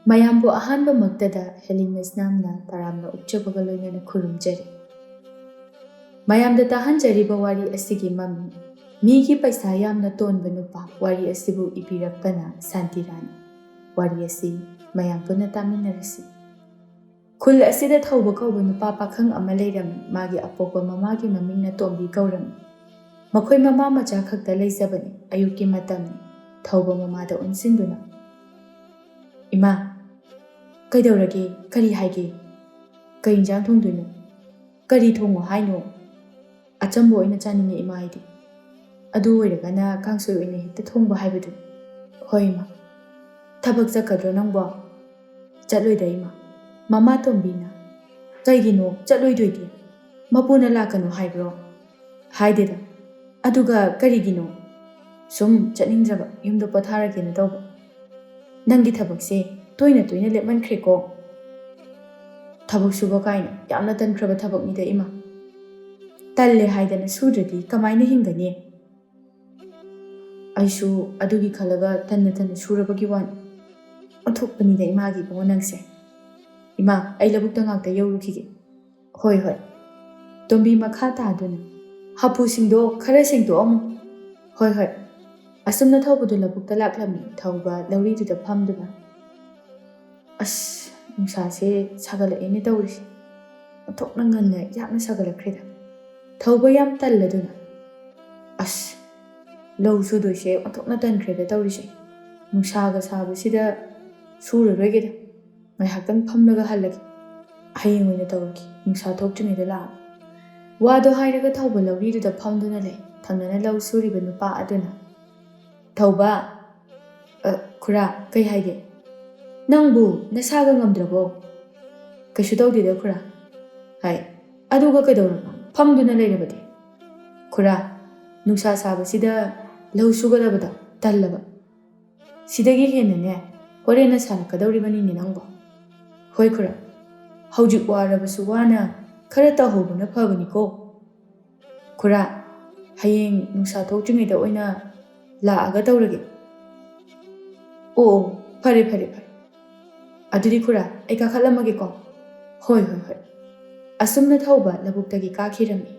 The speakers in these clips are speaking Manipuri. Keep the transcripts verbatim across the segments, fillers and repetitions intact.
ꯃꯌꯥꯝꯕꯨ ꯑꯍꯥꯟꯕꯃꯛꯇꯗ ꯍꯦꯂꯤꯅꯁ ꯅꯥꯝꯅ ꯇꯔꯥꯝꯅ ꯑꯣꯛꯆꯕꯒ ꯂꯣꯏꯅꯅ ꯈꯨꯔꯨꯝꯖꯔꯤ꯫ ꯃꯌꯥꯝꯗ ꯇꯥꯍꯟꯖꯔꯤꯕ ꯋꯥꯔꯤ ꯑꯁꯤꯒꯤ ꯃꯃꯤꯡ "ꯃꯤꯒꯤ ꯄꯩꯁꯥ ꯌꯥꯝꯅ ꯇꯣꯟꯕ ꯅꯨꯄꯥ" ꯋꯥꯔꯤ ꯑꯁꯤꯕꯨ ꯏꯕꯤꯔꯛꯄꯅ ꯁꯥꯟꯇꯤ ꯔꯥꯅꯤ꯫ ꯋꯥꯔꯤ ꯑꯁꯤ ꯃꯌꯥꯝ ꯄꯨꯟꯅ ꯇꯥꯃꯤꯟꯅꯔꯁꯤ꯫ ꯈꯨꯜ ꯑꯁꯤꯗ ꯊꯧꯕ ꯀꯧꯕ ꯅꯨꯄꯥ ꯄꯥꯈꯪ ꯑꯃ ꯂꯩꯔꯝꯃꯤ꯫ ꯃꯥꯒꯤ ꯑꯄꯣꯛꯄ ꯃꯃꯥꯒꯤ ꯃꯃꯤꯡꯅ ꯇꯣꯝꯕꯤ ꯀꯧꯔꯝꯃꯤ꯫ ꯃꯈꯣꯏ ꯃꯃꯥ ꯃꯆꯥ ꯈꯛꯇ ꯂꯩꯖꯕꯅꯤ꯫ ꯑꯌꯨꯛꯀꯤ ꯃꯇꯝꯅꯤ꯫ ꯊꯧꯕ ꯃꯃꯥꯗ ꯑꯣꯟꯁꯤꯟꯗꯨꯅ, "ꯏꯃꯥ, ꯀꯩꯗꯧꯔꯒꯦ? ꯀꯔꯤ ꯍꯥꯏꯒꯦ? ꯀꯩ ꯏꯟꯖꯥꯡ ꯊꯣꯡꯗꯣꯏꯅꯣ? ꯀꯔꯤ ꯊꯣꯡꯉꯣ ꯍꯥꯏꯅꯣ?" "ꯑꯆꯝꯕ ꯑꯣꯏꯅ ꯆꯥꯅꯤꯡꯉꯦ, ꯏꯃꯥ, ꯑꯩꯗꯤ꯫" "ꯑꯗꯨ ꯑꯣꯏꯔꯒꯅ ꯀꯥꯡꯁꯣꯏ ꯑꯣꯏꯅ ꯍꯦꯛꯇ ꯊꯣꯡꯕ ꯍꯥꯏꯕꯗꯨ꯫" "ꯍꯣꯏ, ꯏꯃꯥ꯫" "ꯊꯕꯛ ꯆꯠꯀꯗ꯭ꯔꯣ ꯅꯪꯕꯣ?" "ꯆꯠꯂꯣꯏꯗ, ꯏꯃꯥ꯫" "ꯃꯃꯥ ꯇꯣꯝꯕꯤꯅ?" "ꯀꯩꯒꯤꯅꯣ ꯆꯠꯂꯣꯏꯗꯣꯏꯗꯤ? ꯃꯄꯨꯅ ꯂꯥꯛꯀꯅꯨ ꯍꯥꯏꯕ꯭ꯔꯣ?" "ꯍꯥꯏꯗꯦꯗ꯫" "ꯑꯗꯨꯒ ꯀꯔꯤꯒꯤꯅꯣ?" "ꯁꯨꯝ ꯆꯠꯅꯤꯡꯗ꯭ꯔꯕ, ꯌꯨꯝꯗ ꯄꯣꯊꯥꯔꯒꯦꯅ ꯇꯧꯕ꯫" "ꯅꯪꯒꯤ ꯊꯕꯛꯁꯦ ꯇꯣꯏꯅ ꯇꯣꯏꯅ ꯂꯦꯞꯃꯟꯈ꯭ꯔꯦꯀꯣ꯫" "ꯊꯕꯛ ꯁꯨꯕ ꯀꯥꯏꯅ ꯌꯥꯝꯅ ꯇꯟꯈ꯭ꯔꯕ ꯊꯕꯛꯅꯤꯗ, ꯏꯃꯥ꯫" "ꯇꯜꯂꯦ ꯍꯥꯏꯗꯅ ꯁꯨꯗ꯭ꯔꯗꯤ ꯀꯃꯥꯏꯅ ꯍꯤꯡꯒꯅꯤ?" "ꯑꯩꯁꯨ ꯑꯗꯨꯒꯤ ꯈꯜꯂꯒ ꯇꯟꯅ ꯇꯟꯅ ꯁꯨꯔꯕꯒꯤ ꯋꯥꯅꯤ꯫" "ꯑꯣꯟꯊꯣꯛꯄꯅꯤꯗ ꯏꯃꯥꯒꯤ ꯏꯕꯨꯡꯉꯣ ꯅꯪꯁꯦ꯫" "ꯏꯃꯥ, ꯑꯩ ꯂꯧꯕꯨꯛꯇ ꯉꯥꯛꯇ ꯌꯧꯔꯨꯈꯤꯒꯦ꯫" "ꯍꯣꯏ, ꯍꯣꯏ꯫" ꯇꯣꯝꯕꯤ ꯃꯈꯥ ꯇꯥꯗꯨꯅ, "ꯍꯥꯄꯨꯁꯤꯡꯗꯣ ꯈꯔ ꯁꯦꯡꯗꯣꯛꯑꯝꯃꯨ꯫" "ꯍꯣꯏ, ꯍꯣꯏ꯫" ꯑꯁꯨꯝꯅ ꯊꯧꯕꯗꯨ ꯂꯧꯕꯨꯛꯇ ꯂꯥꯛꯂꯝꯃꯤ꯫ ꯊꯧꯕ ꯂꯧꯔꯤꯗꯨꯗ ꯐꯝꯗꯨꯅ, "ꯑꯁ, ꯅꯨꯡꯁꯥꯁꯦ ꯁꯥꯒꯠꯂꯛꯑꯦꯅꯦ ꯇꯧꯔꯤꯁꯦ꯫ ꯑꯣꯟꯊꯣꯛꯅ ꯉꯟꯅ ꯌꯥꯝꯅ ꯁꯥꯒꯠꯂꯛꯈ꯭ꯔꯦꯗ꯫" ꯊꯧꯕ ꯌꯥꯝ ꯇꯜꯂꯗꯨꯅ, "ꯑꯁ, ꯂꯧ ꯁꯨꯗꯣꯏꯁꯦ ꯑꯣꯟꯊꯣꯛꯅ ꯇꯟꯈ꯭ꯔꯦꯗ ꯇꯧꯔꯤꯁꯦ꯫ ꯅꯨꯡꯁꯥꯒ ꯁꯥꯕꯁꯤꯗ ꯁꯨꯔꯔꯣꯏꯒꯦꯗ꯫ ꯉꯥꯏꯍꯥꯛꯇꯪ ꯐꯝꯂꯒ ꯍꯜꯂꯒꯦ꯫ ꯍꯌꯦꯡ ꯑꯣꯏꯅ ꯇꯧꯔꯒꯦ, ꯅꯨꯡꯁꯥ ꯊꯣꯛꯇ꯭ꯔꯤꯉꯩꯗ ꯂꯥꯛꯑꯒꯦ꯫" ꯋꯥꯗꯣ ꯍꯥꯏꯔꯒ ꯊꯧꯕ ꯂꯧꯔꯤꯗꯨꯗ ꯐꯝꯗꯨꯅ ꯂꯩ꯫ ꯊꯪꯅꯅ ꯂꯧ ꯁꯨꯔꯤꯕ ꯅꯨꯄꯥ ꯑꯗꯨꯅ, "ꯊꯧꯕ, ꯑ, ꯈꯨꯔꯥ, ꯀꯩ ꯍꯥꯏꯒꯦ? ꯅꯪꯕꯨ ꯅꯁꯥꯒ ꯉꯝꯗ꯭ꯔꯕꯣ?" "ꯀꯩꯁꯨ ꯇꯧꯗꯦꯗ, ꯈꯨꯔꯥ꯫" "ꯍꯥꯏ, ꯑꯗꯨꯒ ꯀꯩꯗꯧꯔꯕ? ꯐꯝꯗꯨꯅ ꯂꯩꯔꯕꯗꯤ?" "ꯈꯨꯔꯥ, ꯅꯨꯡꯁꯥ ꯁꯥꯕꯁꯤꯗ ꯂꯧ ꯁꯨꯒꯗꯕꯗꯣ ꯇꯜꯂꯕ꯫" "ꯁꯤꯗꯒꯤ ꯍꯦꯟꯅꯅꯦ, ꯍꯣꯔꯦꯟꯅ ꯁꯥꯔꯛꯀꯗꯧꯔꯤꯕꯅꯤꯅꯦ ꯅꯪꯕꯣ꯫" "ꯍꯣꯏ, ꯈꯨꯔꯥ, ꯍꯧꯖꯤꯛ ꯋꯥꯔꯕꯁꯨ ꯋꯥꯅ ꯈꯔ ꯇꯧꯍꯧꯕꯅ ꯐꯕꯅꯤꯀꯣ꯫" "ꯈꯨꯔꯥ, ꯍꯌꯦꯡ ꯅꯨꯡꯁꯥ ꯊꯣꯛꯇ꯭ꯔꯤꯉꯩꯗ ꯑꯣꯏꯅ ꯂꯥꯛꯑꯒ ꯇꯧꯔꯒꯦ꯫" "ꯑꯣ, ꯑꯣ, ꯐꯔꯦ, ꯐꯔꯦ, ꯐꯔꯦ꯫" "ꯑꯗꯨꯗꯤ ꯈꯨꯔꯥ, ꯑꯩ ꯀꯥꯈꯠꯂꯝꯃꯒꯦꯀꯣ?" "ꯍꯣꯏ, ꯍꯣꯏ, ꯍꯣꯏ"꯫ ꯑꯁꯨꯝꯅ ꯊꯧꯕ ꯂꯧꯕꯨꯛꯇꯒꯤ ꯀꯥꯈꯤꯔꯝꯃꯤ꯫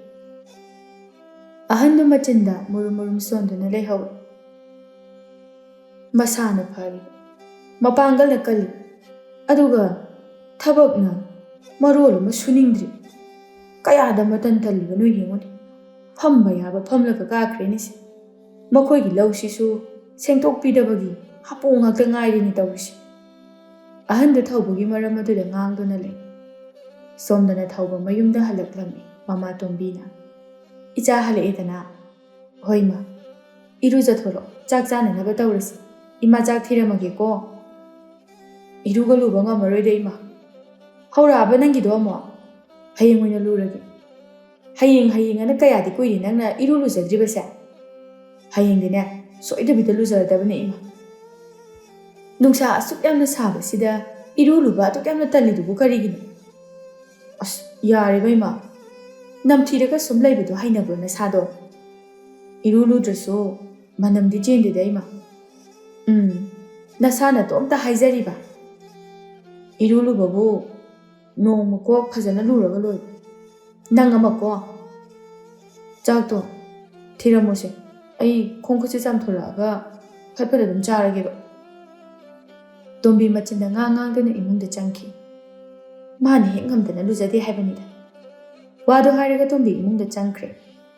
ꯑꯍꯟꯗꯨ ꯃꯆꯤꯟꯗ ꯃꯨꯔꯨꯝ ꯃꯨꯔꯨꯝ ꯁꯣꯟꯗꯨꯅ ꯂꯩꯍꯧꯏ꯫ ꯃꯁꯥꯅ ꯐꯔꯤꯕ, ꯃꯄꯥꯡꯒꯜꯅ ꯀꯜꯂꯤ, ꯑꯗꯨꯒ ꯊꯕꯛꯅ ꯃꯔꯣꯜ ꯑꯃ ꯁꯨꯅꯤꯡꯗ꯭ꯔꯤ꯫ ꯀꯌꯥꯗ ꯃꯇꯟ ꯇꯜꯂꯤꯕꯅꯣ ꯌꯦꯡꯉꯨꯅꯦ꯫ ꯐꯝꯕ ꯌꯥꯕ ꯐꯝꯂꯒ ꯀꯥꯈ꯭ꯔꯦꯅꯦ ꯁꯤ꯫ ꯃꯈꯣꯏꯒꯤ ꯂꯧꯁꯤꯁꯨ ꯁꯦꯡꯗꯣꯛꯄꯤꯗꯕꯒꯤ ꯍꯥꯄꯨ ꯉꯥꯛꯇ ꯉꯥꯏꯔꯦꯅꯦ ꯇꯧꯔꯤꯁꯦ꯫ ꯑꯍꯟꯗꯨ ꯊꯧꯕꯒꯤ ꯃꯔꯝ ꯑꯗꯨꯗ ꯉꯥꯡꯗꯨꯅ ꯂꯩ꯫ ꯁꯣꯝꯗꯅ ꯊꯧꯕ ꯃꯌꯨꯝꯗ ꯍꯜꯂꯛꯂꯝꯃꯤ ꯃꯃꯥ ꯇꯣꯝꯕꯤꯅ꯫ "ꯏꯆꯥ ꯍꯜꯂꯛꯑꯦꯗꯅ꯫ ꯍꯣꯏ ꯏꯃꯥ, ꯏꯔꯨꯖꯊꯣꯛꯂꯣ, ꯆꯥꯛ ꯆꯥꯅꯅꯕ ꯇꯧꯔꯁꯤ꯫ ꯏꯃꯥ ꯆꯥꯛ ꯊꯤꯔꯝꯃꯒꯦꯀꯣ"꯫ "ꯏꯔꯨꯒ ꯂꯨꯕ ꯉꯝꯃꯔꯣꯏꯗ ꯏꯃꯥ꯫ ꯍꯧꯔꯛꯑꯕ ꯅꯪꯒꯤꯗꯣ ꯑꯃꯨꯛ? ꯍꯌꯦꯡ ꯑꯣꯏꯅ ꯂꯨꯔꯒꯦ"꯫ "ꯍꯌꯦꯡ, ꯍꯌꯦꯡ ꯑꯅ ꯀꯌꯥꯗꯤ ꯀꯨꯏꯔꯦ ꯅꯪꯅ ꯏꯔꯨ ꯂꯨꯖꯗ꯭ꯔꯤꯕꯁꯦ? ꯍꯌꯦꯡꯗꯤꯅꯦ, ꯁꯣꯏꯗꯕꯤꯗ ꯂꯨꯖꯔꯗꯕꯅꯦ ꯏꯃꯥ"꯫ "ꯅꯨꯡꯁꯥ ꯑꯁꯨꯛ ꯌꯥꯝꯅ ꯁꯥꯕꯁꯤꯗ ꯏꯔꯨ ꯂꯨꯕ ꯑꯗꯨꯛ ꯌꯥꯝꯅ ꯇꯜꯂꯤꯗꯨꯕꯨ ꯀꯔꯤꯒꯤꯅꯣ?" "ꯑꯁ, ꯌꯥꯔꯦꯕ ꯏꯃꯥ, ꯅꯝꯊꯤꯔꯒ ꯁꯨꯝ ꯂꯩꯕꯗꯣ ꯍꯩꯅꯕ꯭ꯔꯣ ꯅꯁꯥꯗꯣ? ꯏꯔꯨ ꯂꯨꯗ꯭ꯔꯁꯨ ꯃꯅꯝꯗꯤ ꯆꯦꯟꯗꯦꯗ ꯏꯃꯥ"꯫ "ꯎꯝ, ꯅꯁꯥꯅ ꯑꯗꯨꯝꯇ ꯍꯥꯏꯖꯔꯤꯕ꯫ ꯏꯔꯨ ꯂꯨꯕꯕꯨ ꯅꯣꯡꯃ ꯀꯣꯛ ꯐꯖꯅ ꯂꯨꯔꯒ ꯂꯣꯏꯔꯦ꯫ ꯅꯪ ꯑꯃꯀꯣ"꯫ "ꯆꯥꯛꯇꯣ ꯊꯤꯔꯝꯃꯣꯁꯦ, ꯑꯩ ꯈꯣꯡ ꯈꯨꯠꯁꯦ ꯆꯥꯝꯊꯣꯔꯛꯑꯒ ꯐꯠ ꯐꯠ ꯑꯗꯨꯝ ꯆꯥꯔꯒꯦꯕ"꯫ ꯇꯣꯝꯕꯤ ꯃꯆꯤꯟꯗ ꯉꯥꯡ ꯉꯥꯡꯗꯨꯅ ꯏꯃꯨꯡꯗ ꯆꯪꯈꯤ꯫ ꯃꯥꯅ ꯍꯦꯛ ꯉꯝꯗꯅ ꯂꯨꯖꯗꯦ ꯍꯥꯏꯕꯅꯤꯗ꯫ ꯋꯥꯗꯨ ꯍꯥꯏꯔꯒ ꯇꯣꯝꯕꯤ ꯏꯃꯨꯡꯗ ꯆꯪꯈ꯭ꯔꯦ꯫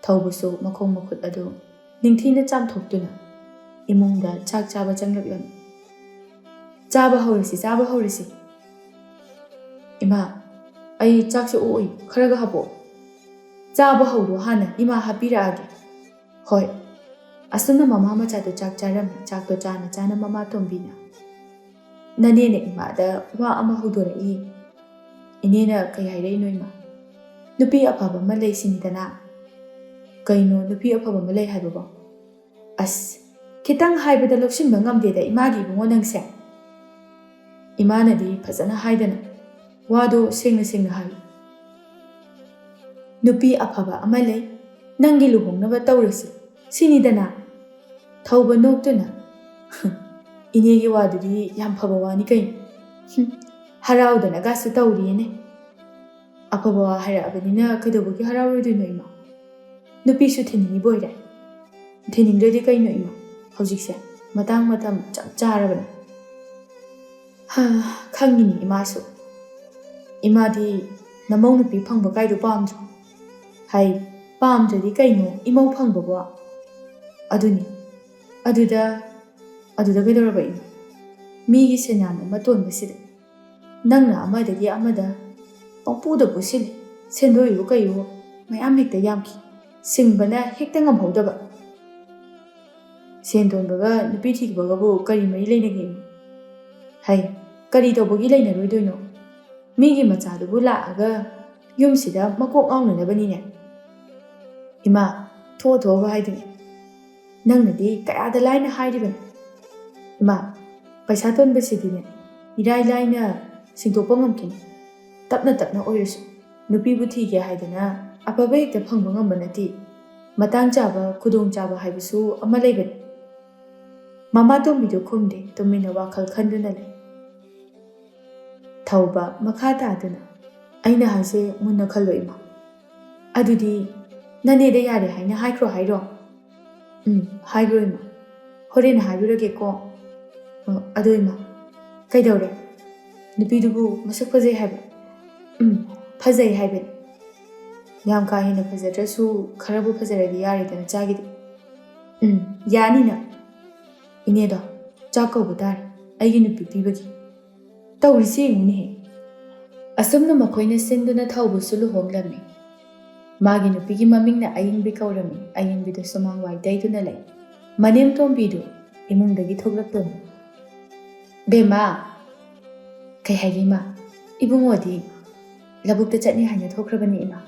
ꯊꯧꯕꯁꯨ ꯃꯈꯣꯡ ꯃꯈꯨꯠ ꯑꯗꯨ ꯅꯤꯡꯊꯤꯅ ꯆꯥꯝꯊꯣꯛꯇꯨꯅ ꯏꯃꯨꯡꯗ ꯆꯥꯛ ꯆꯥꯕ ꯆꯪꯂꯛꯂꯝꯃꯤ꯫ "ꯆꯥꯕ ꯍꯧꯔꯁꯤ, ꯆꯥꯕ ꯍꯧꯔꯁꯤ"꯫ "ꯏꯃꯥ, ꯑꯩ ꯆꯥꯛꯁꯦ ꯑꯣꯛꯏ, ꯈꯔꯒ ꯍꯥꯞꯄꯛꯑꯣ"꯫ "ꯆꯥꯕ ꯍꯧꯔꯣ ꯍꯥꯟꯅ, ꯏꯃꯥ ꯍꯥꯞꯄꯤꯔꯛꯑꯒꯦ"꯫ "ꯍꯣꯏ"꯫ ꯑꯁꯨꯝꯅ ꯃꯃꯥ ꯃꯆꯥꯗꯨ ꯆꯥꯛ ꯆꯥꯔꯝꯃꯤ꯫ ꯆꯥꯛꯇꯣ ꯆꯥꯅ ꯆꯥꯅ ꯃꯃꯥ ꯇꯣꯝꯕꯤꯅ, "ꯅꯅꯦꯅ ꯏꯃꯥꯗ ꯋꯥ ꯑꯃ ꯍꯧꯗꯣꯔꯛꯏ"꯫ "ꯏꯅꯦꯅ ꯀꯩ ꯍꯥꯏꯔꯛꯏꯅꯣ ꯏꯃꯥ?" "ꯅꯨꯄꯤ ꯑꯐꯕ ꯑꯃ ꯂꯩ ꯁꯤꯅꯤꯗꯅ"꯫ "ꯀꯩꯅꯣ ꯅꯨꯄꯤ ꯑꯐꯕ ꯑꯃ ꯂꯩ ꯍꯥꯏꯕꯕꯣ?" "ꯑꯁ, ꯈꯤꯇꯪ ꯍꯥꯏꯕꯗ ꯂꯧꯁꯤꯟꯕ ꯉꯝꯗꯦꯗ ꯏꯃꯥꯒꯤ ꯏꯕꯨꯡꯉꯣ ꯅꯪꯁꯦ"꯫ ꯏꯃꯥꯅꯗꯤ ꯐꯖꯅ ꯍꯥꯏꯗꯅ ꯋꯥꯗꯣ ꯁꯦꯡꯅ ꯁꯦꯡꯅ ꯍꯥꯏ꯫ "ꯅꯨꯄꯤ ꯑꯐꯕ ꯑꯃ ꯂꯩ, ꯅꯪꯒꯤ ꯂꯨꯍꯣꯡꯅꯕ ꯇꯧꯔꯁꯤ ꯁꯤꯅꯤꯗꯅ"꯫ ꯊꯧꯕ ꯅꯣꯛꯇꯨꯅ, "ꯏꯅꯦꯒꯤ ꯋꯥꯗꯨꯗꯤ ꯌꯥꯝ ꯐꯕ ꯋꯥꯅꯤ ꯀꯩꯅꯣ"꯫ ꯍꯨꯝ, ꯍꯔꯥꯎꯗꯅꯒꯁꯨ ꯇꯧꯔꯤꯌꯦꯅꯦ꯫ ꯑꯐꯕ ꯋꯥ ꯍꯥꯏꯔꯛꯑꯕꯅꯤꯅ ꯀꯩꯗꯧꯕꯒꯤ ꯍꯔꯥꯎꯔꯣꯏꯗꯣꯏꯅꯣ ꯏꯃꯥ? ꯅꯨꯄꯤꯁꯨ ꯊꯤꯅꯤꯡꯉꯤꯕ ꯑꯣꯏꯔꯦ꯫ ꯊꯤꯅꯤꯡꯗ꯭ꯔꯗꯤ ꯀꯩꯅꯣ ꯏꯃꯥ? ꯍꯧꯖꯤꯛꯁꯦ ꯃꯇꯥꯡ ꯃꯇꯝ ꯆꯞ ꯆꯥꯔꯕꯅꯤ꯫ ꯍꯥ, ꯈꯪꯉꯤꯅꯤ ꯏꯃꯥꯁꯨ꯫ ꯏꯃꯥꯗꯤ ꯅꯃꯧ ꯅꯨꯄꯤ ꯐꯪꯕ ꯀꯥꯏꯗꯣ ꯄꯥꯝꯗ꯭ꯔꯣ? ꯍꯥꯏ, ꯄꯥꯝꯗ꯭ꯔꯗꯤ ꯀꯩꯅꯣ ꯏꯃꯧ ꯐꯪꯕꯕꯣ? ꯑꯗꯨꯅꯤ꯫ ꯑꯗꯨꯗ, ꯑꯗꯨꯗ ꯀꯩꯗꯧꯔꯕ ꯏꯃꯥ? ꯃꯤꯒꯤ ꯁꯦꯟꯌꯥꯝ ꯑꯃ ꯇꯣꯟꯕꯁꯤꯗ ꯅꯪꯅ ꯑꯃꯗꯒꯤ ꯑꯃꯗ ꯄꯪꯄꯨꯗ ꯄꯨꯁꯤꯜꯂꯤ꯫ ꯁꯦꯟꯗꯣꯏꯕꯨ ꯀꯩꯕꯨ ꯃꯌꯥꯝ ꯍꯦꯛꯇ ꯌꯥꯝꯈꯤ꯫ ꯁꯤꯡꯕꯅ ꯍꯦꯛꯇ ꯉꯝꯍꯧꯗꯕ꯫ ꯁꯦꯟ ꯇꯣꯟꯕꯒ ꯅꯨꯄꯤ ꯊꯤꯈꯤꯕꯒꯕꯨ ꯀꯔꯤ ꯃꯔꯤ ꯂꯩꯅꯒꯦ ꯏꯃꯥ? ꯍꯩ, ꯀꯔꯤ ꯇꯧꯕꯒꯤ ꯂꯩꯅꯔꯣꯏꯗꯣꯏꯅꯣ? ꯃꯤꯒꯤ ꯃꯆꯥꯗꯨꯕꯨ ꯂꯥꯛꯑꯒ ꯌꯨꯝꯁꯤꯗ ꯃꯀꯣꯛ ꯉꯥꯎꯅꯅꯕꯅꯤꯅꯦ꯫ ꯏꯃꯥ, ꯊꯣꯛꯑ ꯊꯣꯛꯑꯒ ꯍꯥꯏꯗꯨꯅꯤ꯫ ꯅꯪꯅꯗꯤ ꯀꯌꯥꯗ ꯂꯥꯏꯅ ꯍꯥꯏꯔꯤꯕꯅꯤ꯫ ꯏꯃꯥ, ꯄꯩꯁꯥ ꯇꯣꯟꯕꯁꯤꯗꯤꯅꯦ, ꯏꯔꯥꯏ ꯂꯥꯏꯅ ꯁꯤꯡꯗꯣꯛꯄ ꯉꯝꯈꯤꯅꯤ꯫ ꯇꯞꯅ ꯇꯞꯅ ꯑꯣꯏꯔꯁꯨ ꯅꯨꯄꯤꯕꯨ ꯊꯤꯒꯦ ꯍꯥꯏꯗꯅ ꯑꯐꯕ ꯍꯦꯛꯇ ꯐꯪꯕ ꯉꯝꯕ ꯅꯠꯇꯦ꯫ ꯃꯇꯥꯡ ꯆꯥꯕ, ꯈꯨꯗꯣꯡ ꯆꯥꯕ ꯍꯥꯏꯕꯁꯨ ꯑꯃ ꯂꯩꯕꯅꯤ꯫ ꯃꯃꯥ ꯇꯣꯝꯕꯤꯗꯨ ꯈꯨꯝꯗꯦ, ꯇꯨꯃꯤꯟꯅ ꯋꯥꯈꯜ ꯈꯟꯗꯨꯅ ꯂꯩ꯫ ꯊꯧꯕ ꯃꯈꯥ ꯇꯥꯗꯨꯅ, "ꯑꯩꯅ ꯍꯥꯏꯁꯦ ꯃꯨꯟꯅ ꯈꯜꯂꯣ ꯏꯃꯥ꯫ ꯑꯗꯨꯗꯤ ꯅꯅꯦꯗ ꯌꯥꯔꯦ ꯍꯥꯏꯅ ꯍꯥꯏꯈ꯭ꯔꯣ ꯍꯥꯏꯔꯣ?" "ꯎꯝ, ꯍꯥꯏꯈ꯭ꯔꯣ ꯏꯃꯥ꯫ ꯍꯣꯔꯦꯟ ꯍꯥꯏꯔꯨꯔꯒꯦꯀꯣ꯫ ꯑ, ꯑꯗꯣ ꯏꯃꯥ, ꯀꯩꯗꯧꯔꯦ? ꯅꯨꯄꯤꯗꯨꯕꯨ ꯃꯁꯛ ꯐꯖꯩ ꯍꯥꯏꯕ?" "ꯎꯝ, ꯐꯖꯩ ꯍꯥꯏꯕꯅꯤ꯫ ꯌꯥꯝ ꯀꯥ ꯍꯦꯟꯅ ꯐꯖꯗ꯭ꯔꯁꯨ ꯈꯔꯕꯨ ꯐꯖꯔꯗꯤ ꯌꯥꯔꯦꯗꯅ ꯆꯥꯒꯤꯗꯤ꯫" "ꯎꯝ, ꯌꯥꯅꯤꯅ꯫ ꯏꯅꯦꯗꯣ ꯆꯥꯛ ꯀꯧꯕ ꯇꯥꯔꯦ, ꯑꯩꯒꯤ ꯅꯨꯄꯤ ꯄꯤꯕꯒꯤ꯫ ꯇꯧꯔꯤꯁꯤ ꯌꯦꯡꯉꯨꯅꯦꯍꯦ꯫" ꯑꯁꯨꯝꯅ ꯃꯈꯣꯏꯅ ꯁꯤꯟꯗꯨꯅ ꯊꯧꯕꯁꯨ ꯂꯨꯍꯣꯡꯂꯝꯃꯤ꯫ ꯃꯥꯒꯤ ꯅꯨꯄꯤꯒꯤ ꯃꯃꯤꯡꯅ ꯑꯌꯤꯡꯕꯤ ꯀꯧꯔꯝꯃꯤ꯫ ꯑꯌꯤꯡꯕꯤꯗꯨ ꯁꯨꯃꯥꯡ ꯋꯥꯏ ꯇꯩꯗꯨꯅ ꯂꯩ꯫ ꯃꯅꯦꯝ ꯇꯣꯝꯕꯤꯗꯨ ꯏꯃꯨꯡꯗꯒꯤ ꯊꯣꯛꯂꯛꯇꯨꯅ, "ꯕꯦꯝꯃ!" "ꯀꯩ ꯍꯥꯏꯒꯦ ꯏꯃꯥ?" "ꯏꯕꯨꯡꯉꯣꯗꯤ ꯂꯧꯕꯨꯛꯇ ꯆꯠꯅꯤ ꯍꯥꯏꯅ ꯊꯣꯛꯈ꯭ꯔꯕꯅꯤ ꯏꯃꯥ꯫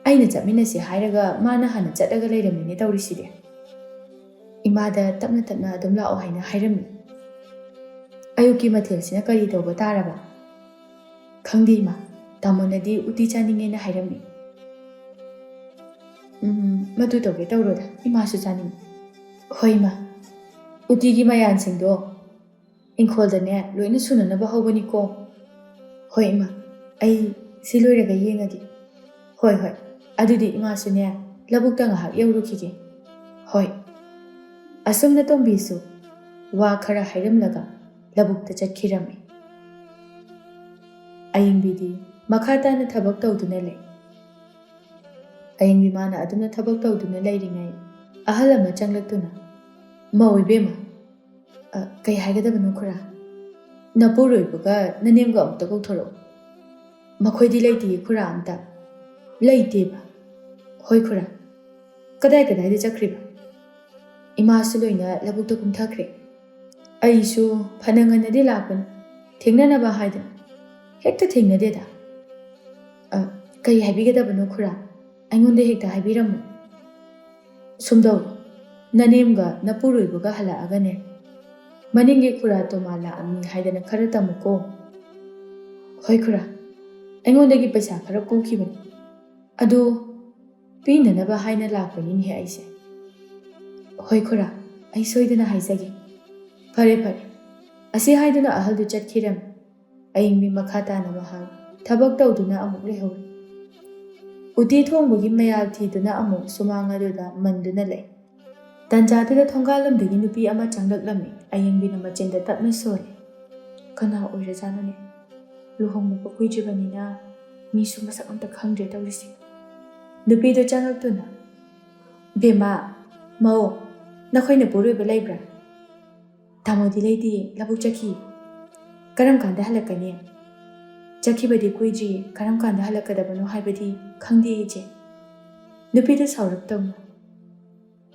ꯑꯩꯅ ꯆꯠꯃꯤꯟꯅꯁꯤ ꯍꯥꯏꯔꯒ ꯃꯥꯅ ꯍꯥꯟꯅ ꯆꯠꯂꯒ ꯂꯩꯔꯝꯃꯤꯅꯦ ꯇꯧꯔꯤꯁꯤꯗꯤ꯫" "ꯏꯃꯥꯗ ꯇꯞꯅ ꯇꯞꯅ ꯑꯗꯨꯝ ꯂꯥꯛꯑꯣ ꯍꯥꯏꯅ ꯍꯥꯏꯔꯝꯃꯤ꯫" "ꯑꯌꯨꯛꯀꯤ ꯃꯊꯦꯜꯁꯤꯅ ꯀꯔꯤ ꯇꯧꯕ ꯇꯥꯔꯕ?" "ꯈꯪꯗꯦ ꯏꯃꯥ, ꯇꯥꯃꯣꯅꯗꯤ ꯎꯇꯤ ꯆꯥꯅꯤꯡꯉꯦꯅ ꯍꯥꯏꯔꯝꯃꯤ꯫" "ꯎꯝ, ꯃꯗꯨ ꯇꯧꯒꯦ ꯇꯧꯔꯣꯗ, ꯏꯃꯥꯁꯨ ꯆꯥꯅꯤꯡꯉꯤ꯫" "ꯍꯣꯏ ꯏꯃꯥ, ꯎꯇꯤꯒꯤ ꯃꯌꯥꯟꯁꯤꯡꯗꯣ "ꯏꯪꯈꯣꯜꯗꯅꯦ ꯂꯣꯏꯅ ꯁꯨꯅꯅꯕ ꯍꯧꯕꯅꯤꯀꯣ꯫" "ꯍꯣꯏ ꯏꯃꯥ, ꯑꯩ ꯁꯤ ꯂꯣꯏꯔꯒ ꯌꯦꯡꯉꯒꯦ꯫" "ꯍꯣꯏ, ꯍꯣꯏ, ꯑꯗꯨꯗꯤ ꯏꯃꯥꯁꯨꯅꯦ ꯂꯧꯕꯨꯛꯇ ꯉꯥꯏꯍꯥꯛ ꯌꯧꯔꯨꯈꯤꯒꯦ꯫" "ꯍꯣꯏ꯫" ꯑꯁꯨꯝꯅ ꯇꯣꯝꯕꯤꯁꯨ ꯋꯥ ꯈꯔ ꯍꯥꯏꯔꯝꯂꯒ ꯂꯧꯕꯨꯛꯇ ꯆꯠꯈꯤꯔꯝꯃꯤ꯫ ꯑꯌꯤꯡꯕꯤꯗꯤ ꯃꯈꯥ ꯇꯥꯅ ꯊꯕꯛ ꯇꯧꯗꯨꯅ ꯂꯩ꯫ ꯑꯌꯤꯡꯕꯤ ꯃꯥꯅ ꯑꯗꯨꯝꯅ ꯊꯕꯛ ꯇꯧꯗꯨꯅ ꯂꯩꯔꯤꯉꯩ ꯑꯍꯜ ꯑꯃ ꯆꯪꯂꯛꯇꯨꯅ, "ꯃꯧ ꯏꯕꯦꯝꯃ꯫" "ꯑ, ꯀꯩ ꯍꯥꯏꯒꯗꯕꯅꯣ ꯈꯨꯔꯥ?" "ꯅꯄꯨꯔꯣꯏꯕꯒ ꯅꯅꯦꯝꯒ ꯑꯃꯨꯛꯇ ꯀꯧꯊꯣꯔꯛꯎ꯫" "ꯃꯈꯣꯏꯗꯤ ꯂꯩꯇꯦꯌꯦ ꯈꯨꯔꯥ ꯑꯝꯇ꯫" "ꯂꯩꯇꯦꯕ?" "ꯍꯣꯏ ꯈꯨꯔꯥ꯫" "ꯀꯗꯥꯏ ꯀꯗꯥꯏꯗ ꯆꯠꯈ꯭ꯔꯤꯕ?" "ꯏꯃꯥꯁꯨ ꯂꯣꯏꯅ ꯂꯧꯕꯨꯛꯇ ꯀꯨꯝꯊꯈ꯭ꯔꯦ꯫ ꯑꯩꯁꯨ ꯐꯅ ꯉꯟꯅꯗꯤ ꯂꯥꯛꯄꯅꯤ, ꯊꯦꯡꯅꯅꯕ ꯍꯥꯏꯗꯅ꯫ ꯍꯦꯛꯇ ꯊꯦꯡꯅꯗꯦꯗ꯫" "ꯑ, ꯀꯔꯤ ꯍꯥꯏꯕꯤꯒꯗꯕꯅꯣ ꯈꯨꯔꯥ? ꯑꯩꯉꯣꯟꯗ ꯍꯦꯛꯇ ꯍꯥꯏꯕꯤꯔꯝꯃꯨ꯫" "ꯁꯨꯝꯗꯧ, ꯅꯅꯦꯝꯒ ꯅꯄꯨꯔꯣꯏꯕꯒ ꯍꯜꯂꯛꯑꯒꯅꯦ, ꯃꯅꯤꯡꯒꯤ ꯈꯨꯔꯥ ꯇꯣꯃꯥ ꯂꯥꯛꯑꯝꯃꯤ ꯍꯥꯏꯗꯅ ꯈꯔ ꯇꯝꯃꯨꯀꯣ꯫" "ꯍꯣꯏ ꯈꯨꯔꯥ, ꯑꯩꯉꯣꯟꯗꯒꯤ ꯄꯩꯁꯥ ꯈꯔ ꯄꯨꯈꯤꯕꯅꯤ, ꯑꯗꯨ ꯄꯤꯅꯅꯕ ꯍꯥꯏꯅ ꯂꯥꯛꯄꯅꯤꯅꯦꯍꯦ ꯑꯩꯁꯦ꯫" "ꯍꯣꯏ ꯈꯨꯔꯥ, ꯑꯩ ꯁꯣꯏꯗꯅ ꯍꯥꯏꯖꯒꯦ꯫" "ꯐꯔꯦ, ꯐꯔꯦ꯫" ꯑꯁꯤ ꯍꯥꯏꯗꯨꯅ ꯑꯍꯜꯗꯨ ꯆꯠꯈꯤꯔꯝꯃꯤ꯫ ꯑꯌꯤꯡꯕꯤ ꯃꯈꯥ ꯇꯥꯅ ꯃꯍꯥꯛ ꯊꯕꯛ ꯇꯧꯗꯨꯅ ꯑꯃꯨꯛ ꯂꯩꯍꯧꯔꯤ꯫ ꯎꯇꯤ ꯊꯣꯡꯕꯒꯤ ꯃꯌꯥꯜ ꯊꯤꯗꯨꯅ ꯑꯃꯨꯛ ꯁꯨꯃꯥꯡ ꯑꯗꯨꯗ ꯃꯟꯗꯨꯅ ꯂꯩ꯫ ꯇꯟꯖꯥꯗꯨꯗ ꯊꯣꯡꯒꯥꯜꯂꯣꯝꯗꯒꯤ ꯅꯨꯄꯤ ꯑꯃ ꯆꯪꯂꯛꯂꯝꯃꯤ꯫ ꯑꯌꯤꯡꯕꯤꯅ ꯃꯆꯤꯟꯗ ꯇꯞꯅ ꯁꯣꯜꯂꯤ꯫ "ꯀꯅꯥ ꯑꯣꯏꯔꯖꯥꯠꯅꯣꯅꯦ? ꯂꯨꯍꯣꯡꯕ ꯀꯨꯏꯗ꯭ꯔꯤꯕꯅꯤꯅ ꯃꯤꯁꯨ ꯃꯁꯛ ꯑꯝꯇ ꯈꯪꯗ꯭ꯔꯦ ꯇꯧꯔꯤꯁꯦ꯫" ꯅꯨꯄꯤꯗꯨ ꯆꯪꯂꯛꯇꯨꯅ, "ꯕꯦꯝꯃ, ꯃꯧ, ꯅꯈꯣꯏ ꯅꯄꯨꯔꯣꯏꯕ ꯂꯩꯕ꯭ꯔꯥ?" "ꯇꯥꯃꯣꯗꯤ ꯂꯩꯇꯦ, ꯂꯧꯕꯨꯛ ꯆꯠꯈꯤ꯫" "ꯀꯔꯝ ꯀꯥꯟꯗ ꯍꯜꯂꯛꯀꯅꯤ?" "ꯆꯠꯈꯤꯕꯗꯤ ꯀꯨꯏꯗ꯭ꯔꯤ, ꯀꯔꯝ ꯀꯥꯟꯗ ꯍꯜꯂꯛꯀꯗꯕꯅꯣ ꯍꯥꯏꯕꯗꯤ ꯈꯪꯗꯦ ꯏꯆꯦ꯫" ꯅꯨꯄꯤꯗꯨ ꯁꯥꯎꯔꯞ ꯇꯧꯅ,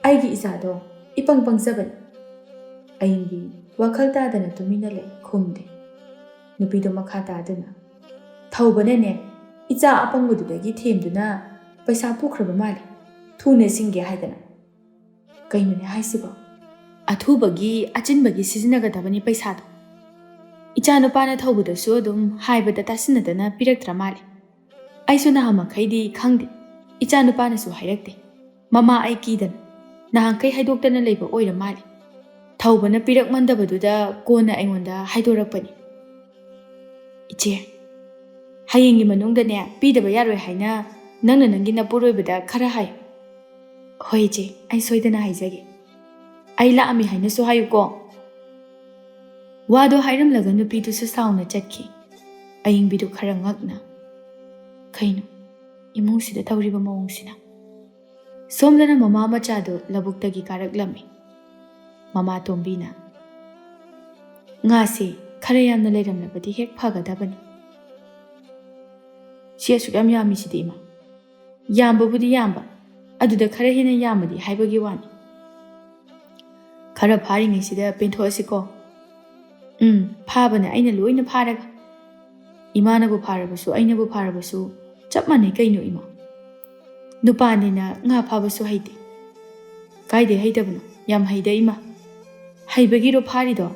"ꯑꯩꯒꯤ ꯏꯆꯥꯗꯣ ꯏꯄꯪ ꯄꯪꯖꯕꯅꯤ꯫" ꯑꯌꯤꯡꯕꯤ ꯋꯥꯈꯜ ꯇꯥꯗꯅ ꯇꯨꯃꯤꯟꯅ ꯂꯩ, ꯈꯨꯝꯗꯦ꯫ ꯅꯨꯄꯤꯗꯨ ꯃꯈꯥ ꯇꯥꯗꯨꯅ, "ꯊꯧꯕꯅꯅꯦ ꯏꯆꯥ ꯑꯄꯪꯕꯗꯨꯗꯒꯤ ꯊꯦꯝꯗꯨꯅ ꯄꯩꯁꯥ ꯄꯨꯈ꯭ꯔꯕ ꯃꯥꯜꯂꯦ, ꯊꯨꯅ ꯁꯤꯡꯒꯦ ꯍꯥꯏꯗꯅ꯫" "ꯀꯩꯅꯣꯅꯦ ꯍꯥꯏꯁꯤꯕꯣ?" "ꯑꯊꯨꯕꯒꯤ ꯑꯆꯤꯟꯕꯒꯤ ꯁꯤꯖꯤꯟꯅꯒꯗꯕꯅꯤ ꯄꯩꯁꯥꯗꯣ꯫ ꯏꯆꯥꯅꯨꯄꯥꯅ ꯊꯧꯕꯗꯁꯨ ꯑꯗꯨꯝ ꯍꯥꯏꯕꯗ ꯇꯥꯁꯤꯟꯅꯗꯅ ꯄꯤꯔꯛꯇ꯭ꯔ ꯃꯥꯜꯂꯦ꯫ ꯑꯩꯁꯨ ꯅꯍꯥꯟ ꯃꯈꯩꯗꯤ ꯈꯪꯗꯦ, ꯏꯆꯥꯅꯨꯄꯥꯅꯁꯨ ꯍꯥꯏꯔꯛꯇꯦ꯫ ꯃꯃꯥ ꯑꯩ ꯀꯤꯗꯅ ꯅꯍꯥꯟꯈꯩ ꯍꯥꯏꯗꯣꯛꯇꯅ ꯂꯩꯕ ꯑꯣꯏꯔ ꯃꯥꯜꯂꯦ꯫ ꯊꯧꯕꯅ ꯄꯤꯔꯛꯃꯟꯗꯕꯗꯨꯗ ꯀꯣꯟꯅ ꯑꯩꯉꯣꯟꯗ ꯍꯥꯏꯗꯣꯔꯛꯄꯅꯤ꯫ "ꯏꯆꯦ, ꯍꯌꯦꯡꯒꯤ ꯃꯅꯨꯡꯗꯅꯦ ꯄꯤꯗꯕ ꯌꯥꯔꯣꯏ ꯍꯥꯏꯅ ꯅꯪꯅ ꯅꯪꯒꯤ ꯅꯄꯨꯔꯣꯏꯕꯗ ꯈꯔ ꯍꯥꯏ꯫" "ꯍꯣꯏ ꯏꯆꯦ, ꯑꯩ ꯁꯣꯏꯗꯅ ꯍꯥꯏꯖꯒꯦ꯫ ꯑꯩ ꯂꯥꯛꯑꯝꯃꯤ ꯍꯥꯏꯅꯁꯨ ꯍꯥꯏꯌꯨꯀꯣ꯫" ꯋꯥꯗꯣ ꯍꯥꯏꯔꯝꯂꯒ ꯅꯨꯄꯤꯗꯨꯁꯨ ꯁꯥꯎꯅ ꯆꯠꯈꯤ꯫ ꯑꯏꯪꯕꯤꯗꯨ ꯈꯔ ꯉꯛꯅ, "ꯀꯩꯅꯣ ꯏꯃꯨꯡꯁꯤꯗ ꯇꯧꯔꯤꯕ ꯃꯑꯣꯡꯁꯤꯅ?" ꯁꯣꯝꯗꯅ ꯃꯃꯥ ꯃꯆꯥꯗꯨ ꯂꯧꯕꯨꯛꯇꯒꯤ ꯀꯥꯔꯛꯂꯝꯃꯤ꯫ ꯃꯃꯥ ꯇꯣꯝꯕꯤꯅ, "ꯉꯥꯁꯦ ꯈꯔ ꯌꯥꯝꯅ ꯂꯩꯔꯝꯂꯕꯗꯤ ꯍꯦꯛ ꯐꯒꯗꯕꯅꯤ꯫ ꯁꯤ ꯑꯁꯨꯛ ꯌꯥꯝ ꯌꯥꯝꯃꯤꯁꯤꯗꯤ, ꯏꯃꯥ?" "ꯌꯥꯝꯕꯕꯨꯗꯤ ꯌꯥꯝꯕ, ꯑꯗꯨꯗ ꯈꯔ ꯍꯦꯟꯅ ꯌꯥꯝꯃꯗꯤ ꯍꯥꯏꯕꯒꯤ ꯋꯥꯅꯤ꯫ ꯈꯔ ꯐꯥꯔꯤꯉꯩꯁꯤꯗ ꯄꯦꯟꯊꯣꯛꯑꯁꯤꯀꯣ꯫" "ꯎꯝ, ꯐꯥꯕꯅ ꯑꯩꯅ ꯂꯣꯏꯅ ꯐꯥꯔꯒ꯫ ꯏꯃꯥꯅꯕꯨ ꯐꯥꯔꯕꯁꯨ, ꯑꯩꯅꯕꯨ ꯐꯥꯔꯕꯁꯨ ꯆꯞ ꯃꯥꯟꯅꯩ ꯀꯩꯅꯣ, ꯏꯃꯥ꯫ ꯅꯨꯄꯥꯅꯤꯅ ꯉꯥ ꯐꯥꯕꯁꯨ ꯍꯩꯇꯦ꯫" "ꯀꯥꯏꯗꯩ ꯍꯩꯇꯕꯅꯣ? ꯌꯥꯝ ꯍꯩꯗ, ꯏꯃꯥ꯫ ꯍꯩꯕꯒꯤꯔꯣ ꯐꯥꯔꯤꯗꯣ?"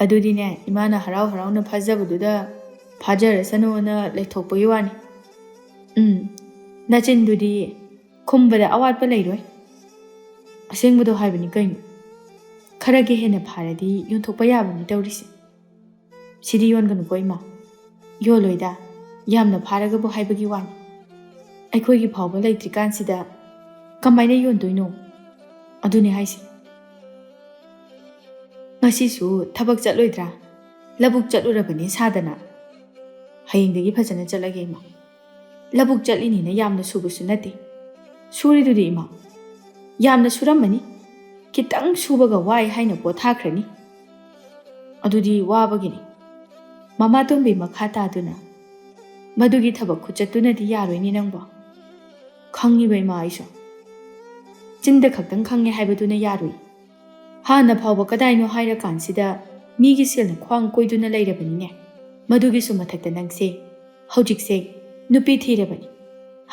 "ꯑꯗꯨꯗꯤꯅꯦ, ꯏꯃꯥꯅ ꯍꯔꯥꯎ ꯍꯔꯥꯎꯅ ꯐꯥꯖꯕꯗꯨꯗ ꯐꯥꯖꯔꯁꯅꯨꯅ ꯂꯩꯊꯣꯛꯄꯒꯤ ꯋꯥꯅꯤ꯫" "ꯎꯝ, ꯅꯆꯤꯟꯗꯨꯗꯤ ꯈꯨꯝꯕꯗ ꯑꯋꯥꯠꯄ ꯂꯩꯔꯣꯏ꯫ ꯑꯁꯦꯡꯕꯗꯣ ꯍꯥꯏꯕꯅꯤ ꯀꯩꯅꯣ꯫ ꯈꯔꯒ ꯍꯦꯟꯅ ꯐꯥꯔꯗꯤ ꯌꯣꯟꯊꯣꯛꯄ ꯌꯥꯕꯅꯤ ꯇꯧꯔꯤꯁꯦ꯫ ꯁꯤꯗꯤ ꯌꯣꯟꯒꯅꯨꯀꯣ, ꯏꯃꯥ꯫ ꯌꯣꯜꯂꯣꯏꯗ, ꯌꯥꯝꯅ ꯐꯥꯔꯒꯕꯨ ꯍꯥꯏꯕꯒꯤ ꯋꯥꯅꯤ꯫ ꯑꯩꯈꯣꯏꯒꯤ ꯐꯥꯎꯕ ꯂꯩꯇ꯭ꯔꯤꯀꯥꯟꯁꯤꯗ ꯀꯃꯥꯏꯅ ꯌꯣꯟꯗꯣꯏꯅꯣ? ꯑꯗꯨꯅꯦ ꯍꯥꯏꯁꯦ꯫ ꯉꯁꯤꯁꯨ ꯊꯕꯛ ꯆꯠꯂꯣꯏꯗ꯭ꯔꯥ? ꯂꯧꯕꯨꯛ ꯆꯠꯂꯨꯔꯕꯅꯦ ꯁꯥꯗꯅ꯫ ꯍꯌꯦꯡꯗꯒꯤ ꯐꯖꯅ ꯆꯠꯂꯒꯦ, ꯏꯃꯥ꯫ ꯂꯧꯕꯨꯛ ꯆꯠꯂꯤꯅꯤꯅ ꯌꯥꯝꯅ ꯁꯨꯕꯁꯨ ꯅꯠꯇꯦ꯫" "ꯁꯨꯔꯤꯗꯨꯗꯤ, ꯏꯃꯥ?" "ꯌꯥꯝꯅ ꯁꯨꯔꯝꯃꯅꯤ꯫ ꯈꯤꯇꯪ ꯁꯨꯕꯒ ꯋꯥꯏ ꯍꯥꯏꯅ ꯄꯣꯊꯥꯈ꯭ꯔꯅꯤ꯫ ꯑꯗꯨꯗꯤ ꯋꯥꯕꯒꯤꯅꯤ꯫" ꯃꯃꯥ ꯇꯣꯝꯕꯤ ꯃꯈꯥ ꯇꯥꯗꯨꯅ, "ꯃꯗꯨꯒꯤ ꯊꯕꯛ ꯈꯨꯆꯠꯇꯨꯅꯗꯤ ꯌꯥꯔꯣꯏꯅꯦ ꯅꯪꯕꯣ꯫" "ꯈꯪꯉꯤꯕ, ꯏꯃꯥ, ꯑꯩꯁꯨ꯫ ꯆꯤꯟꯗ ꯈꯛꯇꯪ ꯈꯪꯉꯦ ꯍꯥꯏꯕꯗꯨꯅ ꯌꯥꯔꯣꯏ꯫ ꯍꯥꯟꯅ ꯐꯥꯎꯕ ꯀꯗꯥꯏꯅꯣ ꯍꯥꯏꯔꯀꯥꯟꯁꯤꯗ ꯃꯤꯒꯤ ꯁꯦꯜꯅ ꯈ꯭ꯋꯥꯡ ꯀꯣꯏꯗꯨꯅ ꯂꯩꯔꯕꯅꯤꯅꯦ꯫ ꯃꯗꯨꯒꯤꯁꯨ ꯃꯊꯛꯇ ꯅꯪꯁꯦ ꯍꯧꯖꯤꯛꯁꯦ ꯅꯨꯄꯤ ꯊꯤꯔꯕꯅꯤ꯫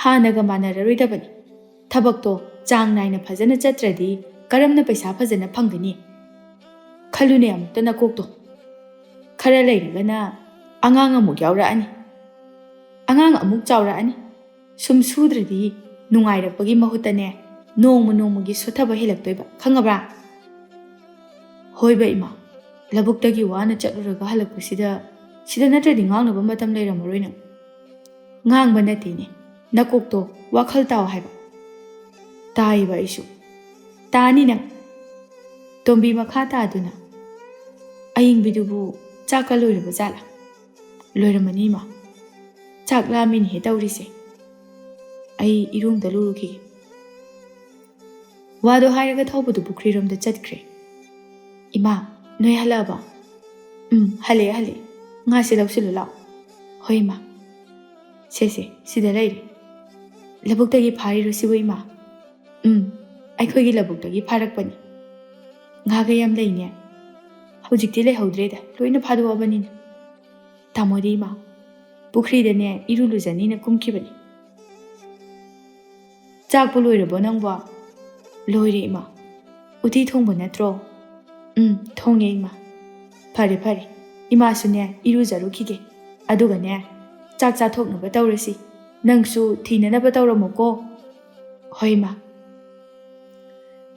ꯍꯥꯟꯅꯒ ꯃꯥꯟꯅꯔꯔꯣꯏꯗꯕꯅꯤ꯫ ꯊꯕꯛꯇꯣ ꯆꯥꯡ ꯅꯥꯏꯅ ꯐꯖꯅ ꯆꯠꯇ꯭ꯔꯗꯤ ꯀꯔꯝꯅ ꯄꯩꯁꯥ ꯐꯖꯅ ꯐꯪꯒꯅꯤ? ꯈꯜꯂꯨꯅꯦ ꯑꯃꯨꯛꯇ ꯅꯀꯣꯛꯇꯣ꯫ ꯈꯔ ꯂꯩꯔꯒꯅ ꯑꯉꯥꯡ ꯑꯃꯨꯛ ꯌꯥꯎꯔꯛꯑꯅꯤ꯫ ꯑꯉꯥꯡ ꯑꯃꯨꯛ ꯆꯥꯎꯔꯛꯑꯅꯤ꯫ ꯁꯨꯝ ꯁꯨꯗ꯭ꯔꯗꯤ ꯅꯨꯡꯉꯥꯏꯔꯛꯄꯒꯤ ꯃꯍꯨꯠꯇꯅꯦ, ꯅꯣꯡꯃ ꯅꯣꯡꯃꯒꯤ ꯁꯣꯠꯊꯕ ꯍꯦꯜꯂꯛꯇꯣꯏꯕ, ꯈꯪꯉꯕ꯭ꯔꯥ?" "ꯍꯣꯏꯕ ꯏꯃꯥ, ꯂꯧꯕꯨꯛꯇꯒꯤ ꯋꯥꯅ ꯆꯠꯂꯨꯔꯒ ꯍꯜꯂꯛꯄꯁꯤꯗ ꯁꯤꯗ ꯅꯠꯇ꯭ꯔꯗꯤ ꯉꯥꯡꯅꯕ ꯃꯇꯝ ꯂꯩꯔꯝꯃꯔꯣꯏ ꯅꯪ꯫ ꯉꯥꯡꯕ ꯅꯠꯇꯦꯅꯦ, ꯅꯀꯣꯛꯇꯣ ꯋꯥꯈꯜ ꯇꯥꯎ ꯍꯥꯏꯕ꯫ ꯇꯥꯏꯕ ꯑꯩꯁꯨ꯫ ꯇꯥꯅꯤ ꯅꯪ꯫ ꯇꯣꯝꯕꯤ ꯃꯈꯥ ꯇꯥꯗꯨꯅ, "ꯑꯌꯤꯡꯕꯤꯗꯨꯕꯨ ꯆꯥꯛꯀ ꯂꯣꯏꯔꯕ ꯖꯥꯠꯂꯥ?" "ꯂꯣꯏꯔꯝꯃꯅꯤ ꯏꯃꯥ꯫ ꯆꯥꯛ ꯂꯥꯝꯃꯤꯅꯦꯍꯦ ꯇꯧꯔꯤꯁꯦ꯫ ꯑꯩ ꯏꯔꯨꯝꯗ ꯂꯨꯔꯨꯈꯤꯒꯦ꯫" ꯋꯥꯗꯣ ꯍꯥꯏꯔꯒ ꯊꯧꯕꯗꯨ ꯄꯨꯈ꯭ꯔꯤꯔꯣꯝꯗ ꯆꯠꯈ꯭ꯔꯦ꯫ "ꯏꯃꯥ, ꯅꯣꯏ ꯍꯜꯂꯛꯑꯕ?" "ꯎꯝ, ꯍꯜꯂꯛꯑꯦ, ꯍꯜꯂꯛꯑꯦ꯫ ꯉꯥꯁꯦ ꯂꯧꯁꯤꯜꯂꯨ ꯂꯥꯛꯑꯣ꯫" "ꯍꯣꯏ ꯏꯃꯥ꯫ ꯁꯦ, ꯁꯦ, ꯁꯤꯗ ꯂꯩꯔꯦ꯫ ꯂꯧꯕꯨꯛꯇꯒꯤ ꯐꯥꯔꯤꯔꯣ ꯁꯤꯕꯨ ꯏꯃꯥ?" "ꯎꯝ, ꯑꯩꯈꯣꯏꯒꯤ ꯂꯧꯕꯨꯛꯇꯒꯤ ꯐꯥꯔꯛꯄꯅꯤ꯫ ꯉꯥꯒ ꯌꯥꯝ ꯂꯩꯅꯦ꯫ ꯍꯧꯖꯤꯛꯇꯤ ꯂꯩꯍꯧꯗ꯭ꯔꯦꯗ, ꯂꯣꯏꯅ ꯐꯥꯗꯣꯛꯑꯕꯅꯤꯅ꯫ ꯇꯥꯃꯣꯗꯤ ꯏꯃꯥ?" "ꯄꯨꯈ꯭ꯔꯤꯗꯅꯦ ꯏꯔꯨ ꯂꯨꯖꯅꯤꯅ ꯀꯨꯝꯈꯤꯕꯅꯤ꯫" "ꯆꯥꯛꯄꯨ ꯂꯣꯏꯔꯕꯣ ꯅꯪꯕꯣ?" "ꯂꯣꯏꯔꯦ ꯏꯃꯥ꯫ ꯎꯇꯤ ꯊꯣꯡꯕ ꯅꯠꯇ꯭ꯔꯣ?" "ꯎꯝ, ꯊꯣꯡꯉꯦ ꯏꯃꯥ꯫" "ꯐꯔꯦ, ꯐꯔꯦ꯫ ꯏꯃꯥꯁꯨꯅꯦ ꯏꯔꯨꯖꯔꯨꯈꯤꯒꯦ꯫ ꯑꯗꯨꯒꯅꯦ ꯆꯥꯛ ꯆꯥꯊꯣꯛꯅꯕ ꯇꯧꯔꯁꯤ꯫ ꯅꯪꯁꯨ ꯊꯤꯅꯅꯕ ꯇꯧꯔꯝꯃꯨꯀꯣ꯫" "ꯍꯣꯏ ꯏꯃꯥ꯫"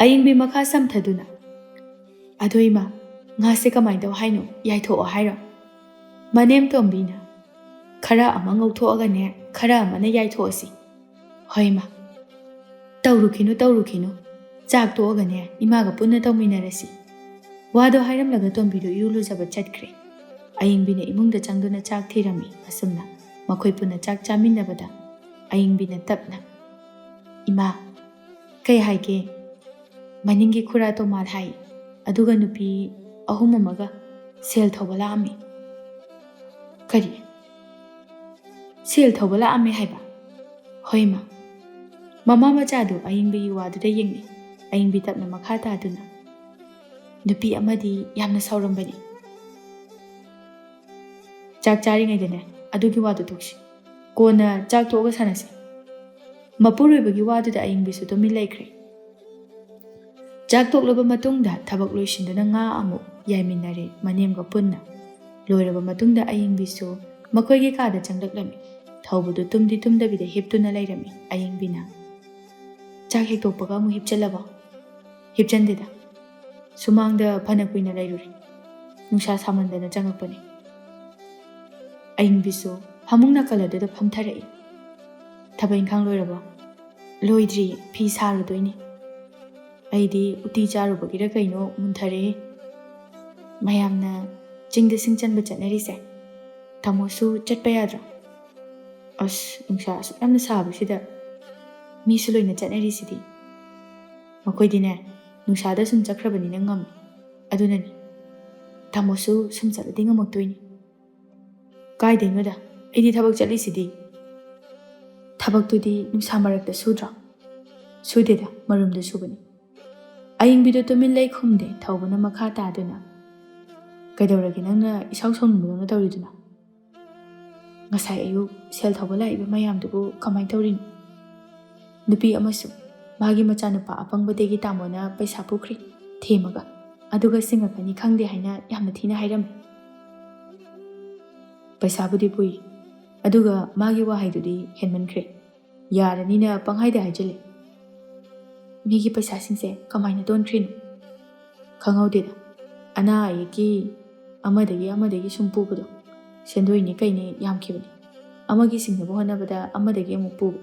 ꯑꯌꯤꯡꯕꯤ ꯃꯈꯥ ꯁꯝꯊꯗꯨꯅ, "ꯑꯗꯣ ꯏꯃꯥ, ꯉꯥꯁꯦ ꯀꯃꯥꯏꯅ ꯇꯧ ꯍꯥꯏꯅꯣ? ꯌꯥꯏꯊꯣꯛꯑꯣ ꯍꯥꯏꯔꯣ?" ꯃꯅꯦꯝ ꯇꯣꯝꯕꯤꯅ, "ꯈꯔ ꯑꯃ ꯉꯧꯊꯣꯛꯑꯒꯅꯦ, ꯈꯔ ꯑꯃꯅ ꯌꯥꯏꯊꯣꯛꯑꯁꯤ꯫" "ꯍꯣꯏ ꯏꯃꯥ꯫" "ꯇꯧꯔꯨꯈꯤꯅꯨ, ꯇꯧꯔꯨꯈꯤꯅꯨ꯫ ꯆꯥꯛ ꯇꯣꯛꯑꯒꯅꯦ ꯏꯃꯥꯒ ꯄꯨꯟꯅ ꯇꯧꯃꯤꯟꯅꯔꯁꯤ꯫" ꯋꯥꯗꯣ ꯍꯥꯏꯔꯝꯂꯒ ꯇꯣꯝꯕꯤꯗꯨ ꯏꯔꯨ ꯂꯨꯖꯕ ꯆꯠꯈ꯭ꯔꯦ꯫ ꯑꯌꯤꯡꯕꯤꯅ ꯏꯃꯨꯡꯗ ꯆꯪꯗꯨꯅ ꯆꯥꯛ ꯊꯤꯔꯝꯃꯤ꯫ ꯑꯁꯨꯝꯅ ꯃꯈꯣꯏ ꯄꯨꯟꯅ ꯆꯥꯛ ꯆꯥꯃꯤꯟꯅꯕꯗ ꯑꯌꯤꯡꯕꯤꯅ ꯇꯞꯅ, "ꯏꯃꯥ, ꯀꯩ ꯍꯥꯏꯒꯦ? ꯃꯅꯤꯡꯒꯤ ꯈꯨꯔꯥ ꯇꯣꯃꯥꯜ ꯍꯥꯏ, ꯑꯗꯨꯒ ꯅꯨꯄꯤ ꯑꯍꯨꯝ ꯑꯃꯒ ꯁꯦꯜ ꯊꯧꯕ ꯂꯥꯛꯑꯝꯃꯤ꯫" "ꯀꯔꯤ? ꯁꯦꯜ ꯊꯧꯕ ꯂꯥꯛꯑꯝꯃꯦ ꯍꯥꯏꯕ?" "ꯍꯣꯏ ꯏꯃꯥ꯫" ꯃꯃꯥ ꯃꯆꯥꯗꯨ ꯑꯌꯤꯡꯕꯤꯒꯤ ꯋꯥꯗꯨꯗ ꯌꯦꯡꯂꯤ꯫ ꯑꯌꯤꯡꯕꯤ ꯇꯞꯅ ꯃꯈꯥ ꯇꯥꯗꯨꯅ, "ꯅꯨꯄꯤ ꯑꯃꯗꯤ ꯌꯥꯝꯅ ꯁꯥꯎꯔꯝꯕꯅꯤ꯫" "ꯆꯥꯛ ꯆꯥꯔꯤꯉꯩꯗꯅꯦ ꯑꯗꯨꯒꯤ ꯋꯥꯗꯨ ꯇꯣꯛꯁꯤ꯫ ꯀꯣꯟꯅ ꯆꯥꯛ ꯇꯣꯛꯑꯒ ꯁꯥꯟꯅꯁꯤ꯫" ꯃꯄꯨꯔꯣꯏꯕꯒꯤ ꯋꯥꯗꯨꯗ ꯑꯌꯤꯡꯕꯤꯁꯨ ꯇꯨꯃꯤꯟ ꯂꯩꯈ꯭ꯔꯦ꯫ ꯆꯥꯛ ꯇꯣꯛꯂꯕ ꯃꯇꯨꯡꯗ ꯊꯕꯛ ꯂꯣꯏꯁꯤꯟꯗꯨꯅ ꯉꯥ ꯑꯃꯨꯛ ꯌꯥꯏꯃꯤꯟꯅꯔꯦ ꯃꯅꯦꯝꯒ ꯄꯨꯟꯅ꯫ ꯂꯣꯏꯔꯕ ꯃꯇꯨꯡꯗ ꯑꯌꯤꯡꯕꯤꯁꯨ ꯃꯈꯣꯏꯒꯤ ꯀꯥꯗ ꯆꯪꯂꯛꯂꯝꯃꯤ꯫ ꯊꯧꯕꯗꯨ ꯇꯨꯝꯗꯤ ꯇꯨꯝꯗꯕꯤꯗ ꯍꯤꯞꯇꯨꯅ ꯂꯩꯔꯝꯃꯤ꯫ ꯑꯌꯤꯡꯕꯤꯅ, "ꯆꯥꯛ ꯍꯦꯛ ꯇꯣꯛꯄꯒ ꯑꯃꯨꯛ ꯍꯤꯞꯆꯜꯂꯕꯣ?" "ꯍꯤꯞꯆꯟꯗꯦꯗ꯫ ꯁꯨꯃꯥꯡꯗ ꯐꯅ ꯀꯨꯏꯅ ꯂꯩꯔꯨꯔꯦ꯫ ꯅꯨꯡꯁꯥ ꯁꯥꯃꯟꯗꯅ ꯆꯪꯉꯛꯄꯅꯤ꯫ ꯑꯏꯪꯕꯤꯁꯨ ꯐꯃꯨꯡ ꯅꯥꯀꯜ ꯑꯗꯨꯗ ꯐꯝꯊꯔꯛꯏ꯫ "ꯊꯕꯛ ꯏꯪꯈꯥꯡ ꯂꯣꯏꯔꯕꯣ?" "ꯂꯣꯏꯗ꯭ꯔꯤ, ꯐꯤ ꯁꯥꯔꯨꯗꯣꯏꯅꯤ꯫ ꯑꯩꯗꯤ ꯎꯇꯤ ꯆꯥꯔꯨꯕꯒꯤꯔ ꯀꯩꯅꯣ ꯃꯨꯟꯊꯔꯦ꯫ ꯃꯌꯥꯝꯅ ꯆꯤꯡꯗ ꯁꯤꯡ ꯆꯟꯕ ꯆꯠꯅꯔꯤꯁꯦ꯫ ꯇꯥꯃꯣꯁꯨ ꯆꯠꯄ ꯌꯥꯗ꯭ꯔꯣ?" "ꯑꯁ, ꯅꯨꯡꯁꯥ ꯑꯁꯨꯛ ꯌꯥꯝꯅ ꯁꯥꯕꯁꯤꯗ ꯃꯤꯁꯨ ꯂꯣꯏꯅ ꯆꯠꯅꯔꯤꯁꯤꯗꯤ꯫ ꯃꯈꯣꯏꯗꯤꯅꯦ, ꯅꯨꯡꯁꯥꯗ ꯁꯨꯝ ꯆꯠꯈ꯭ꯔꯕꯅꯤꯅ ꯉꯝꯃꯤ꯫ ꯑꯗꯨꯅꯅꯤ꯫ ꯇꯥꯃꯣꯁꯨ ꯁꯨꯝ ꯆꯠꯂꯗꯤ ꯉꯝꯃꯛꯇꯣꯏꯅꯤ꯫" "ꯀꯥꯏꯗꯩꯅꯣꯗ, ꯑꯩꯗꯤ ꯊꯕꯛ ꯆꯠꯂꯤꯁꯤꯗꯤ꯫" "ꯊꯕꯛꯇꯨꯗꯤ ꯅꯨꯡꯁꯥ ꯃꯔꯛꯇ ꯁꯨꯗ꯭ꯔꯣ?" "ꯁꯨꯗꯦꯗ, ꯃꯔꯨꯝꯗ ꯁꯨꯕꯅꯤ꯫" ꯑꯏꯪꯕꯤꯗꯣ ꯇꯨꯃꯤꯟ ꯂꯩ ꯈꯨꯝꯗꯦ꯫ ꯊꯧꯕꯅ ꯃꯈꯥ ꯇꯥꯗꯨꯅ, "ꯀꯩꯗꯧꯔꯒꯦ ꯅꯪꯅ ꯏꯁꯥꯎ ꯁꯥꯎꯅꯤꯡꯕꯗꯧꯅ ꯇꯧꯔꯤꯗꯨꯅ?" "ꯉꯁꯥꯏ ꯑꯌꯨꯛ ꯁꯦꯜ ꯊꯧꯕ ꯂꯥꯛꯏꯕ ꯃꯌꯥꯝꯗꯨꯕꯨ ꯀꯃꯥꯏꯅ ꯇꯧꯔꯤꯅꯣ?" "ꯅꯨꯄꯤ ꯑꯃꯁꯨ ꯃꯥꯒꯤ ꯃꯆꯥꯅꯨꯄꯥ ꯑꯄꯪꯕꯗꯒꯤ ꯇꯥꯃꯣꯅ ꯄꯩꯁꯥ ꯄꯨꯈ꯭ꯔꯦ ꯊꯦꯝꯃꯒ, ꯑꯗꯨꯒ ꯁꯤꯡꯉꯛꯀꯅꯤ ꯈꯪꯗꯦ ꯍꯥꯏꯅ ꯌꯥꯝꯅ ꯊꯤꯅ ꯍꯥꯏꯔꯝꯃꯤ꯫" "ꯄꯩꯁꯥꯕꯨꯗꯤ ꯄꯨꯏ, ꯑꯗꯨꯒ ꯃꯥꯒꯤ ꯋꯥꯍꯩꯗꯨꯗꯤ ꯍꯦꯟꯃꯟꯈ꯭ꯔꯦ꯫ ꯌꯥꯔꯅꯤꯅ ꯄꯪꯍꯥꯏꯗ ꯍꯥꯏꯖꯤꯜꯂꯦ꯫" "ꯃꯤꯒꯤ ꯄꯩꯁꯥꯁꯤꯡꯁꯦ ꯀꯃꯥꯏꯅ ꯇꯣꯟꯈ꯭ꯔꯤꯅꯣ?" "ꯈꯪꯍꯧꯗꯦꯗ, ꯑꯅꯥ ꯑꯌꯦꯛꯀꯤ ꯑꯃꯗꯒꯤ ꯑꯃꯗꯒꯤ ꯁꯨꯝ ꯄꯨꯕꯗꯣ, ꯁꯦꯟꯗꯣꯏꯅꯦ ꯀꯩꯅꯦ ꯌꯥꯝꯈꯤꯕꯅꯤ꯫ ꯑꯃꯒꯤ ꯁꯤꯡꯅꯕ ꯍꯣꯠꯅꯕꯗ ꯑꯃꯗꯒꯤ ꯑꯃꯨꯛ ꯄꯨꯕ,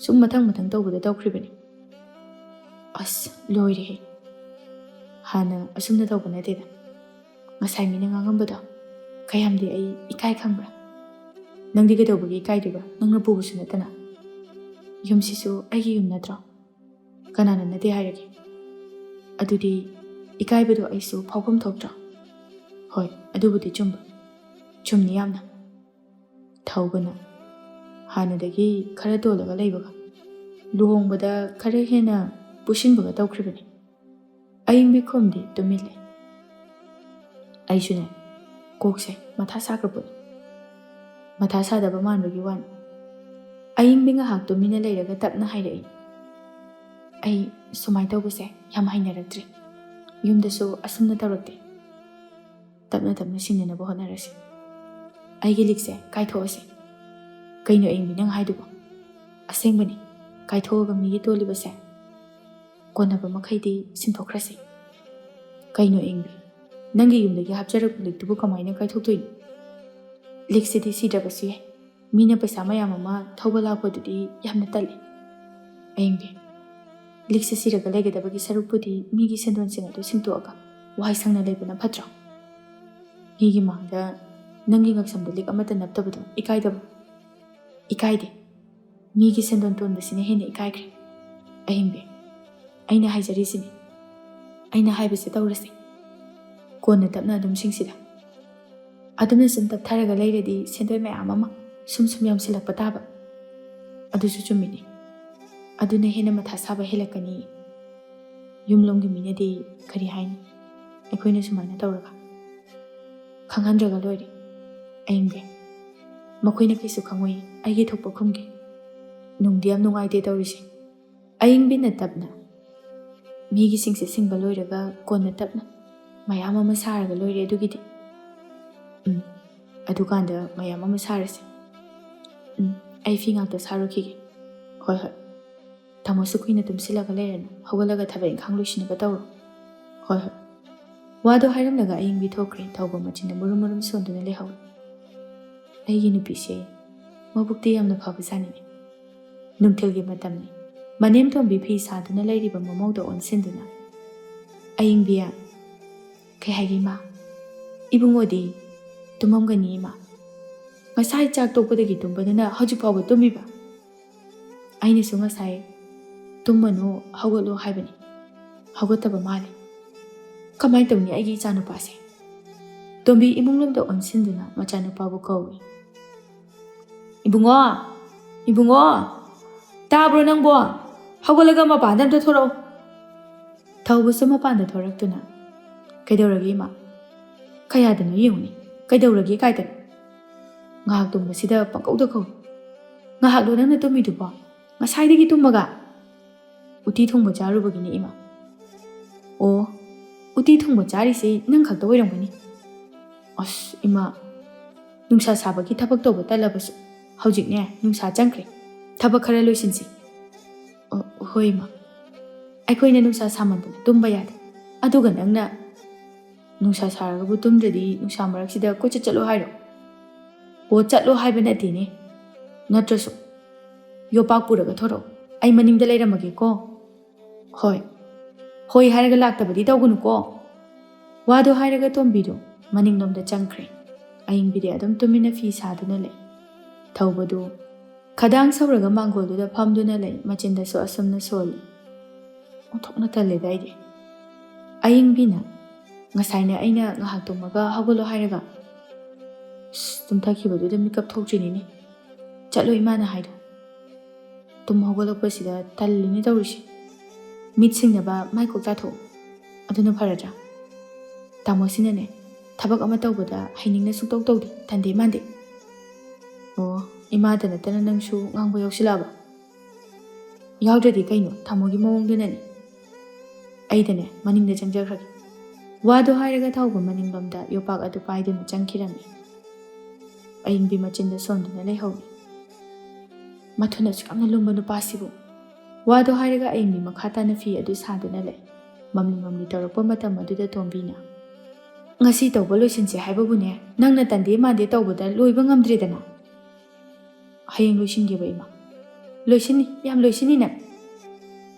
ꯁꯨꯝ ꯃꯊꯪ ꯃꯊꯪ ꯇꯧꯕꯗ ꯇꯧꯈ꯭ꯔꯤꯕꯅꯤ꯫" "ꯑꯁ, ꯂꯣꯏꯔꯦꯍꯦ꯫ ꯍꯥꯟꯅ ꯑꯁꯨꯝꯅ ꯇꯧꯕ ꯅꯠꯇꯦꯗ꯫ ꯉꯁꯥꯏ ꯃꯤꯅ ꯉꯥꯡꯉꯝꯕꯗꯣ ꯀꯌꯥꯝꯗꯤ ꯑꯩ ꯏꯀꯥꯏ ꯈꯪꯕ꯭ꯔꯥ? ꯅꯪꯗꯤ ꯀꯩꯗꯧꯕꯒꯤ ꯏꯀꯥꯏꯗꯣꯏꯕ? ꯅꯪꯅ ꯄꯨꯕꯁꯨ ꯅꯠꯇꯅ꯫ ꯌꯨꯝꯁꯤꯁꯨ ꯑꯩꯒꯤ ꯌꯨꯝ ꯅꯠꯇ꯭ꯔꯣ? ꯀꯅꯥꯅ ꯅꯠꯇꯦ ꯍꯥꯏꯔꯒꯦ? ꯑꯗꯨꯗꯤ ꯏꯀꯥꯏꯕꯗꯣ ꯑꯩꯁꯨ ꯐꯥꯎꯐꯝ ꯊꯣꯛꯇ꯭ꯔꯣ?" "ꯍꯣꯏ, ꯑꯗꯨꯕꯨꯗꯤ ꯆꯨꯝꯕ꯫ ꯆꯨꯝꯅꯤ ꯌꯥꯝꯅ꯫" ꯊꯧꯕꯅ ꯍꯥꯟꯅꯗꯒꯤ ꯈꯔ ꯇꯣꯜꯂꯒ ꯂꯩꯕꯒ, ꯂꯨꯍꯣꯡꯕꯗ ꯈꯔ ꯍꯦꯟꯅ ꯄꯨꯁꯤꯟꯕꯒ ꯇꯧꯈ꯭ꯔꯤꯕꯅꯤ꯫ ꯑꯏꯪꯕꯤ ꯈꯨꯝꯗꯤ ꯇꯨꯃꯤꯜꯂꯦ꯫ ꯑꯩꯁꯨꯅꯦ, ꯀꯣꯛꯁꯦ ꯃꯊꯥ ꯁꯥꯈ꯭ꯔ ꯄꯣꯠꯅꯤ꯫ ꯃꯊꯥ ꯁꯥꯗꯕ ꯃꯥꯟꯕꯒꯤ ꯋꯥꯅꯤ꯫ ꯑꯏꯪꯕꯤ ꯉꯥꯏꯍꯥꯛ ꯇꯨꯃꯤꯟꯅ ꯂꯩꯔꯒ ꯇꯞꯅ ꯍꯥꯏꯔꯛꯏ, "ꯑꯩ ꯁꯨꯃꯥꯏꯅ ꯇꯧꯕꯁꯦ ꯌꯥꯝ ꯍꯩꯅꯔꯛꯇ꯭ꯔꯦ꯫ ꯌꯨꯝꯗꯁꯨ ꯑꯁꯨꯝꯅ ꯇꯧꯔꯛꯇꯦ꯫ ꯇꯞꯅ ꯇꯞꯅ ꯁꯤꯡꯅꯅꯕ ꯍꯣꯠꯅꯔꯁꯤ꯫ ꯑꯩꯒꯤ ꯂꯤꯛꯁꯦ ꯀꯥꯏꯊꯣꯛꯑꯁꯤ꯫" "ꯀꯩꯅꯣ ꯑꯏꯪꯕꯤ ꯅꯪ ꯍꯥꯏꯗꯨꯕꯣ?" "ꯑꯁꯦꯡꯕꯅꯤ, ꯀꯥꯏꯊꯣꯛꯑꯒ ꯃꯤꯒꯤ ꯇꯣꯜꯂꯤꯕꯁꯦ ꯀꯣꯟꯅꯕ ꯃꯈꯩꯗꯤ ꯁꯤꯟꯊꯣꯛꯈ꯭ꯔꯁꯤ꯫" "ꯀꯩꯅꯣ ꯑꯌꯤꯡꯕꯤ? ꯅꯪꯒꯤ ꯌꯨꯝꯗꯒꯤ ꯍꯥꯞꯆꯔꯛꯄ ꯂꯤꯛꯇꯨꯕꯨ ꯀꯃꯥꯏꯅ ꯀꯥꯏꯊꯣꯛꯇꯣꯏꯅꯣ? ꯂꯤꯛꯁꯤꯗꯤ ꯁꯤꯗ꯭ꯔꯕꯁꯨ ꯌꯥꯏ꯫ ꯃꯤꯅ ꯄꯩꯁꯥ ꯃꯌꯥꯝ ꯑꯃ ꯊꯧꯕ ꯂꯥꯛꯄꯗꯨꯗꯤ ꯌꯥꯝꯅ ꯇꯜꯂꯤ꯫ ꯑꯌꯤꯡꯕꯤ, ꯂꯤꯛꯁꯦ ꯁꯤꯔꯒ ꯂꯩꯒꯗꯕꯒꯤ ꯁꯔꯨꯛꯄꯨꯗꯤ ꯃꯤꯒꯤ ꯁꯦꯟꯗꯣꯟꯁꯤꯡ ꯑꯗꯨ ꯁꯤꯡꯇꯣꯛꯑꯒ ꯋꯥꯏ ꯁꯪꯅ ꯂꯩꯕꯅ ꯐꯠꯇ꯭ꯔꯣ? ꯃꯤꯒꯤ ꯃꯥꯡꯗ ꯅꯪꯒꯤ ꯉꯛꯁꯝꯗ ꯂꯤꯛ ꯑꯃꯠꯇ ꯅꯞꯇꯕꯗꯣ ꯏꯀꯥꯏꯗꯕ꯭ꯔꯣ?" "ꯏꯀꯥꯏꯗꯦ꯫ ꯃꯤꯒꯤ ꯁꯦꯟꯗꯣꯟ ꯇꯣꯟꯕꯁꯤꯅ ꯍꯦꯟꯅ ꯏꯀꯥꯏꯈ꯭ꯔꯦ꯫ ꯑꯍꯤꯡꯕꯤ, ꯑꯩꯅ ꯍꯥꯏꯖꯔꯤꯁꯤꯅꯤ꯫ ꯑꯩꯅ ꯍꯥꯏꯕꯁꯦ ꯇꯧꯔꯁꯦ꯫ ꯀꯣꯟꯅ ꯇꯞꯅ ꯑꯗꯨꯝ ꯁꯤꯡꯁꯤꯗ꯫ ꯑꯗꯨꯝꯅ ꯁꯨꯝ ꯇꯞꯊꯔꯒ ꯂꯩꯔꯗꯤ ꯁꯦꯟꯗꯣꯏ ꯃꯌꯥꯝ ꯑꯃ ꯁꯨꯝ ꯁꯨꯝ ꯌꯥꯝꯁꯤꯜꯂꯛꯄ ꯇꯥꯕ꯫ ꯑꯗꯨꯁꯨ ꯆꯨꯝꯃꯤꯅꯤ꯫ ꯑꯗꯨꯅ ꯍꯦꯟꯅ ꯃꯊꯥ ꯁꯥꯕ ꯍꯦꯜꯂꯛꯀꯅꯤ꯫ ꯌꯨꯝꯂꯣꯝꯒꯤ ꯃꯤꯅꯗꯤ ꯀꯔꯤ ꯍꯥꯏꯅꯤ? ꯑꯩꯈꯣꯏꯅ ꯁꯨꯃꯥꯏꯅ ꯇꯧꯔꯒ ꯈꯪꯍꯟꯗ꯭ꯔꯒ ꯂꯣꯏꯔꯦ꯫ ꯑꯌꯤꯡꯕꯤ, ꯃꯈꯣꯏꯅ ꯀꯩꯁꯨ ꯈꯪꯉꯣꯏ꯫ ꯑꯩꯒꯤ ꯊꯣꯛꯄ ꯈꯨꯝꯒꯦ꯫ ꯅꯨꯡꯗꯤ ꯌꯥꯝ ꯅꯨꯡꯉꯥꯏꯇꯦ ꯇꯧꯔꯤꯁꯦ꯫ ꯑꯌꯤꯡꯕꯤꯅ ꯇꯞꯅ ꯃꯤꯒꯤꯁꯤꯡꯁꯦ ꯁꯤꯡꯕ ꯂꯣꯏꯔꯒ ꯀꯣꯟꯅ ꯇꯞꯅ ꯃꯌꯥꯝ ꯑꯃ ꯁꯥꯔꯒ ꯂꯣꯏꯔꯦ ꯑꯗꯨꯒꯤꯗꯤ꯫ ꯎꯝ, ꯑꯗꯨꯀꯥꯟꯗ ꯃꯌꯥꯝ ꯑꯃ ꯁꯥꯔꯁꯦ꯫ ꯎꯝ, ꯑꯩ ꯐꯤ ꯉꯥꯛꯇ ꯁꯥꯔꯨꯈꯤꯒꯦ꯫ ꯍꯣꯏ, ꯍꯣꯏ꯫ ꯊꯝꯃꯣꯁꯨ ꯀꯨꯏꯅ ꯇꯨꯝꯁꯤꯜꯂꯒ ꯂꯩꯔꯅꯨ꯫ ꯍꯧꯒꯠꯂꯒ ꯊꯕꯛ ꯏꯪꯈꯥꯡ ꯂꯣꯏꯁꯤꯟꯅꯕ ꯇꯧꯔꯣ꯫ ꯍꯣꯏ, ꯍꯣꯏ꯫ ꯋꯥꯗꯣ ꯍꯥꯏꯔꯝꯂꯒ ꯑꯌꯤꯡꯕꯤ ꯊꯣꯛꯈ꯭ꯔꯦ꯫ ꯊꯧꯕ ꯃꯆꯤꯟꯗ ꯃꯨꯔꯨꯝ ꯃꯨꯔꯨꯝ ꯁꯣꯟꯗꯨꯅ ꯂꯩꯍꯧꯏ꯫ ꯑꯩꯒꯤ ꯅꯨꯄꯤꯁꯦ ꯃꯕꯨꯛꯇꯤ ꯌꯥꯝꯅ ꯐꯕꯖꯥꯠꯅꯤꯅꯦ꯫ ꯅꯨꯡꯊꯤꯜꯒꯤ ꯃꯇꯝꯅꯤ꯫ ꯃꯅꯦꯝ ꯇꯣꯝꯕꯤ ꯐꯤ ꯁꯥꯗꯨꯅ ꯂꯩꯔꯤꯕ ꯃꯃꯧꯗ ꯑꯣꯟꯁꯤꯟꯗꯨꯅ, "ꯑꯌꯤꯡꯕꯤ, ꯀꯩ ꯍꯥꯏꯒꯦ ꯏꯃꯥ? ꯏꯕꯨꯡꯉꯣꯗꯤ ꯇꯨꯝꯃꯝꯒꯅꯤ ꯏꯃꯥ꯫ ꯉꯁꯥꯏ ꯆꯥꯛ ꯇꯣꯛꯄꯗꯒꯤ ꯇꯨꯝꯕꯗꯨꯅ ꯍꯧꯖꯤꯛ ꯐꯥꯎꯕ ꯇꯨꯝꯃꯤꯕ?" ꯑꯩꯅꯁꯨ ꯉꯁꯥꯏ "ꯇꯨꯝꯃꯅꯨ, ꯍꯧꯒꯠꯂꯣ" ꯍꯥꯏꯕꯅꯤ꯫ ꯍꯧꯒꯠꯇꯕ ꯃꯥꯜꯂꯦ꯫ ꯀꯃꯥꯏꯅ ꯇꯧꯅꯤ ꯑꯩꯒꯤ ꯏꯆꯥꯅꯨꯄꯥꯁꯦ? ꯇꯣꯝꯕꯤ ꯏꯃꯨꯡ ꯂꯣꯝꯗ ꯑꯣꯟꯁꯤꯟꯗꯨꯅ ꯃꯆꯥꯅꯨꯄꯥꯕꯨ ꯀꯧꯏ꯫ "ꯏꯕꯨꯡꯉꯣ! ꯏꯕꯨꯡꯉꯣ! ꯇꯥꯕ꯭ꯔꯣ ꯅꯪꯕꯣ? ꯍꯧꯒꯠꯂꯒ ꯃꯄꯥꯟꯗ ꯑꯝꯇ ꯊꯣꯔꯛꯑꯣ!" ꯊꯧꯕꯁꯨ ꯃꯄꯥꯟꯗ ꯊꯣꯔꯛꯇꯨꯅ, "ꯀꯩꯗꯧꯔꯒꯦ ꯏꯃꯥ? ꯀꯌꯥꯗꯅꯣ ꯌꯦꯡꯉꯨꯅꯦ꯫ ꯀꯩꯗꯧꯔꯒꯦ ꯀꯥꯏꯗꯅꯣ? ꯉꯥꯏꯍꯥꯛ ꯇꯨꯝꯕꯁꯤꯗ ꯄꯪꯀꯧꯗ ꯀꯧꯏ꯫ ꯉꯥꯏꯍꯥꯛꯂꯣ ꯅꯪꯅ ꯇꯨꯝꯃꯤꯗꯨꯕꯣ? ꯉꯁꯥꯏꯗꯒꯤ ꯇꯨꯝꯃꯒ?" "ꯎꯇꯤ ꯊꯣꯡꯕ ꯆꯥꯔꯨꯕꯒꯤꯅꯦ ꯏꯃꯥ꯫" "ꯑꯣ, ꯎꯇꯤ ꯊꯣꯡꯕ ꯆꯥꯔꯤꯁꯦ ꯅꯪ ꯈꯛꯇ ꯑꯣꯏꯔꯝꯒꯅꯤ꯫ ꯑꯁ ꯏꯃꯥ, ꯅꯨꯡꯁꯥ ꯁꯥꯕꯒꯤ ꯊꯕꯛ ꯇꯧꯕ ꯇꯜꯂꯕꯁꯨ ꯍꯧꯖꯤꯛꯅꯦ ꯅꯨꯡꯁꯥ ꯆꯪꯈ꯭ꯔꯦ꯫ ꯊꯕꯛ ꯈꯔ ꯂꯣꯏꯁꯤꯟꯁꯤ꯫" "ꯑꯣ, ꯍꯣꯏ ꯏꯃꯥ꯫ ꯑꯩꯈꯣꯏꯅ ꯅꯨꯡꯁꯥ ꯁꯥꯃꯟꯗꯅ ꯇꯨꯝꯕ ꯌꯥꯗꯦ꯫ ꯑꯗꯨꯒ ꯅꯪꯅ ꯅꯨꯡꯁꯥ ꯁꯥꯔꯒꯕꯨ ꯇꯨꯝꯗ꯭ꯔꯗꯤ ꯅꯨꯡꯁꯥ ꯃꯔꯛꯁꯤꯗ ꯀꯣꯏꯆꯠ ꯆꯠꯂꯣ ꯍꯥꯏꯔꯣ? ꯑꯣ, ꯆꯠꯂꯣ ꯍꯥꯏꯕ ꯅꯠꯇꯦꯅꯦ꯫ ꯅꯠꯇ꯭ꯔꯁꯨ ꯌꯣꯄꯥꯛ ꯄꯨꯔꯒ ꯊꯣꯔꯛꯑꯣ, ꯑꯩ ꯃꯅꯤꯡꯗ ꯂꯩꯔꯝꯃꯒꯦꯀꯣ꯫ ꯍꯣꯏ, ꯍꯣꯏ ꯍꯥꯏꯔꯒ ꯂꯥꯛꯇꯕꯗꯤ ꯇꯧꯒꯅꯨꯀꯣ꯫ ꯋꯥꯗꯣ ꯍꯥꯏꯔꯒ ꯇꯣꯝꯕꯤꯗꯣ ꯃꯅꯤꯡꯂꯣꯝꯗ ꯆꯪꯈ꯭ꯔꯦ꯫ ꯑꯌꯤꯡꯕꯤꯗꯤ ꯑꯗꯨꯝ ꯇꯨꯃꯤꯟꯅ ꯐꯤ ꯁꯥꯗꯨꯅ ꯂꯩ꯫ ꯊꯧꯕꯗꯨ ꯈꯗꯥꯡ ꯁꯧꯔꯒ ꯃꯥꯡꯒꯣꯜꯗꯨꯗ ꯐꯝꯗꯨꯅ ꯂꯩ, ꯃꯆꯤꯟꯗꯁꯨ ꯑꯁꯨꯝꯅ ꯁꯣꯜꯂꯤ꯫ ꯑꯣꯟꯊꯣꯛꯅ ꯇꯜꯂꯦꯗ ꯑꯩꯗꯤ꯫ ꯑꯌꯤꯡꯕꯤꯅ, "ꯉꯁꯥꯏꯅꯦ ꯑꯩꯅ ꯉꯥꯏꯍꯥꯛ ꯇꯨꯝꯃꯒ ꯍꯧꯒꯠꯂꯣ ꯍꯥꯏꯔꯒ, ꯑꯁ, ꯇꯨꯝꯊꯈꯤꯕꯗꯨꯗ ꯃꯤꯀꯞ ꯊꯣꯛꯇ꯭ꯔꯤꯅꯤꯅꯦ꯫ ꯆꯠꯂꯣ ꯏꯃꯥꯅ ꯍꯥꯏꯗꯣ꯫ ꯇꯨꯝ ꯍꯧꯒꯠꯂꯛꯄꯁꯤꯗ ꯇꯜꯂꯤꯅꯦ ꯇꯧꯔꯤꯁꯦ꯫ ꯃꯤꯠ ꯁꯤꯡꯅꯕ ꯃꯥꯏ ꯀꯣꯛ ꯇꯥꯊꯣꯛꯎ꯫ ꯑꯗꯨꯅ ꯐꯔꯗ꯭ꯔꯥ? ꯇꯥꯃꯣꯁꯤꯅꯅꯦ, ꯊꯕꯛ ꯑꯃ ꯇꯧꯕꯗ ꯍꯩꯅꯤꯡꯅ ꯁꯨꯡꯇꯧ ꯇꯧꯗꯦ, ꯇꯟꯗꯦ ꯃꯥꯟꯗꯦ"꯫ ꯑꯣ, ꯏꯃꯥꯗ ꯅꯠꯇꯅ ꯅꯪꯁꯨ ꯉꯥꯡꯕ ꯌꯥꯎꯁꯤꯜꯂꯛꯑꯕ? ꯌꯥꯎꯗ꯭ꯔꯗꯤ ꯀꯩꯅꯣ, ꯇꯥꯃꯣꯒꯤ ꯃꯑꯣꯡꯗꯨꯅꯅꯦ꯫ ꯑꯩꯗꯅꯦ, ꯃꯅꯤꯡꯗ ꯆꯪꯖꯈ꯭ꯔꯒꯦ꯫ ꯋꯥꯗꯣ ꯍꯥꯏꯔꯒ ꯊꯧꯕ ꯃꯅꯤꯡꯂꯣꯝꯗ ꯌꯣꯄꯥꯛ ꯑꯗꯨ ꯄꯥꯏꯗꯨꯅ ꯆꯪꯈꯤꯔꯝꯃꯤ꯫ ꯑꯌꯤꯡꯕꯤ ꯃꯆꯤꯟꯗ ꯁꯣꯟꯗꯨꯅ ꯂꯩꯍꯧꯏ꯫ ꯃꯊꯨꯟ ꯑꯁꯨꯛ ꯌꯥꯝꯅ ꯂꯨꯝꯕ ꯅꯨꯄꯥꯁꯤꯕꯨ꯫ ꯋꯥꯗꯣ ꯍꯥꯏꯔꯒ ꯑꯌꯤꯡꯕꯤ ꯃꯈꯥ ꯇꯥꯅ ꯐꯤ ꯑꯗꯨ ꯁꯥꯗꯨꯅ ꯂꯩ꯫ ꯃꯝꯂꯤ ꯃꯝꯂꯤ ꯇꯧꯔꯛꯄ ꯃꯇꯝ ꯑꯗꯨꯗ ꯇꯣꯝꯕꯤꯅ, "ꯉꯁꯤ ꯇꯧꯕ ꯂꯣꯏꯁꯤꯟꯁꯦ ꯍꯥꯏꯕꯕꯨꯅꯦ, ꯅꯪꯅ ꯇꯟꯗꯦ ꯃꯥꯟꯗꯦ ꯇꯧꯕꯗ ꯂꯣꯏꯕ ꯉꯝꯗ꯭ꯔꯦꯗꯅ꯫ ꯍꯌꯦꯡ ꯂꯣꯏꯁꯤꯟꯒꯦꯕ ꯏꯃꯥ"꯫ "ꯂꯣꯏꯁꯤꯟꯅꯤ, ꯌꯥꯝ ꯂꯣꯏꯁꯤꯟꯅꯤ ꯅꯪ꯫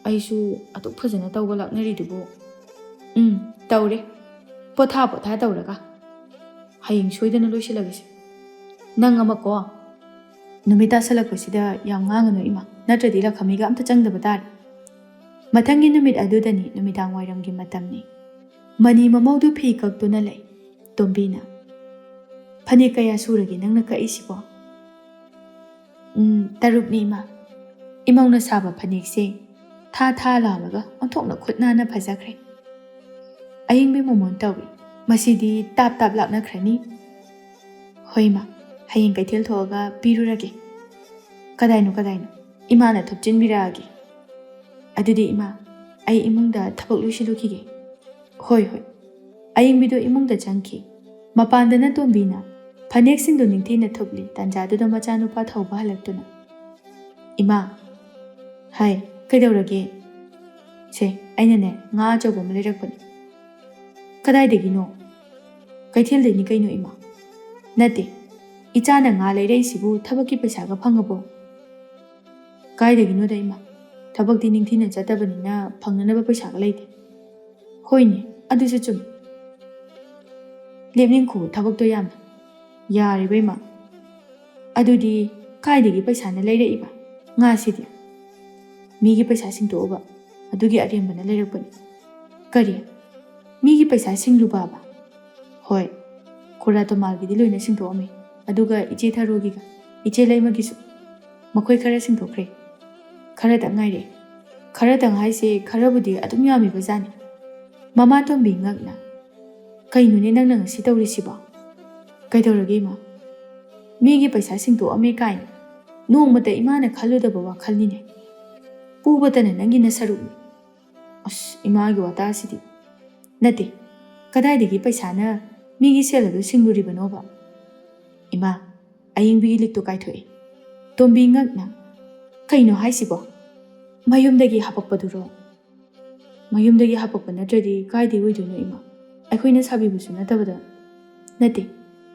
ꯑꯩꯁꯨ ꯑꯗꯨꯛ ꯐꯖꯅ ꯇꯧꯕ ꯂꯥꯛꯅꯔꯤꯗꯨꯕꯨ"꯫ "ꯎꯝ, ꯇꯧꯔꯦ꯫ ꯄꯣꯊꯥ ꯄꯣꯊꯥ ꯇꯧꯔꯒ ꯍꯌꯦꯡ ꯁꯣꯏꯗꯅ ꯂꯣꯏꯁꯤꯜꯂꯒꯦꯁꯦ꯫ ꯅꯪ ꯑꯃꯀꯣ, ꯅꯨꯃꯤꯠ ꯇꯥꯁꯜꯂꯛꯄꯁꯤꯗ ꯌꯥꯝ ꯉꯥꯡꯒꯅꯨ ꯏꯃꯥ, ꯅꯠꯇ꯭ꯔꯗꯤ ꯂꯈꯃꯤꯒ ꯑꯝꯇ ꯆꯪꯗꯕ ꯇꯥꯔꯦ꯫ ꯃꯊꯪꯒꯤ ꯅꯨꯃꯤꯠ ꯑꯗꯨꯗꯅꯤ, ꯅꯨꯃꯤꯗꯥꯡ ꯋꯥꯏꯔꯝꯒꯤ ꯃꯇꯝꯅꯤ꯫ ꯃꯅꯤ ꯃꯃꯧꯗꯨ ꯐꯤ ꯀꯛꯇꯨꯅ ꯂꯩ꯫ ꯇꯣꯝꯕꯤꯅ, "ꯐꯅꯦꯛ ꯀꯌꯥ ꯁꯨꯔꯒꯦ ꯅꯪꯅ ꯀꯛꯏꯁꯤꯕꯣ?" "ꯎꯝ, ꯇꯔꯨꯛꯅꯤ ꯏꯃꯥ꯫ ꯏꯃꯧꯅ ꯁꯥꯕ ꯐꯅꯦꯛꯁꯦ ꯊꯥ ꯊꯥ ꯂꯥꯎꯔꯒ ꯑꯣꯟꯊꯣꯛꯅ ꯈꯨꯠ ꯅꯥꯟꯅ ꯐꯖꯈ꯭ꯔꯦ"꯫ ꯑꯌꯤꯡꯕꯤ ꯃꯣꯃꯣꯟ ꯇꯧꯏ꯫ "ꯃꯁꯤꯗꯤ ꯇꯥꯞ ꯇꯥꯞ ꯂꯥꯛꯅꯈ꯭ꯔꯅꯤ"꯫ "ꯍꯣꯏ ꯏꯃꯥ, ꯍꯌꯦꯡ ꯀꯩꯊꯦꯜ ꯊꯣꯛꯑꯒ ꯄꯤꯔꯨꯔꯒꯦ"꯫ "ꯀꯗꯥꯏꯅꯣ, ꯀꯗꯥꯏꯅꯣ? ꯏꯃꯥꯅ ꯊꯨꯞꯆꯤꯟꯕꯤꯔꯛꯑꯒꯦ"꯫ "ꯑꯗꯨꯗꯤ ꯏꯃꯥ, ꯑꯩ ꯏꯃꯨꯡꯗ ꯊꯕꯛ ꯂꯣꯏꯁꯤꯜꯂꯨꯈꯤꯒꯦ"꯫ "ꯍꯣꯏ, ꯍꯣꯏ"꯫ ꯑꯌꯤꯡꯕꯤꯗꯨ ꯏꯃꯨꯡꯗ ꯆꯪꯈꯤ꯫ ꯃꯄꯥꯟꯗꯅ ꯇꯣꯝꯕꯤꯅ ꯐꯅꯦꯛꯁꯤꯡꯗꯨ ꯅꯤꯡꯊꯤꯅ ꯊꯨꯞꯂꯤ꯫ ꯇꯥꯟꯖꯥꯗꯨꯗ ꯃꯆꯥꯅꯨꯄꯥ ꯊꯧꯕ ꯍꯜꯂꯛꯇꯨꯅ, "ꯏꯃꯥ"꯫ "ꯍꯥꯏ, ꯀꯩꯗꯧꯔꯒꯦ?" "ꯁꯦ, ꯑꯩꯅꯅꯦ, ꯉꯥ ꯑꯆꯧꯕ ꯑꯃ ꯂꯩꯔꯛꯄꯅꯤ"꯫ "ꯀꯗꯥꯏꯗꯒꯤꯅꯣ?" "ꯀꯩꯊꯦꯜꯗꯩꯅꯤ ꯀꯩꯅꯣ, ꯏꯃꯥ?" "ꯅꯠꯇꯦ, ꯏꯆꯥꯅ ꯉꯥ ꯂꯩꯔꯛꯏꯁꯤꯕꯨ ꯊꯕꯛꯀꯤ ꯄꯩꯁꯥꯒ ꯐꯪꯉꯕꯣ?" "ꯀꯥꯏꯗꯒꯤꯅꯣꯗ, ꯏꯃꯥ? ꯊꯕꯛꯇꯤ ꯅꯤꯡꯊꯤꯅ ꯆꯠꯇꯕꯅꯤꯅ ꯐꯪꯅꯅꯕ ꯄꯩꯁꯥꯒ ꯂꯩꯇꯦ꯫" "ꯍꯣꯏꯅꯦ, ꯑꯗꯨꯁꯨ ꯆꯨꯝꯃꯤ꯫ ꯂꯦꯞꯅꯤꯡꯈꯣ ꯊꯕꯛꯇꯣ ꯌꯥꯝꯅ꯫" "ꯌꯥꯔꯦꯕ, ꯏꯃꯥ꯫ ꯑꯗꯨꯗꯤ ꯀꯥꯏꯗꯒꯤ ꯄꯩꯁꯥꯅ ꯂꯩꯔꯛꯏꯕ ꯉꯥꯁꯤꯗꯤ?" "ꯃꯤꯒꯤ ꯄꯩꯁꯥ ꯁꯤꯡꯗꯣꯛꯎꯕ, ꯑꯗꯨꯒꯤ ꯑꯔꯦꯝꯕꯅ ꯂꯩꯔꯛꯄꯅꯤ꯫" "ꯀꯔꯤ? ꯃꯤꯒꯤ ꯄꯩꯁꯥ ꯁꯤꯡꯂꯨꯕꯕ?" "ꯍꯣꯏ, ꯈꯨꯔꯥ ꯇꯣꯃꯥꯜꯒꯤꯗꯤ ꯂꯣꯏꯅ ꯁꯤꯡꯗꯣꯛꯑꯝꯃꯦ, ꯑꯗꯨꯒ ꯏꯆꯦ ꯊꯔꯣꯒꯤꯒ ꯏꯆꯦ ꯂꯩꯃꯒꯤꯁꯨ꯫ ꯃꯈꯣꯏ ꯈꯔ ꯁꯤꯡꯗꯣꯛꯈ꯭ꯔꯦ꯫ ꯈꯔꯇꯪ ꯉꯥꯏꯔꯦ꯫" "ꯈꯔꯇꯪ ꯍꯥꯏꯁꯦ ꯈꯔꯕꯨꯗꯤ ꯑꯗꯨꯝ ꯌꯥꯝꯃꯤꯕ ꯖꯥꯠꯅꯤ꯫" ꯃꯃꯥ ꯇꯣꯝꯕꯤ ꯉꯛꯅ, "ꯀꯩꯅꯣꯅꯦ ꯅꯪꯅ ꯉꯁꯤ ꯇꯧꯔꯤꯁꯤꯕꯣ?" "ꯀꯩꯗꯧꯔꯒꯦ, ꯏꯃꯥ? ꯃꯤꯒꯤ ꯄꯩꯁꯥ ꯁꯤꯡꯗꯣꯛꯑꯝꯃꯦ ꯀꯥꯏꯅ ꯅꯣꯡꯃꯇ ꯏꯃꯥꯅ ꯈꯜꯂꯨꯗꯕ ꯋꯥꯈꯜꯅꯤꯅꯦ꯫ ꯄꯨꯕꯇꯅ ꯅꯪꯒꯤ ꯅꯁꯔꯨꯛꯅꯤ꯫" "ꯑꯁ, ꯏꯃꯥꯒꯤ ꯋꯥꯇꯥꯁꯤꯗꯤ꯫ ꯅꯠꯇꯦ, ꯀꯗꯥꯏꯗꯒꯤ ꯄꯩꯁꯥꯅ ꯃꯤꯒꯤ ꯁꯦꯜ ꯑꯗꯨ ꯁꯤꯡꯂꯨꯔꯤꯕꯅꯣꯕ?" "ꯏꯃꯥ, ꯑꯌꯤꯡꯕꯤꯒꯤ ꯂꯤꯛꯇꯣ ꯀꯥꯏꯊꯣꯛꯑꯦ꯫" ꯇꯣꯝꯕꯤ ꯉꯛꯅ, "ꯀꯩꯅꯣ ꯍꯥꯏꯁꯤꯕꯣ? ꯃꯌꯨꯝꯗꯒꯤ ꯍꯥꯄꯛꯄꯗꯨꯔꯣ?" "ꯃꯌꯨꯝꯗꯒꯤ ꯍꯥꯄꯛꯄ ꯅꯠꯇ꯭ꯔꯗꯤ ꯀꯥꯏꯗꯩ ꯑꯣꯏꯗꯣꯏꯅꯣ, ꯏꯃꯥ? ꯑꯩꯈꯣꯏꯅ ꯁꯥꯕꯤꯕꯁꯨ ꯅꯠꯇꯕꯗ꯫" "ꯅꯠꯇꯦ,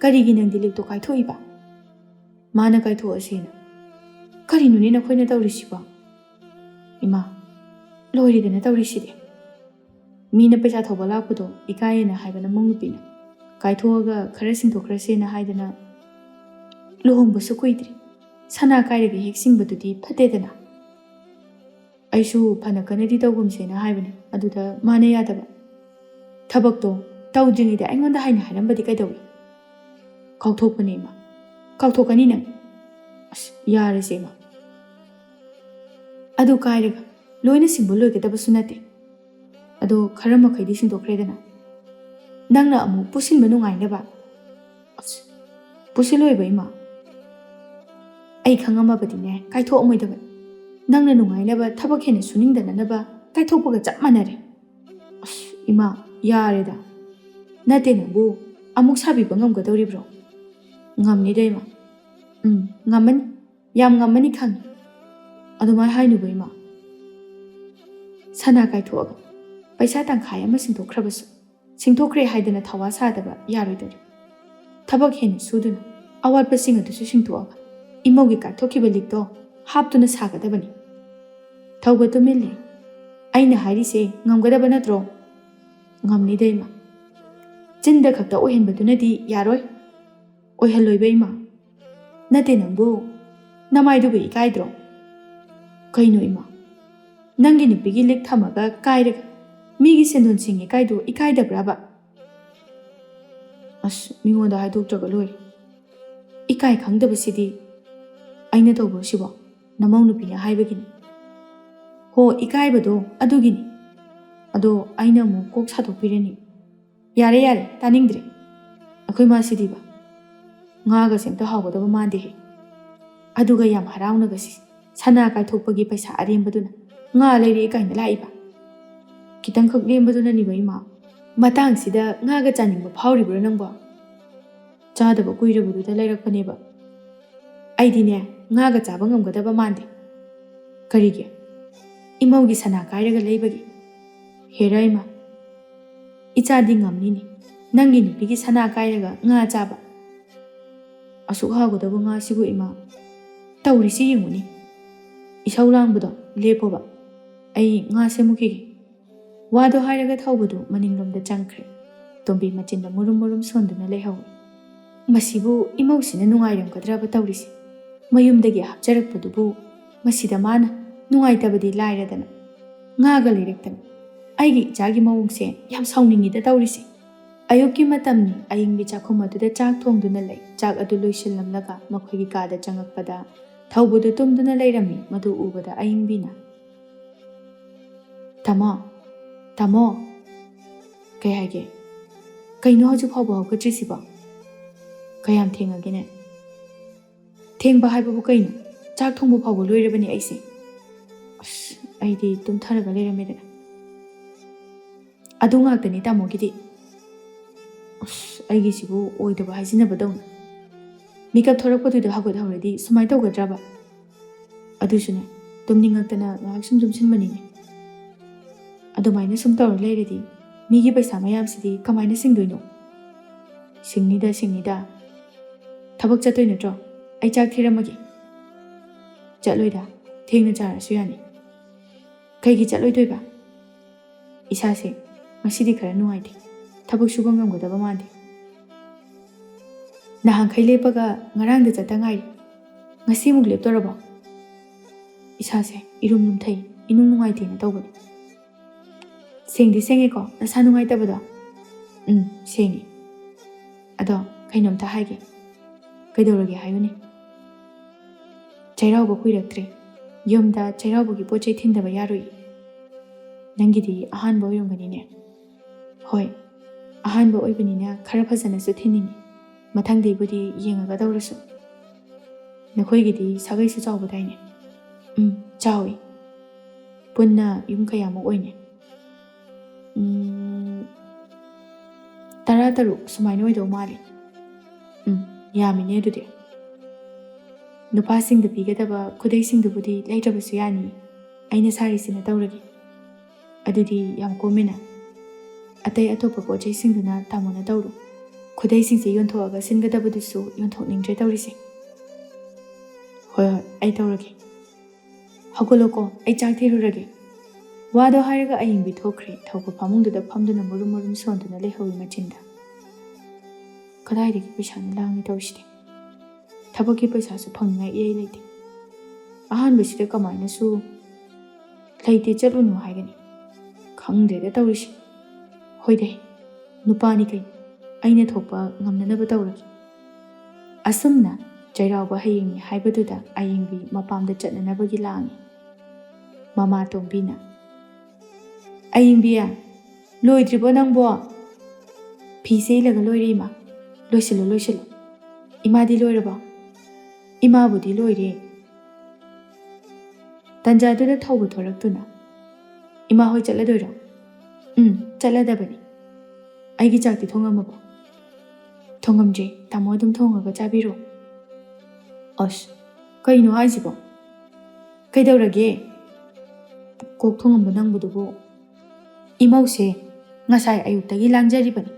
ꯀꯔꯤꯒꯤ ꯅꯪꯗꯤ ꯂꯤꯛꯇꯣ ꯀꯥꯏꯊꯣꯛꯏꯕ?" "ꯃꯥꯅ ꯀꯥꯏꯊꯣꯛꯑꯁꯦꯅ꯫" "ꯀꯔꯤꯅꯣꯅꯦ ꯅꯈꯣꯏꯅ ꯇꯧꯔꯤꯁꯤꯕꯣ?" "ꯏꯃꯥ, ꯂꯣꯏꯔꯦꯗꯅ ꯇꯧꯔꯤꯁꯤꯗꯤ꯫ ꯃꯤꯅ ꯄꯩꯁꯥ ꯊꯧꯕ ꯂꯥꯛꯄꯗꯣ ꯏꯀꯥꯏꯌꯦꯅ ꯍꯥꯏꯕ ꯅꯃꯧ ꯅꯨꯄꯤꯅ ꯀꯥꯏꯊꯣꯛꯑꯒ ꯈꯔ ꯁꯤꯡꯗꯣꯛꯈ꯭ꯔꯁꯦꯅ ꯍꯥꯏꯗꯅ꯫ ꯂꯨꯍꯣꯡꯕꯁꯨ ꯀꯨꯏꯗ꯭ꯔꯤ, ꯁꯅꯥ ꯀꯥꯏꯔꯒ ꯍꯦꯛ ꯁꯤꯡꯕꯗꯨꯗꯤ ꯐꯠꯇꯦꯗꯅ꯫ ꯑꯩꯁꯨ ꯐꯅ ꯀꯟꯅꯗꯤ ꯇꯧꯒꯨꯝꯁꯦꯅ ꯍꯥꯏꯕꯅꯦ, ꯑꯗꯨꯗ ꯃꯥꯅ ꯌꯥꯗꯕ꯫ ꯊꯕꯛꯇꯣ ꯇꯧꯗ꯭ꯔꯤꯉꯩꯗ ꯑꯩꯉꯣꯟꯗ ꯍꯥꯏꯅ ꯍꯥꯏꯔꯝꯕꯗꯤ ꯀꯩꯗꯧꯏ?" "ꯀꯥꯎꯊꯣꯛꯄꯅꯦ, ꯏꯃꯥ꯫ ꯀꯥꯎꯊꯣꯛꯀꯅꯤ ꯅꯪ꯫" "ꯑꯁ, ꯌꯥꯔꯦꯁꯦ, ꯏꯃꯥ꯫ ꯑꯗꯨ ꯀꯥꯏꯔꯒ ꯂꯣꯏꯅ ꯁꯤꯡꯕ ꯂꯣꯏꯒꯗꯕꯁꯨ ꯅꯠꯇꯦ꯫ ꯑꯗꯣ ꯈꯔ ꯃꯈꯩꯗꯤ ꯁꯤꯡꯗꯣꯛꯈ꯭ꯔꯦꯗꯅ꯫ ꯅꯪꯅ ꯑꯃꯨꯛ ꯄꯨꯁꯤꯟꯕ ꯅꯨꯡꯉꯥꯏꯅꯕ꯫" "ꯑꯁ, ꯄꯨꯁꯤꯜꯂꯣꯏꯕ, ꯏꯃꯥ꯫ ꯑꯩ ꯈꯪꯉꯝꯃꯕꯗꯤꯅꯦ, ꯀꯥꯏꯊꯣꯛꯑꯝꯃꯣꯏꯗꯕ꯫ ꯅꯪꯅ ꯅꯨꯡꯉꯥꯏꯅꯕ, ꯊꯕꯛ ꯍꯦꯟꯅ ꯁꯨꯅꯤꯡꯗꯅꯅꯕ ꯀꯥꯏꯊꯣꯛꯄꯒ ꯆꯞ ꯃꯥꯟꯅꯔꯦ꯫" "ꯑꯁ, ꯏꯃꯥ, ꯌꯥꯔꯦꯗ꯫ ꯅꯠꯇꯦ, ꯅꯪꯕꯨ ꯑꯃꯨꯛ ꯁꯥꯕꯤꯕ ꯉꯝꯒꯗꯧꯔꯤꯕ꯭ꯔꯣ?" "ꯉꯝꯅꯤꯗ, ꯏꯃꯥ꯫ ꯎꯝ, ꯉꯝꯃꯅꯤ꯫ ꯌꯥꯝ ꯉꯝꯃꯅꯤ ꯈꯪꯉꯤ꯫" "ꯑꯗꯨꯃꯥꯏ ꯍꯥꯏꯅꯨꯕ, ꯏꯃꯥ꯫ ꯁꯅꯥ ꯀꯥꯏꯊꯣꯛꯑꯒ ꯄꯩꯁꯥ ꯇꯪꯈꯥꯏ ꯑꯃ ꯁꯤꯡꯗꯣꯛꯈ꯭ꯔꯕꯁꯨ ꯁꯤꯡꯊꯣꯛꯈ꯭ꯔꯦ ꯍꯥꯏꯗꯅ ꯊꯋꯥ ꯁꯥꯗꯕ ꯌꯥꯔꯣꯏꯗꯧꯔꯤ꯫ ꯊꯕꯛ ꯍꯦꯟꯅ ꯁꯨꯗꯨꯅ ꯑꯋꯥꯠꯄꯁꯤꯡ ꯑꯗꯨꯁꯨ ꯁꯤꯡꯊꯣꯛꯑꯒ ꯏꯃꯧꯒꯤ ꯀꯥꯏꯊꯣꯛꯈꯤꯕ ꯂꯤꯛꯇꯣ ꯍꯥꯞꯇꯨꯅ ꯁꯥꯒꯗꯕꯅꯤ꯫ ꯊꯧꯕ ꯇꯨꯃꯤꯟ ꯂꯩ꯫ ꯑꯩꯅ ꯍꯥꯏꯔꯤꯁꯦ ꯉꯝꯒꯗꯕ ꯅꯠꯇ꯭ꯔꯣ? ꯉꯝꯅꯤꯗ ꯏꯃꯥ꯫ ꯆꯤꯟꯗ ꯈꯛꯇ ꯑꯣꯏꯍꯟꯕꯗꯨꯅꯗꯤ ꯌꯥꯔꯣꯏ꯫ ꯑꯣꯏꯍꯜꯂꯣꯏꯕ ꯏꯃꯥ꯫ ꯅꯠꯇꯦ ꯅꯪꯕꯨ꯫ ꯅꯃꯥꯏꯗꯨꯕꯨ ꯏꯀꯥꯏꯗ꯭ꯔꯣ? ꯀꯩꯅꯣ ꯏꯃꯥ? ꯅꯪꯒꯤ ꯅꯨꯄꯤꯒꯤ ꯂꯤꯛ ꯊꯝꯃꯒ ꯀꯥꯏꯔꯒ ꯃꯤꯒꯤ ꯁꯦꯟꯗꯣꯟ ꯁꯤꯡꯉꯦ ꯀꯥꯏꯗꯣ ꯏꯀꯥꯏꯗꯕ꯭ꯔꯕ? ꯑꯁ, ꯃꯤꯉꯣꯟꯗ ꯍꯥꯏꯗꯣꯛꯇ꯭ꯔꯒ ꯂꯣꯏꯔꯦ꯫ ꯏꯀꯥꯏ ꯈꯪꯗꯕꯁꯤꯗꯤ꯫ ꯑꯩꯅ ꯇꯧꯕ꯭ꯔꯣ ꯁꯤꯕꯣ? ꯅꯃꯧ ꯅꯨꯄꯤꯅ ꯍꯥꯏꯕꯒꯤꯅꯤ꯫ ꯍꯣ, ꯏꯀꯥꯏꯕꯗꯣ ꯑꯗꯨꯒꯤꯅꯤ꯫ ꯑꯗꯣ ꯑꯩꯅ ꯑꯃꯨꯛ ꯀꯣꯛ ꯁꯥꯗꯣꯛꯄꯤꯔꯅꯤ꯫ ꯌꯥꯔꯦ, ꯌꯥꯔꯦ, ꯇꯥꯅꯤꯡꯗ꯭ꯔꯦ꯫ ꯑꯩꯈꯣꯏ ꯃꯥꯁꯤꯗꯤꯕ꯫ ꯉꯥꯒꯁꯦ ꯑꯝꯇ ꯍꯥꯎꯒꯗꯕ ꯃꯥꯟꯗꯦꯍꯦ꯫ ꯑꯗꯨꯒ ꯌꯥꯝ ꯍꯔꯥꯎꯅꯒ ꯁꯤ-, ꯁꯅꯥ ꯀꯥꯏꯊꯣꯛꯄꯒꯤ ꯄꯩꯁꯥ ꯑꯔꯦꯝꯕꯗꯨꯅ ꯉꯥ ꯂꯩꯔꯛꯑꯦ ꯀꯥꯏꯅ ꯂꯥꯛꯏꯕ꯫ ꯈꯤꯇꯪꯈꯛ ꯂꯦꯝꯕꯗꯨꯅꯅꯤꯕ ꯏꯃꯥ꯫ ꯃꯇꯥꯡꯁꯤꯗ ꯉꯥꯒ ꯆꯥꯅꯤꯡꯕ ꯐꯥꯎꯔꯤꯕ꯭ꯔꯣ ꯅꯪꯕꯣ? ꯆꯥꯗꯕ ꯀꯨꯏꯔꯕꯗꯨꯗ ꯂꯩꯔꯛꯄꯅꯦꯕ꯫ ꯑꯩꯗꯤꯅꯦ, ꯉꯥꯒ ꯆꯥꯕ ꯉꯝꯒꯗꯕ ꯃꯥꯟꯗꯦ꯫ ꯀꯔꯤꯒꯤ? ꯏꯃꯧꯒꯤ ꯁꯅꯥ ꯀꯥꯏꯔꯒ ꯂꯩꯕꯒꯤ꯫ ꯍꯦꯔꯥ ꯏꯃꯥ, ꯏꯆꯥꯗꯤ ꯉꯝꯅꯤꯅꯦ, ꯅꯪꯒꯤ ꯅꯨꯄꯤꯒꯤ ꯁꯅꯥ ꯀꯥꯏꯔꯒ ꯉꯥ ꯆꯥꯕ꯫ ꯑꯁꯨꯛ ꯍꯥꯎꯒꯗꯕ ꯉꯥꯁꯤꯕꯨ ꯏꯃꯥ꯫ ꯇꯧꯔꯤꯁꯤ ꯌꯦꯡꯉꯨꯅꯦ꯫ ꯏꯁꯧ ꯂꯥꯡꯕꯗꯣ ꯂꯦꯞꯄꯣꯕ꯫ ꯑꯩ ꯉꯥ ꯁꯦꯝꯃꯨꯈꯤꯒꯦ꯫ ꯋꯥꯗꯣ ꯍꯥꯏꯔꯒ ꯊꯧꯕꯗꯨ ꯃꯅꯤꯡꯂꯣꯝꯗ ꯆꯪꯈ꯭ꯔꯦ꯫ ꯇꯣꯝꯕꯤ ꯃꯆꯤꯟꯗ ꯃꯨꯔꯨꯝ ꯃꯨꯔꯨꯝ ꯁꯣꯟꯗꯨꯅ ꯂꯩꯍꯧꯏ꯫ ꯃꯁꯤꯕꯨ ꯏꯃꯧꯁꯤꯅ ꯅꯨꯡꯉꯥꯏꯔꯝꯒꯗ꯭ꯔꯕ ꯇꯧꯔꯤꯁꯦ? ꯃꯌꯨꯝꯗꯒꯤ ꯍꯥꯞꯆꯔꯛꯄꯗꯨꯕꯨ ꯃꯁꯤꯗ ꯃꯥꯅ ꯅꯨꯡꯉꯥꯏꯇꯕꯗꯤ ꯂꯥꯏꯔꯗꯅ, ꯉꯥꯒ ꯂꯩꯔꯛꯇꯅ꯫ ꯑꯩꯒꯤ ꯏꯆꯥꯒꯤ ꯃꯑꯣꯡꯁꯦ ꯌꯥꯝ ꯁꯥꯎꯅꯤꯡꯉꯤꯗ ꯇꯧꯔꯤꯁꯦ꯫ ꯑꯌꯨꯛꯀꯤ ꯃꯇꯝꯅꯤ꯫ ꯑꯏꯪꯕꯤ ꯆꯥꯛꯈꯨꯝ ꯑꯗꯨꯗ ꯆꯥꯛ ꯊꯣꯡꯗꯨꯅ ꯂꯩ꯫ ꯆꯥꯛ ꯑꯗꯨ ꯂꯣꯏꯁꯤꯜꯂꯝꯂꯒ ꯃꯈꯣꯏꯒꯤ ꯀꯥꯗ ꯆꯪꯉꯛꯄꯗ ꯊꯧꯕꯗꯨ ꯇꯨꯝꯗꯨꯅ ꯂꯩꯔꯝꯃꯤ꯫ ꯃꯗꯨ ꯎꯕꯗ ꯑꯏꯪꯕꯤꯅ, "ꯇꯥꯃꯣ, ꯇꯥꯃꯣ!" "ꯀꯩ ꯍꯥꯏꯒꯦ? ꯀꯩꯅꯣ ꯍꯧꯖꯤꯛ ꯐꯥꯎꯕ ꯍꯧꯒꯠꯇ꯭ꯔꯤꯁꯤꯕꯣ? ꯀꯌꯥꯝ ꯊꯦꯡꯉꯒꯦꯅꯦ?" "ꯊꯦꯡꯕ ꯍꯥꯏꯕꯕꯨ ꯀꯩꯅꯣ? ꯆꯥꯛ ꯊꯣꯡꯕ ꯐꯥꯎꯕ ꯂꯣꯏꯔꯕꯅꯦ ꯑꯩꯁꯦ꯫ ꯑꯁ, ꯑꯩꯗꯤ ꯇꯨꯝꯊꯔꯒ ꯂꯩꯔꯝꯃꯦꯗꯅ꯫ ꯑꯗꯨ ꯉꯥꯛꯇꯅꯤ ꯇꯥꯃꯣꯒꯤꯗꯤ꯫ ꯑꯁ, ꯑꯩꯒꯤꯁꯤꯕꯨ ꯑꯣꯏꯗꯕ ꯍꯥꯏꯖꯤꯟꯅꯕꯗꯧꯅ꯫ ꯃꯤꯀꯞ ꯊꯣꯔꯛꯄꯗꯨꯗ ꯍꯧꯒꯠꯍꯧꯔꯗꯤ ꯁꯨꯃꯥꯏꯅ ꯇꯧꯒꯗ꯭ꯔꯕ? ꯑꯗꯨꯁꯨꯅꯦ, ꯇꯨꯝꯅꯤꯡꯉꯛꯇꯅ ꯉꯥꯏꯍꯥꯛ ꯁꯨꯝ ꯇꯨꯝꯁꯤꯟꯕꯅꯤꯅꯦ꯫ ꯑꯗꯨꯃꯥꯏꯅ ꯁꯨꯝ ꯇꯧꯔ ꯂꯩꯔꯗꯤ ꯃꯤꯒꯤ ꯄꯩꯁꯥ ꯃꯌꯥꯝꯁꯤꯗꯤ ꯀꯃꯥꯏꯅ ꯁꯤꯡꯗꯣꯏꯅꯣ? ꯁꯤꯡꯅꯤꯗ, ꯁꯤꯡꯅꯤꯗ꯫ ꯊꯕꯛ ꯆꯠꯇꯣꯏ ꯅꯠꯇ꯭ꯔꯣ? ꯑꯩ ꯆꯥꯛ ꯊꯤꯔꯝꯃꯒꯦ꯫ ꯆꯠꯂꯣꯏꯗ, ꯊꯦꯡꯅ ꯆꯥꯔꯁꯨ ꯌꯥꯅꯤ꯫ ꯀꯩꯒꯤ ꯆꯠꯂꯣꯏꯗꯣꯏꯕ? ꯏꯁꯥꯁꯦ ꯉꯁꯤꯗꯤ ꯈꯔ ꯅꯨꯡꯉꯥꯏꯇꯦ, ꯊꯕꯛ ꯁꯨꯕ ꯉꯝꯒꯗꯕ ꯃꯥꯟꯗꯦ꯫ ꯅꯍꯥꯟꯈꯩ ꯂꯦꯞꯄꯒ ꯉꯔꯥꯡꯗ ꯆꯠꯇ ꯉꯥꯏꯔꯤ, ꯉꯁꯤꯃꯨꯛ ꯂꯦꯞꯇꯣꯔꯕꯣ? ꯏꯁꯥꯁꯦ ꯏꯔꯨꯝ ꯂꯨꯝꯊꯩ, ꯏꯅꯨꯡ ꯅꯨꯡꯉꯥꯏꯇꯦꯅ ꯇꯧꯕꯅꯤ꯫ ꯁꯦꯡꯗꯤ ꯁꯦꯡꯉꯦꯀꯣ ꯅꯁꯥ ꯅꯨꯡꯉꯥꯏꯇꯕꯗꯣ? ꯎꯝ, ꯁꯦꯡꯉꯦ꯫ ꯑꯗꯣ ꯀꯩꯅꯣꯝꯇ ꯍꯥꯏꯒꯦ꯫ ꯀꯩꯗꯧꯔꯒꯦ ꯍꯥꯏꯌꯨꯅꯦ꯫ ꯆꯩꯔꯥꯎꯕ ꯀꯨꯏꯔꯛꯇ꯭ꯔꯦ, ꯌꯨꯝꯗ ꯆꯩꯔꯥꯎꯕꯒꯤ ꯄꯣꯠ ꯆꯩ ꯊꯤꯟꯗꯕ ꯌꯥꯔꯣꯏ꯫ ꯅꯪꯒꯤꯗꯤ ꯑꯍꯥꯟꯕ ꯑꯣꯏꯔꯝꯒꯅꯤꯅꯦ꯫ ꯍꯣꯏ, ꯑꯍꯥꯟꯕ ꯑꯣꯏꯕꯅꯤꯅ ꯈꯔ ꯐꯖꯅꯁꯨ ꯊꯤꯟꯅꯤꯡꯉꯤ꯫ ꯃꯊꯪꯗꯩꯕꯨꯗꯤ ꯌꯦꯡꯉꯒ ꯇꯧꯔꯁꯨ꯫ ꯅꯈꯣꯏꯒꯤꯗꯤ ꯁꯥꯒꯩꯁꯨ ꯆꯥꯎꯕꯗꯥꯏꯅꯦ? ꯎꯝ, ꯆꯥꯎꯏ꯫ ꯄꯨꯟꯅ ꯌꯨꯝ ꯀꯌꯥꯃꯨꯛ ꯑꯣꯏꯅꯤ? ꯎꯝ, ꯇꯔꯥ ꯇꯔꯨꯛ ꯁꯨꯃꯥꯏꯅ ꯑꯣꯏꯗꯧ ꯃꯥꯜꯂꯤ꯫ ꯎꯝ, ꯌꯥꯝꯃꯤꯅꯦ ꯑꯗꯨꯗꯤ꯫ ꯅꯨꯄꯥꯁꯤꯡꯗ ꯄꯤꯒꯗꯕ ꯈꯨꯗꯩꯁꯤꯡꯗꯨꯕꯨꯗꯤ ꯂꯩꯗ꯭ꯔꯕꯁꯨ ꯌꯥꯅꯤ, ꯑꯩꯅ ꯁꯥꯔꯤꯁꯤꯅ ꯇꯧꯔꯒꯦ꯫ ꯑꯗꯨꯗꯤ ꯌꯥꯝ ꯀꯣꯝꯃꯦꯅ꯫ ꯑꯇꯩ ꯑꯇꯣꯞꯄ ꯄꯣꯠ ꯆꯩꯁꯤꯡꯗꯨꯅ ꯇꯥꯃꯣꯅ ꯇꯧꯔꯣ꯫ ꯈꯨꯗꯩꯁꯤꯡꯁꯦ ꯌꯣꯟꯊꯣꯛꯑꯒ ꯁꯤꯟꯒꯗꯕꯗꯨꯁꯨ ꯌꯣꯟꯊꯣꯛꯅꯤꯡꯗ꯭ꯔꯦ ꯇꯧꯔꯤꯁꯦ꯫ ꯍꯣꯏ, ꯍꯣꯏ, ꯑꯩ ꯇꯧꯔꯒꯦ꯫ ꯍꯧꯒꯠꯂꯣꯀꯣ, ꯑꯩ ꯆꯥꯛ ꯊꯤꯔꯨꯔꯒꯦ꯫ ꯋꯥꯗꯣ ꯍꯥꯏꯔꯒ ꯑꯌꯤꯡꯕꯤ ꯊꯣꯛꯈ꯭ꯔꯦ, ꯊꯧꯕ ꯐꯃꯨꯡꯗꯨꯗ ꯐꯝꯗꯨꯅ ꯃꯔꯨꯝ ꯃꯔꯨꯝ ꯁꯣꯟꯗꯨꯅ ꯂꯩꯍꯧꯋꯤ ꯃꯆꯤꯟꯗ꯫ ꯀꯗꯥꯏꯗꯒꯤ ꯄꯩꯁꯥꯅ ꯂꯥꯡꯉꯤ ꯇꯧꯔꯤꯁꯤꯗꯤ? ꯊꯕꯛꯀꯤ ꯄꯩꯁꯥꯁꯨ ꯐꯪꯅꯤꯡꯉꯥꯏ ꯏꯔꯩ ꯂꯩꯇꯦ꯫ ꯑꯍꯥꯟꯕꯁꯤꯗ ꯀꯃꯥꯏꯅꯁꯨ "ꯂꯩꯇꯦ, ꯆꯠꯂꯨꯅꯨ" ꯍꯥꯏꯒꯅꯤ? ꯈꯪꯗ꯭ꯔꯦꯗ ꯇꯧꯔꯤꯁꯦ꯫ ꯍꯣꯏꯗꯦ, ꯅꯨꯄꯥꯅꯤ ꯀꯩꯅꯣ, ꯑꯩꯅ ꯊꯣꯛꯄ ꯉꯝꯅꯅꯕ ꯇꯧꯔꯒꯦ꯫ ꯑꯁꯨꯝꯅ ꯆꯩꯔꯥꯎꯕ ꯍꯌꯦꯡꯅꯤ ꯍꯥꯏꯕꯗꯨꯗ ꯑꯌꯤꯡꯕꯤ ꯃꯄꯥꯝꯗ ꯆꯠꯅꯅꯕꯒꯤ ꯂꯥꯡꯉꯤ꯫ ꯃꯃꯥ ꯇꯣꯝꯕꯤꯅ, "ꯑꯌꯤꯡꯕꯤ, ꯂꯣꯏꯗ꯭ꯔꯤꯕꯣ ꯅꯪꯕꯣ?" "ꯐꯤꯁꯦ ꯏꯜꯂꯒ ꯂꯣꯏꯔꯦ ꯏꯃꯥ꯫ ꯂꯣꯏꯁꯤꯜꯂꯣ, ꯂꯣꯏꯁꯤꯜꯂꯣ꯫ ꯏꯃꯥꯗꯤ ꯂꯣꯏꯔꯕꯣ?" "ꯏꯃꯥꯕꯨꯗꯤ ꯂꯣꯏꯔꯦ꯫ ꯇꯟꯖꯥꯗꯨꯗ ꯊꯧꯕ ꯊꯣꯔꯛꯇꯨꯅ, "ꯏꯃꯥ ꯍꯣꯏ ꯆꯠꯂꯗꯣꯏꯔꯣ?" "ꯎꯝ, ꯆꯠꯂꯗꯕꯅꯤ꯫ ꯑꯩꯒꯤ ꯆꯥꯛꯇꯤ ꯊꯣꯡꯉꯝꯃꯕꯣ?" "ꯊꯣꯡꯉꯝꯗ꯭ꯔꯤ꯫ ꯇꯥꯃꯣ ꯑꯗꯨꯝ ꯊꯣꯡꯉꯒ ꯆꯥꯕꯤꯔꯣ꯫" "ꯑꯁ, ꯀꯩꯅꯣ ꯍꯥꯏꯁꯤꯕꯣ? ꯀꯩꯗꯧꯔꯒꯦ?" "ꯀꯣꯛ ꯊꯣꯡꯉꯝꯕ ꯅꯪꯕꯗꯨꯕꯨ?" "ꯏꯃꯧꯁꯦ ꯉꯁꯥꯏ ꯑꯌꯨꯛꯇꯒꯤ ꯂꯥꯡꯖꯔꯤꯕꯅꯤ꯫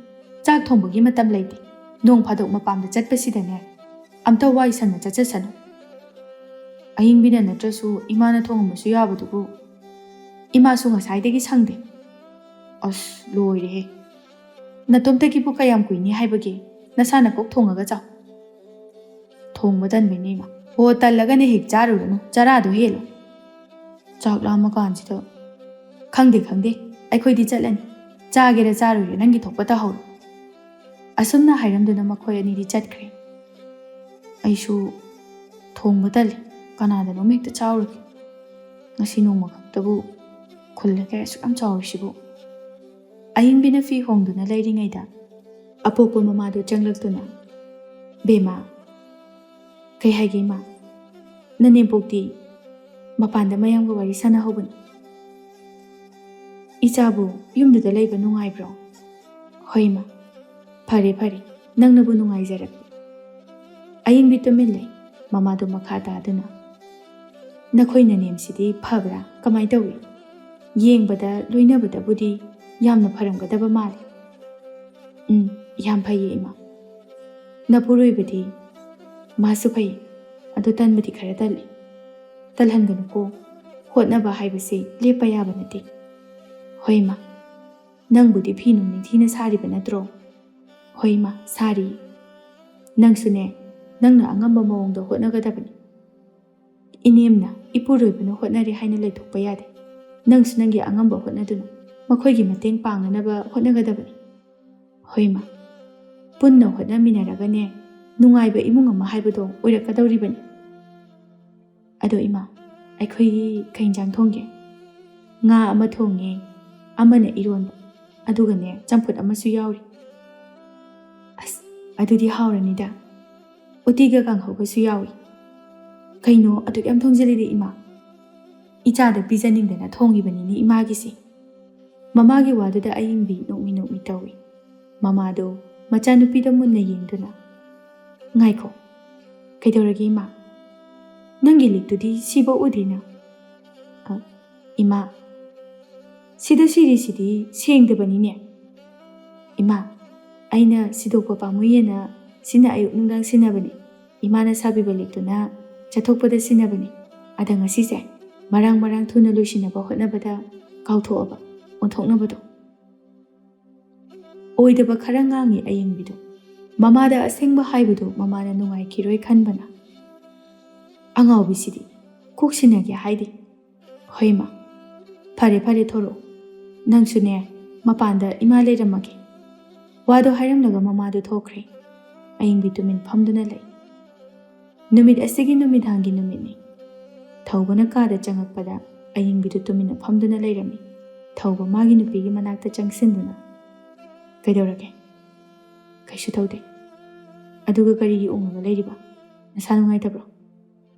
ꯆꯥꯛ ꯊꯣꯡꯕꯒꯤ ꯃꯇꯝ ꯂꯩꯇꯦ꯫ ꯅꯣꯡ ꯐꯥꯗꯣꯛ ꯃꯄꯥꯝꯗ ꯆꯠꯄꯁꯤꯗꯅꯦ, ꯑꯝꯇ ꯋꯥꯏ ꯁꯪꯅ ꯆꯠꯆꯁꯅꯨ꯫ ꯑꯏꯪꯕꯤꯅ ꯅꯠꯇ꯭ꯔꯁꯨ ꯏꯃꯥꯅ ꯊꯣꯡꯉꯝꯕꯁꯨ ꯌꯥꯕꯗꯨꯕꯨ꯫ ꯏꯃꯥꯁꯨ ꯉꯁꯥꯏꯗꯒꯤ ꯁꯪꯗꯦ꯫ ꯑꯁ, ꯂꯣꯏꯔꯦꯍꯦ꯫ ꯅꯇꯣꯝꯇꯒꯤꯕꯨ ꯀꯌꯥꯝ ꯀꯨꯏꯅꯤ ꯍꯥꯏꯕꯒꯦ? ꯅꯁꯥꯅ ꯀꯣꯛ ꯊꯣꯡꯉꯒ ꯆꯥꯎ꯫ ꯊꯣꯡꯕ ꯇꯟꯕꯩꯅꯦ ꯏꯃꯥ꯫ ꯍꯣ, ꯇꯜꯂꯒꯅ ꯍꯦꯛ ꯆꯥꯔꯨꯔꯅꯨ, ꯆꯔꯥꯗꯣ ꯍꯦꯜꯂꯣ꯫ ꯆꯥꯛ ꯂꯥꯝꯃ ꯀꯥꯟꯁꯤꯗ꯫ ꯈꯪꯗꯦ, ꯈꯪꯗꯦ, ꯑꯩꯈꯣꯏꯗꯤ ꯆꯠꯂꯅꯤ꯫ ꯆꯥꯒꯦꯔ ꯆꯥꯔꯣꯏꯔ ꯅꯪꯒꯤ ꯊꯣꯛꯄ ꯇꯧꯍꯧꯔꯣ꯫ ꯑꯁꯨꯝꯅ ꯍꯥꯏꯔꯝꯗꯨꯅ ꯃꯈꯣꯏ ꯑꯅꯤꯗꯤ ꯆꯠꯈ꯭ꯔꯦ꯫ ꯑꯩꯁꯨ ꯊꯣꯡꯕ ꯇꯜꯂꯤ, ꯀꯅꯥꯗꯅꯣꯝ ꯍꯦꯛꯇ ꯆꯥꯎꯔꯒꯦ꯫ ꯉꯁꯤ ꯅꯣꯡꯃ ꯈꯛꯇꯕꯨ ꯈꯨꯜ ꯂꯩꯀꯥꯏ ꯑꯁꯨꯛ ꯌꯥꯝ ꯆꯥꯎꯔꯤꯁꯤꯕꯨ꯫ ꯑꯌꯤꯡꯕꯤꯅ ꯐꯤ ꯍꯣꯡꯗꯨꯅ ꯂꯩꯔꯤꯉꯩꯗ ꯑꯄꯣꯛꯄ ꯃꯃꯥꯗꯨ ꯆꯪꯂꯛꯇꯨꯅ, "ꯕꯦꯝꯃ, ꯀꯩ ꯍꯥꯏꯒꯦ ꯏꯃꯥ? ꯅꯅꯦꯝꯄꯣꯛꯇꯤ ꯃꯄꯥꯟꯗ ꯃꯌꯥꯝꯒ ꯋꯥꯔꯤ ꯁꯥꯟꯅꯍꯧꯕꯅꯤ꯫ ꯏꯆꯥꯕꯨ ꯌꯨꯝꯗꯨꯗ ꯂꯩꯕ ꯅꯨꯡꯉꯥꯏꯕ꯭ꯔꯣ?" "ꯍꯣꯏ ꯏꯃꯥ, ꯐꯔꯦ ꯐꯔꯦ, ꯅꯪꯅꯕꯨ ꯅꯨꯡꯉꯥꯏꯖꯔꯕꯗꯤ꯫" ꯑꯌꯤꯡꯕꯤ ꯇꯨꯃꯤꯟ ꯂꯩ꯫ ꯃꯃꯥꯗꯨ ꯃꯈꯥ ꯇꯥꯗꯨꯅ, "ꯅꯈꯣꯏ ꯅꯅꯦꯝꯁꯤꯗꯤ ꯐꯕ꯭ꯔꯥ? ꯀꯃꯥꯏ ꯇꯧꯏ? ꯌꯦꯡꯕꯗ, ꯂꯣꯏꯅꯕꯗꯕꯨꯗꯤ ꯌꯥꯝꯅ ꯐꯔꯝꯒꯗꯕ ꯃꯥꯜꯂꯤ꯫" "ꯎꯝ, ꯌꯥꯝ ꯐꯩꯌꯦ ꯏꯃꯥ꯫ ꯅꯄꯨꯔꯣꯏꯕꯗꯤ ꯃꯥꯁꯨ ꯐꯩ, ꯑꯗꯨ ꯇꯟꯕꯗꯤ ꯈꯔ ꯇꯜꯂꯤ꯫ ꯇꯜꯍꯟꯒꯅꯨꯀꯣ, ꯍꯣꯠꯅꯕ ꯍꯥꯏꯕꯁꯤ ꯂꯦꯞꯄ ꯌꯥꯕ ꯅꯠꯇꯦ꯫" "ꯍꯣꯏ ꯏꯃꯥ, ꯅꯪꯕꯨꯗꯤ ꯐꯤ ꯅꯨꯡ ꯅꯤꯡꯊꯤꯅ ꯁꯥꯔꯤꯕ ꯅꯠꯇ꯭ꯔꯣ?" "ꯍꯣꯏ ꯏꯃꯥ, ꯁꯥꯔꯤ꯫" "ꯅꯪꯁꯨꯅꯦ, ꯅꯪꯅ ꯑꯉꯝꯕ ꯃꯑꯣꯡꯗ ꯍꯣꯠꯅꯒꯗꯕꯅꯤ꯫ ꯏꯅꯦꯝꯅ, ꯏꯄꯨꯔꯣꯏꯕꯅ ꯍꯣꯠꯅꯔꯦ ꯍꯥꯏꯅ ꯂꯩꯊꯣꯛꯄ ꯌꯥꯗꯦ꯫ ꯅꯪꯁꯨ ꯅꯪꯒꯤ ꯑꯉꯝꯕ ꯍꯣꯠꯅꯗꯨꯅ ꯃꯈꯣꯏꯒꯤ ꯃꯇꯦꯡ ꯄꯥꯡꯅꯅꯕ ꯍꯣꯠꯅꯒꯗꯕꯅꯤ꯫" "ꯍꯣꯏ ꯏꯃꯥ, ꯄꯨꯟꯅ ꯍꯣꯠꯅꯃꯤꯟꯅꯔꯒꯅꯦ, ꯅꯨꯡꯉꯥꯏꯕ ꯏꯃꯨꯡ ꯑꯃ ꯍꯥꯏꯕꯗꯣ ꯑꯣꯏꯔꯛꯀꯗꯧꯔꯤꯕꯅꯤ꯫" "ꯑꯗꯣ ꯏꯃꯥ, ꯑꯩꯈꯣꯏꯒꯤ ꯀꯩ ꯏꯟꯖꯥꯡ ꯊꯣꯡꯒꯦ?" "ꯉꯥ ꯑꯃ ꯊꯣꯡꯉꯦ, ꯑꯃꯅ ꯏꯔꯣꯟꯕ, ꯑꯗꯨꯒꯅꯦ ꯆꯝꯐꯨꯠ ꯑꯃꯁꯨ ꯌꯥꯎꯔꯤ꯫" "ꯑꯁ, ꯑꯗꯨꯗꯤ ꯍꯥꯎꯔꯅꯤꯗ꯫ ꯎꯇꯤꯒ ꯀꯥꯡꯍꯧꯒꯁꯨ ꯌꯥꯎꯏ꯫ ꯀꯩꯅꯣ ꯑꯗꯨꯛ ꯌꯥꯝ ꯊꯣꯡꯖꯜꯂꯤꯗꯤ ꯏꯃꯥ? ꯏꯆꯥꯗ ꯄꯤꯖꯅꯤꯡꯗꯅ ꯊꯣꯡꯉꯤꯕꯅꯤꯅꯦ ꯏꯃꯥꯒꯤꯁꯦ꯫" ꯃꯃꯥꯒꯤ ꯋꯥꯗꯨꯗ ꯑꯌꯤꯡꯕꯤ ꯅꯣꯛꯃꯤ ꯅꯣꯛꯃꯤ ꯇꯧꯏ꯫ ꯃꯃꯥꯗꯣ ꯃꯆꯥꯅꯨꯄꯤꯗ ꯃꯨꯟꯅ ꯌꯦꯡꯗꯨꯅ, "ꯉꯥꯏꯈꯣ, ꯀꯩꯗꯧꯔꯒꯦ ꯏꯃꯥ? ꯅꯪꯒꯤ ꯂꯤꯛꯇꯨꯗꯤ ꯁꯤꯕꯧ ꯎꯗꯦꯅ?" "ꯑ, ꯏꯃꯥ, ꯁꯤꯗ ꯁꯤꯔꯤꯁꯤꯗꯤ ꯁꯦꯡꯗꯕꯅꯤꯅꯦ꯫ "ꯏꯃꯥ, ꯑꯩꯅ ꯁꯤꯗꯣꯛꯄ ꯄꯥꯝꯃꯨꯏꯌꯦꯅ ꯁꯤꯅ ꯑꯌꯨꯛ ꯅꯨꯡꯗꯥꯡ ꯁꯤꯟꯅꯕꯅꯤ꯫ ꯏꯃꯥꯅ ꯁꯥꯕꯤꯕ ꯂꯤꯛꯇꯨꯅ ꯆꯠꯊꯣꯛꯄꯗ ꯁꯤꯟꯅꯕꯅꯤ꯫ ꯑꯗ ꯉꯁꯤꯁꯦ ꯃꯔꯥꯡ ꯃꯔꯥꯡ ꯊꯨꯅ ꯂꯣꯏꯁꯤꯟꯅꯕ ꯍꯣꯠꯅꯕꯗ ꯀꯥꯎꯊꯣꯛꯑꯕ ꯑꯣꯟꯊꯣꯛꯅꯕꯗꯣ꯫" ꯑꯣꯏꯗꯕ ꯈꯔ ꯉꯥꯡꯉꯤ ꯑꯌꯤꯡꯕꯤꯗꯣ꯫ ꯃꯃꯥꯗ ꯑꯁꯦꯡꯕ ꯍꯥꯏꯕꯗꯨ ꯃꯃꯥꯅ ꯅꯨꯡꯉꯥꯏꯈꯤꯔꯣꯏ ꯈꯟꯕꯅ꯫ ꯑꯉꯥꯎꯕꯤꯁꯤꯗꯤ ꯀꯣꯛ ꯁꯤꯟꯅꯒꯦ ꯍꯥꯏꯗꯦ꯫ "ꯍꯣꯏ ꯏꯃꯥ, ꯐꯔꯦ ꯐꯔꯦ, ꯊꯣꯔꯛꯑꯣ꯫ ꯅꯪꯁꯨꯅꯦ, ꯃꯄꯥꯟꯗ ꯏꯃꯥ ꯂꯩꯔꯝꯃꯒꯦ꯫" ꯋꯥꯗꯣ ꯍꯥꯏꯔꯝꯂꯒ ꯃꯃꯥꯗꯨ ꯊꯣꯛꯈ꯭ꯔꯦ꯫ ꯑꯌꯤꯡꯕꯤ ꯇꯨꯃꯤꯟ ꯐꯝꯗꯨꯅ ꯂꯩ꯫ ꯅꯨꯃꯤꯠ ꯑꯁꯤꯒꯤ ꯅꯨꯃꯤꯗꯥꯡꯒꯤ ꯅꯨꯃꯤꯠꯅꯤ꯫ ꯊꯧꯕꯅ ꯀꯥꯗ ꯆꯪꯉꯛꯄꯗ ꯑꯌꯤꯡꯕꯤꯗꯨ ꯇꯨꯃꯤꯟꯅ ꯐꯝꯗꯨꯅ ꯂꯩꯔꯝꯃꯤ꯫ ꯊꯧꯕ ꯃꯥꯒꯤ ꯅꯨꯄꯤꯒꯤ ꯃꯅꯥꯛꯇ ꯆꯪꯁꯤꯟꯗꯨꯅ, "ꯀꯩꯗꯧꯔꯒꯦ?" "ꯀꯩꯁꯨ ꯇꯧꯗꯦ꯫" "ꯑꯗꯨꯒ ꯀꯔꯤꯒꯤ ꯎꯪꯉꯒ ꯂꯩꯔꯤꯕ? ꯅꯁꯥ ꯅꯨꯡꯉꯥꯏꯇꯕ꯭ꯔꯣ?"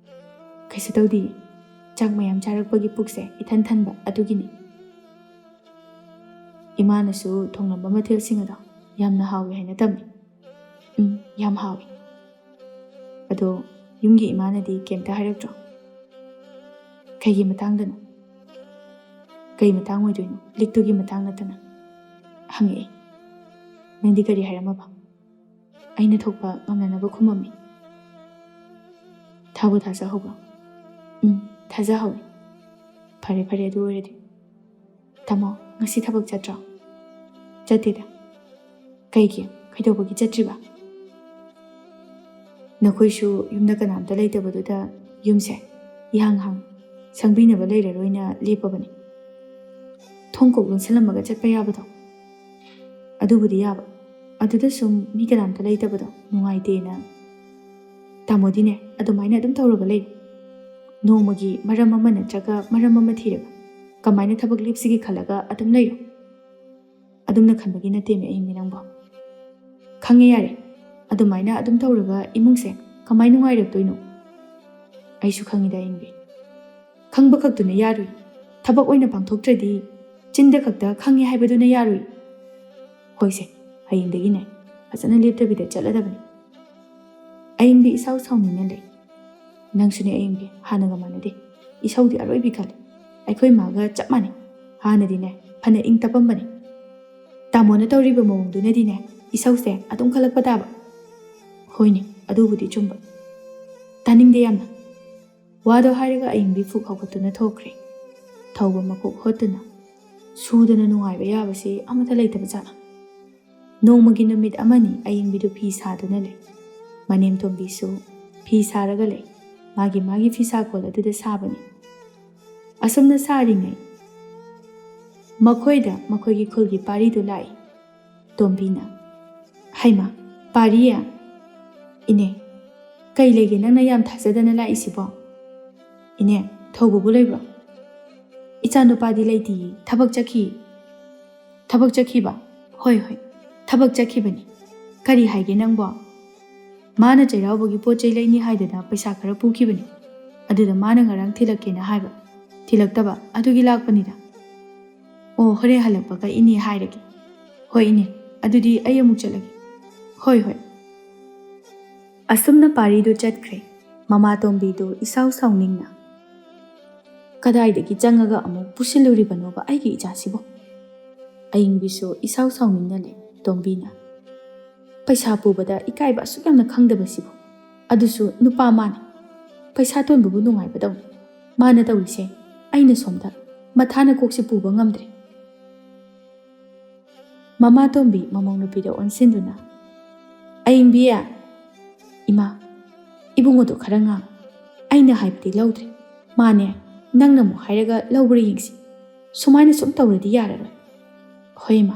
"ꯀꯩꯁꯨ ꯇꯧꯗꯤꯌꯦ꯫ ꯆꯥꯛ ꯃꯌꯥꯝ ꯆꯥꯔꯛꯄꯒꯤ ꯄꯨꯛꯁꯦ ꯏꯊꯟ ꯊꯟꯕ ꯑꯗꯨꯒꯤꯅꯤ꯫" "ꯏꯃꯥꯅꯁꯨ ꯊꯣꯡꯂꯝꯕ ꯃꯊꯦꯜꯁꯤꯡ ꯑꯗꯣ ꯌꯥꯝꯅ ꯍꯥꯎꯏ ꯍꯥꯏꯅ ꯇꯝꯃꯤ꯫" "ꯎꯝ, ꯌꯥꯝ ꯍꯥꯎꯏ꯫" "ꯑꯗꯣ ꯌꯨꯝꯒꯤ ꯏꯃꯥꯅꯗꯤ ꯀꯩꯝꯇ ꯍꯥꯏꯔꯛꯇ꯭ꯔꯣ?" "ꯀꯩꯒꯤ ꯃꯇꯥꯡꯗꯅꯣ?" "ꯀꯩ ꯃꯇꯥꯡ ꯑꯣꯏꯗꯣꯏꯅꯣ? ꯂꯤꯛꯇꯨꯒꯤ ꯃꯇꯥꯡ ꯅꯠꯇꯅ꯫" ꯍꯪꯉꯛꯑꯦ꯫ "ꯅꯪꯗꯤ ꯀꯔꯤ ꯍꯥꯏꯔꯝꯃꯕ?" ꯑꯩꯅ ꯊꯣꯛꯄ ꯉꯝꯅꯅꯕ ꯈꯨꯝꯃꯝꯃꯤ꯫ "ꯊꯥꯕꯨ ꯊꯥꯖꯍꯧꯕ꯭ꯔꯣ?" "ꯎꯝ, ꯊꯥꯖꯍꯧꯏ꯫" "ꯐꯔꯦ ꯐꯔꯦ, ꯑꯗꯨ ꯑꯣꯏꯔꯗꯤ꯫" "ꯇꯥꯃꯣ, ꯉꯁꯤ ꯊꯕꯛ ꯆꯠꯇ꯭ꯔꯣ?" "ꯆꯠꯇꯦꯗ꯫" "ꯀꯩꯒꯤ? ꯀꯩꯗꯧꯕꯒꯤ ꯆꯠꯇ꯭ꯔꯤꯕ?" "ꯅꯈꯣꯏꯁꯨ ꯌꯨꯝꯗ ꯀꯅꯥꯝꯇ ꯂꯩꯇꯕꯗꯨꯗ ꯌꯨꯝꯁꯦ ꯏꯍꯥꯡ ꯍꯥꯡ, ꯁꯪꯕꯤꯅꯕ ꯂꯩꯔꯔꯣꯏꯅ ꯂꯦꯞꯄꯕꯅꯤ꯫" "ꯊꯣꯡ ꯀꯣꯛ ꯂꯣꯟꯁꯤꯜꯂꯝꯃꯒ ꯆꯠꯄ ꯌꯥꯕꯗꯣ?" "ꯑꯗꯨꯕꯨꯗꯤ ꯌꯥꯕ, ꯑꯗꯨꯗ ꯁꯨꯝ ꯃꯤ ꯀꯅꯥꯝꯇ ꯂꯩꯇꯕꯗꯣ ꯅꯨꯡꯉꯥꯏꯇꯦꯅ꯫" "ꯇꯥꯃꯣꯗꯤꯅꯦ, ꯑꯗꯨꯃꯥꯏꯅ ꯑꯗꯨꯝ ꯇꯧꯔꯒ ꯂꯩ꯫ ꯅꯣꯡꯃꯒꯤ ꯃꯔꯝ ꯑꯃ ꯅꯠꯇ꯭ꯔꯒ ꯃꯔꯝ ꯑꯃ ꯊꯤꯔꯒ ꯀꯃꯥꯏꯅ ꯊꯕꯛ ꯂꯦꯞꯁꯤꯒꯦ ꯈꯜꯂꯒ ꯑꯗꯨꯝ ꯂꯩꯔꯣ꯫" "ꯑꯗꯨꯝꯅ ꯈꯟꯕꯒꯤ ꯅꯠꯇꯦꯃꯤ ꯑꯌꯤꯡꯕꯤ ꯅꯪꯕꯣ꯫" "ꯈꯪꯉꯦ ꯌꯥꯔꯦ, ꯑꯗꯨꯃꯥꯏꯅ ꯑꯗꯨꯝ ꯇꯧꯔꯒ ꯏꯃꯨꯡꯁꯦ ꯀꯃꯥꯏ ꯅꯨꯡꯉꯥꯏꯔꯛꯇꯣꯏꯅꯣ?" "ꯑꯩꯁꯨ ꯈꯪꯉꯤꯗ ꯑꯌꯤꯡꯕꯤ꯫ ꯈꯪꯕ ꯈꯛꯇꯨꯅ ꯌꯥꯔꯣꯏ, ꯊꯕꯛ ꯑꯣꯏꯅ ꯄꯥꯡꯊꯣꯛꯇ꯭ꯔꯗꯤ ꯆꯤꯟꯗ ꯈꯛꯇ ꯈꯪꯉꯦ ꯍꯥꯏꯕꯗꯨꯅ ꯌꯥꯔꯣꯏ꯫" "ꯍꯣꯏꯁꯦ, ꯍꯌꯦꯡꯗꯒꯤꯅꯦ ꯐꯖꯅ ꯂꯦꯞꯇꯕꯤꯗ ꯆꯠꯂꯗꯕꯅꯤ꯫" ꯑꯌꯤꯡꯕꯤ ꯏꯁꯥꯎ ꯁꯥꯎꯅꯤꯡꯅ ꯂꯩ꯫ "ꯅꯪꯁꯨꯅꯦ ꯑꯌꯤꯡꯕꯤ, ꯍꯥꯟꯅꯒ ꯃꯥꯟꯅꯗꯦ꯫ ꯏꯁꯧꯗꯤ ꯑꯔꯣꯏꯕꯤ ꯀꯜꯂꯤ꯫ ꯑꯩꯈꯣꯏ ꯃꯥꯒ ꯆꯞ ꯃꯥꯟꯅꯩ꯫ ꯍꯥꯟꯅꯗꯤꯅꯦ ꯐꯅ ꯏꯪ ꯇꯞꯄꯝꯕꯅꯦ꯫ ꯇꯥꯃꯣꯅ ꯇꯧꯔꯤꯕ ꯃꯑꯣꯡꯗꯨꯅꯗꯤꯅꯦ ꯏꯁꯧꯁꯦ ꯑꯗꯨꯝ ꯈꯜꯂꯛꯄ ꯇꯥꯕ꯫ ꯍꯣꯏꯅꯦ, ꯑꯗꯨꯕꯨꯗꯤ ꯆꯨꯝꯕ꯫ ꯇꯥꯅꯤꯡꯗꯦ ꯌꯥꯝꯅ꯫ ꯋꯥꯗꯣ ꯍꯥꯏꯔꯒ ꯑꯌꯤꯡꯕꯤ ꯐꯨꯛ ꯍꯧꯒꯠꯇꯨꯅ ꯊꯣꯛꯈ꯭ꯔꯦ꯫ ꯊꯧꯕ ꯃꯀꯣꯛ ꯍꯣꯠꯇꯨꯅ ꯁꯨꯗꯅ ꯅꯨꯡꯉꯥꯏꯕ ꯌꯥꯕꯁꯤ ꯑꯃꯠꯇ ꯂꯩꯇꯕ ꯖꯥꯠꯂ? ꯅꯣꯡꯃꯒꯤ ꯅꯨꯃꯤꯠ ꯑꯃꯅꯤ ꯑꯌꯤꯡꯕꯤꯗꯨ ꯐꯤ ꯁꯥꯗꯨꯅ ꯂꯩ꯫ ꯃꯅꯦꯝꯇꯣꯝꯕꯤꯁꯨ ꯐꯤ ꯁꯥꯔꯒ ꯂꯩ꯫ ꯃꯥꯒꯤ ꯃꯥꯒꯤ ꯐꯤꯁꯥꯀꯣꯜ ꯑꯗꯨꯗ ꯁꯥꯕꯅꯤ꯫ ꯑꯁꯨꯝꯅ ꯁꯥꯔꯤꯉꯩ ꯃꯈꯣꯏꯗ ꯃꯈꯣꯏꯒꯤ ꯈꯨꯜꯒꯤ ꯄꯥꯔꯤꯗꯨ ꯂꯥꯛꯏ꯫ ꯇꯣꯝꯕꯤꯅ, "ꯍꯩꯃꯥ, ꯄꯥꯔꯤ? ꯏꯅꯦ, ꯀꯩ ꯂꯩꯒꯦ ꯅꯪꯅ ꯌꯥꯝ ꯊꯥꯖꯗꯅ ꯂꯥꯛꯏꯁꯤꯕꯣ?" "ꯏꯅꯦ, ꯊꯧꯕꯕꯨ ꯂꯩꯕ꯭ꯔꯣ?" "ꯏꯆꯥꯅꯨꯄꯥꯗꯤ ꯂꯩꯇꯤꯌꯦ, ꯊꯕꯛ ꯆꯠꯈꯤ꯫" "ꯊꯕꯛ ꯆꯠꯈꯤꯕ?" "ꯍꯣꯏ, ꯍꯣꯏ, ꯊꯕꯛ ꯆꯠꯈꯤꯕꯅꯤ꯫ ꯀꯔꯤ ꯍꯥꯏꯒꯦ ꯅꯪꯕꯣ?" "ꯃꯥꯅ ꯆꯩꯔꯥꯎꯕꯒꯤ ꯄꯣꯠ ꯆꯩ ꯂꯩꯅꯤ ꯍꯥꯏꯗꯅ ꯄꯩꯁꯥ ꯈꯔ ꯄꯨꯈꯤꯕꯅꯤ꯫ ꯑꯗꯨꯗ ꯃꯥꯅ ꯉꯔꯥꯡ ꯊꯤꯜꯂꯛꯀꯦꯅ ꯍꯥꯏꯕ, ꯊꯤꯜꯂꯛꯇꯕ ꯑꯗꯨꯒꯤ ꯂꯥꯛꯄꯅꯤꯗ꯫" "ꯑꯣ, ꯍꯣꯔꯦꯟ ꯍꯜꯂꯛꯄꯒ ꯏꯅꯦ ꯍꯥꯏꯔꯒꯦ꯫" "ꯍꯣꯏ ꯏꯅꯦ, ꯑꯗꯨꯗꯤ ꯑꯩ ꯑꯃꯨꯛ ꯆꯠꯂꯒꯦ꯫" "ꯍꯣꯏ, ꯍꯣꯏ꯫" ꯑꯁꯨꯝꯅ ꯄꯥꯔꯤꯗꯨ ꯆꯠꯈ꯭ꯔꯦ꯫ ꯃꯃꯥꯇꯣꯝꯕꯤꯗꯨ ꯏꯁꯥꯎ ꯁꯥꯎꯅꯤꯡꯅ, "ꯀꯗꯥꯏꯗꯒꯤ ꯆꯪꯉꯒ ꯑꯃꯨꯛ ꯄꯨꯁꯤꯜꯂꯨꯔꯤꯕꯅꯣꯕ ꯑꯩꯒꯤ ꯏꯆꯥꯁꯤꯕꯨ?" ꯑꯌꯤꯡꯕꯤꯁꯨ ꯏꯁꯥꯎ ꯁꯥꯎꯅꯤꯡꯅ ꯂꯩ꯫ ꯇꯣꯝꯕꯤꯅ, "ꯄꯩꯁꯥ ꯄꯨꯕꯗ ꯏꯀꯥꯏꯕ ꯑꯁꯨꯛ ꯌꯥꯝꯅ ꯈꯪꯗꯕꯁꯤꯕꯨ, ꯑꯗꯨꯁꯨ ꯅꯨꯄꯥ ꯃꯥꯅ꯫ ꯄꯩꯁꯥ ꯇꯣꯟꯕꯕꯨ ꯅꯨꯡꯉꯥꯏꯕꯗꯧꯅ ꯃꯥꯅ ꯇꯧꯔꯤꯁꯦ꯫ ꯑꯩꯅ ꯁꯣꯝꯗ ꯃꯊꯥꯅ ꯀꯣꯛꯁꯤ ꯄꯨꯕ ꯉꯝꯗ꯭ꯔꯦ꯫" ꯃꯃꯥꯇꯣꯝꯕꯤ ꯃꯃꯧ ꯅꯨꯄꯤꯗ ꯑꯣꯟꯁꯤꯟꯗꯨꯅ, "ꯑꯌꯤꯡꯕꯤ, ꯏꯃꯥ, ꯏꯕꯨꯡꯉꯣꯗꯣ ꯈꯔ ꯉꯥꯡ꯫ ꯑꯩꯅ ꯍꯥꯏꯕꯗꯤ ꯂꯧꯗ꯭ꯔꯦ꯫ ꯃꯥꯅꯦ, ꯅꯪꯅ ꯑꯃꯨꯛ ꯍꯥꯏꯔꯒ ꯂꯧꯕ꯭ꯔꯥ ꯌꯦꯡꯁꯤ꯫ ꯁꯨꯃꯥꯏꯅ ꯁꯨꯝ ꯇꯧꯔꯗꯤ ꯌꯥꯔꯔꯣꯏ꯫" "ꯍꯣꯏ, ꯏꯃꯥ꯫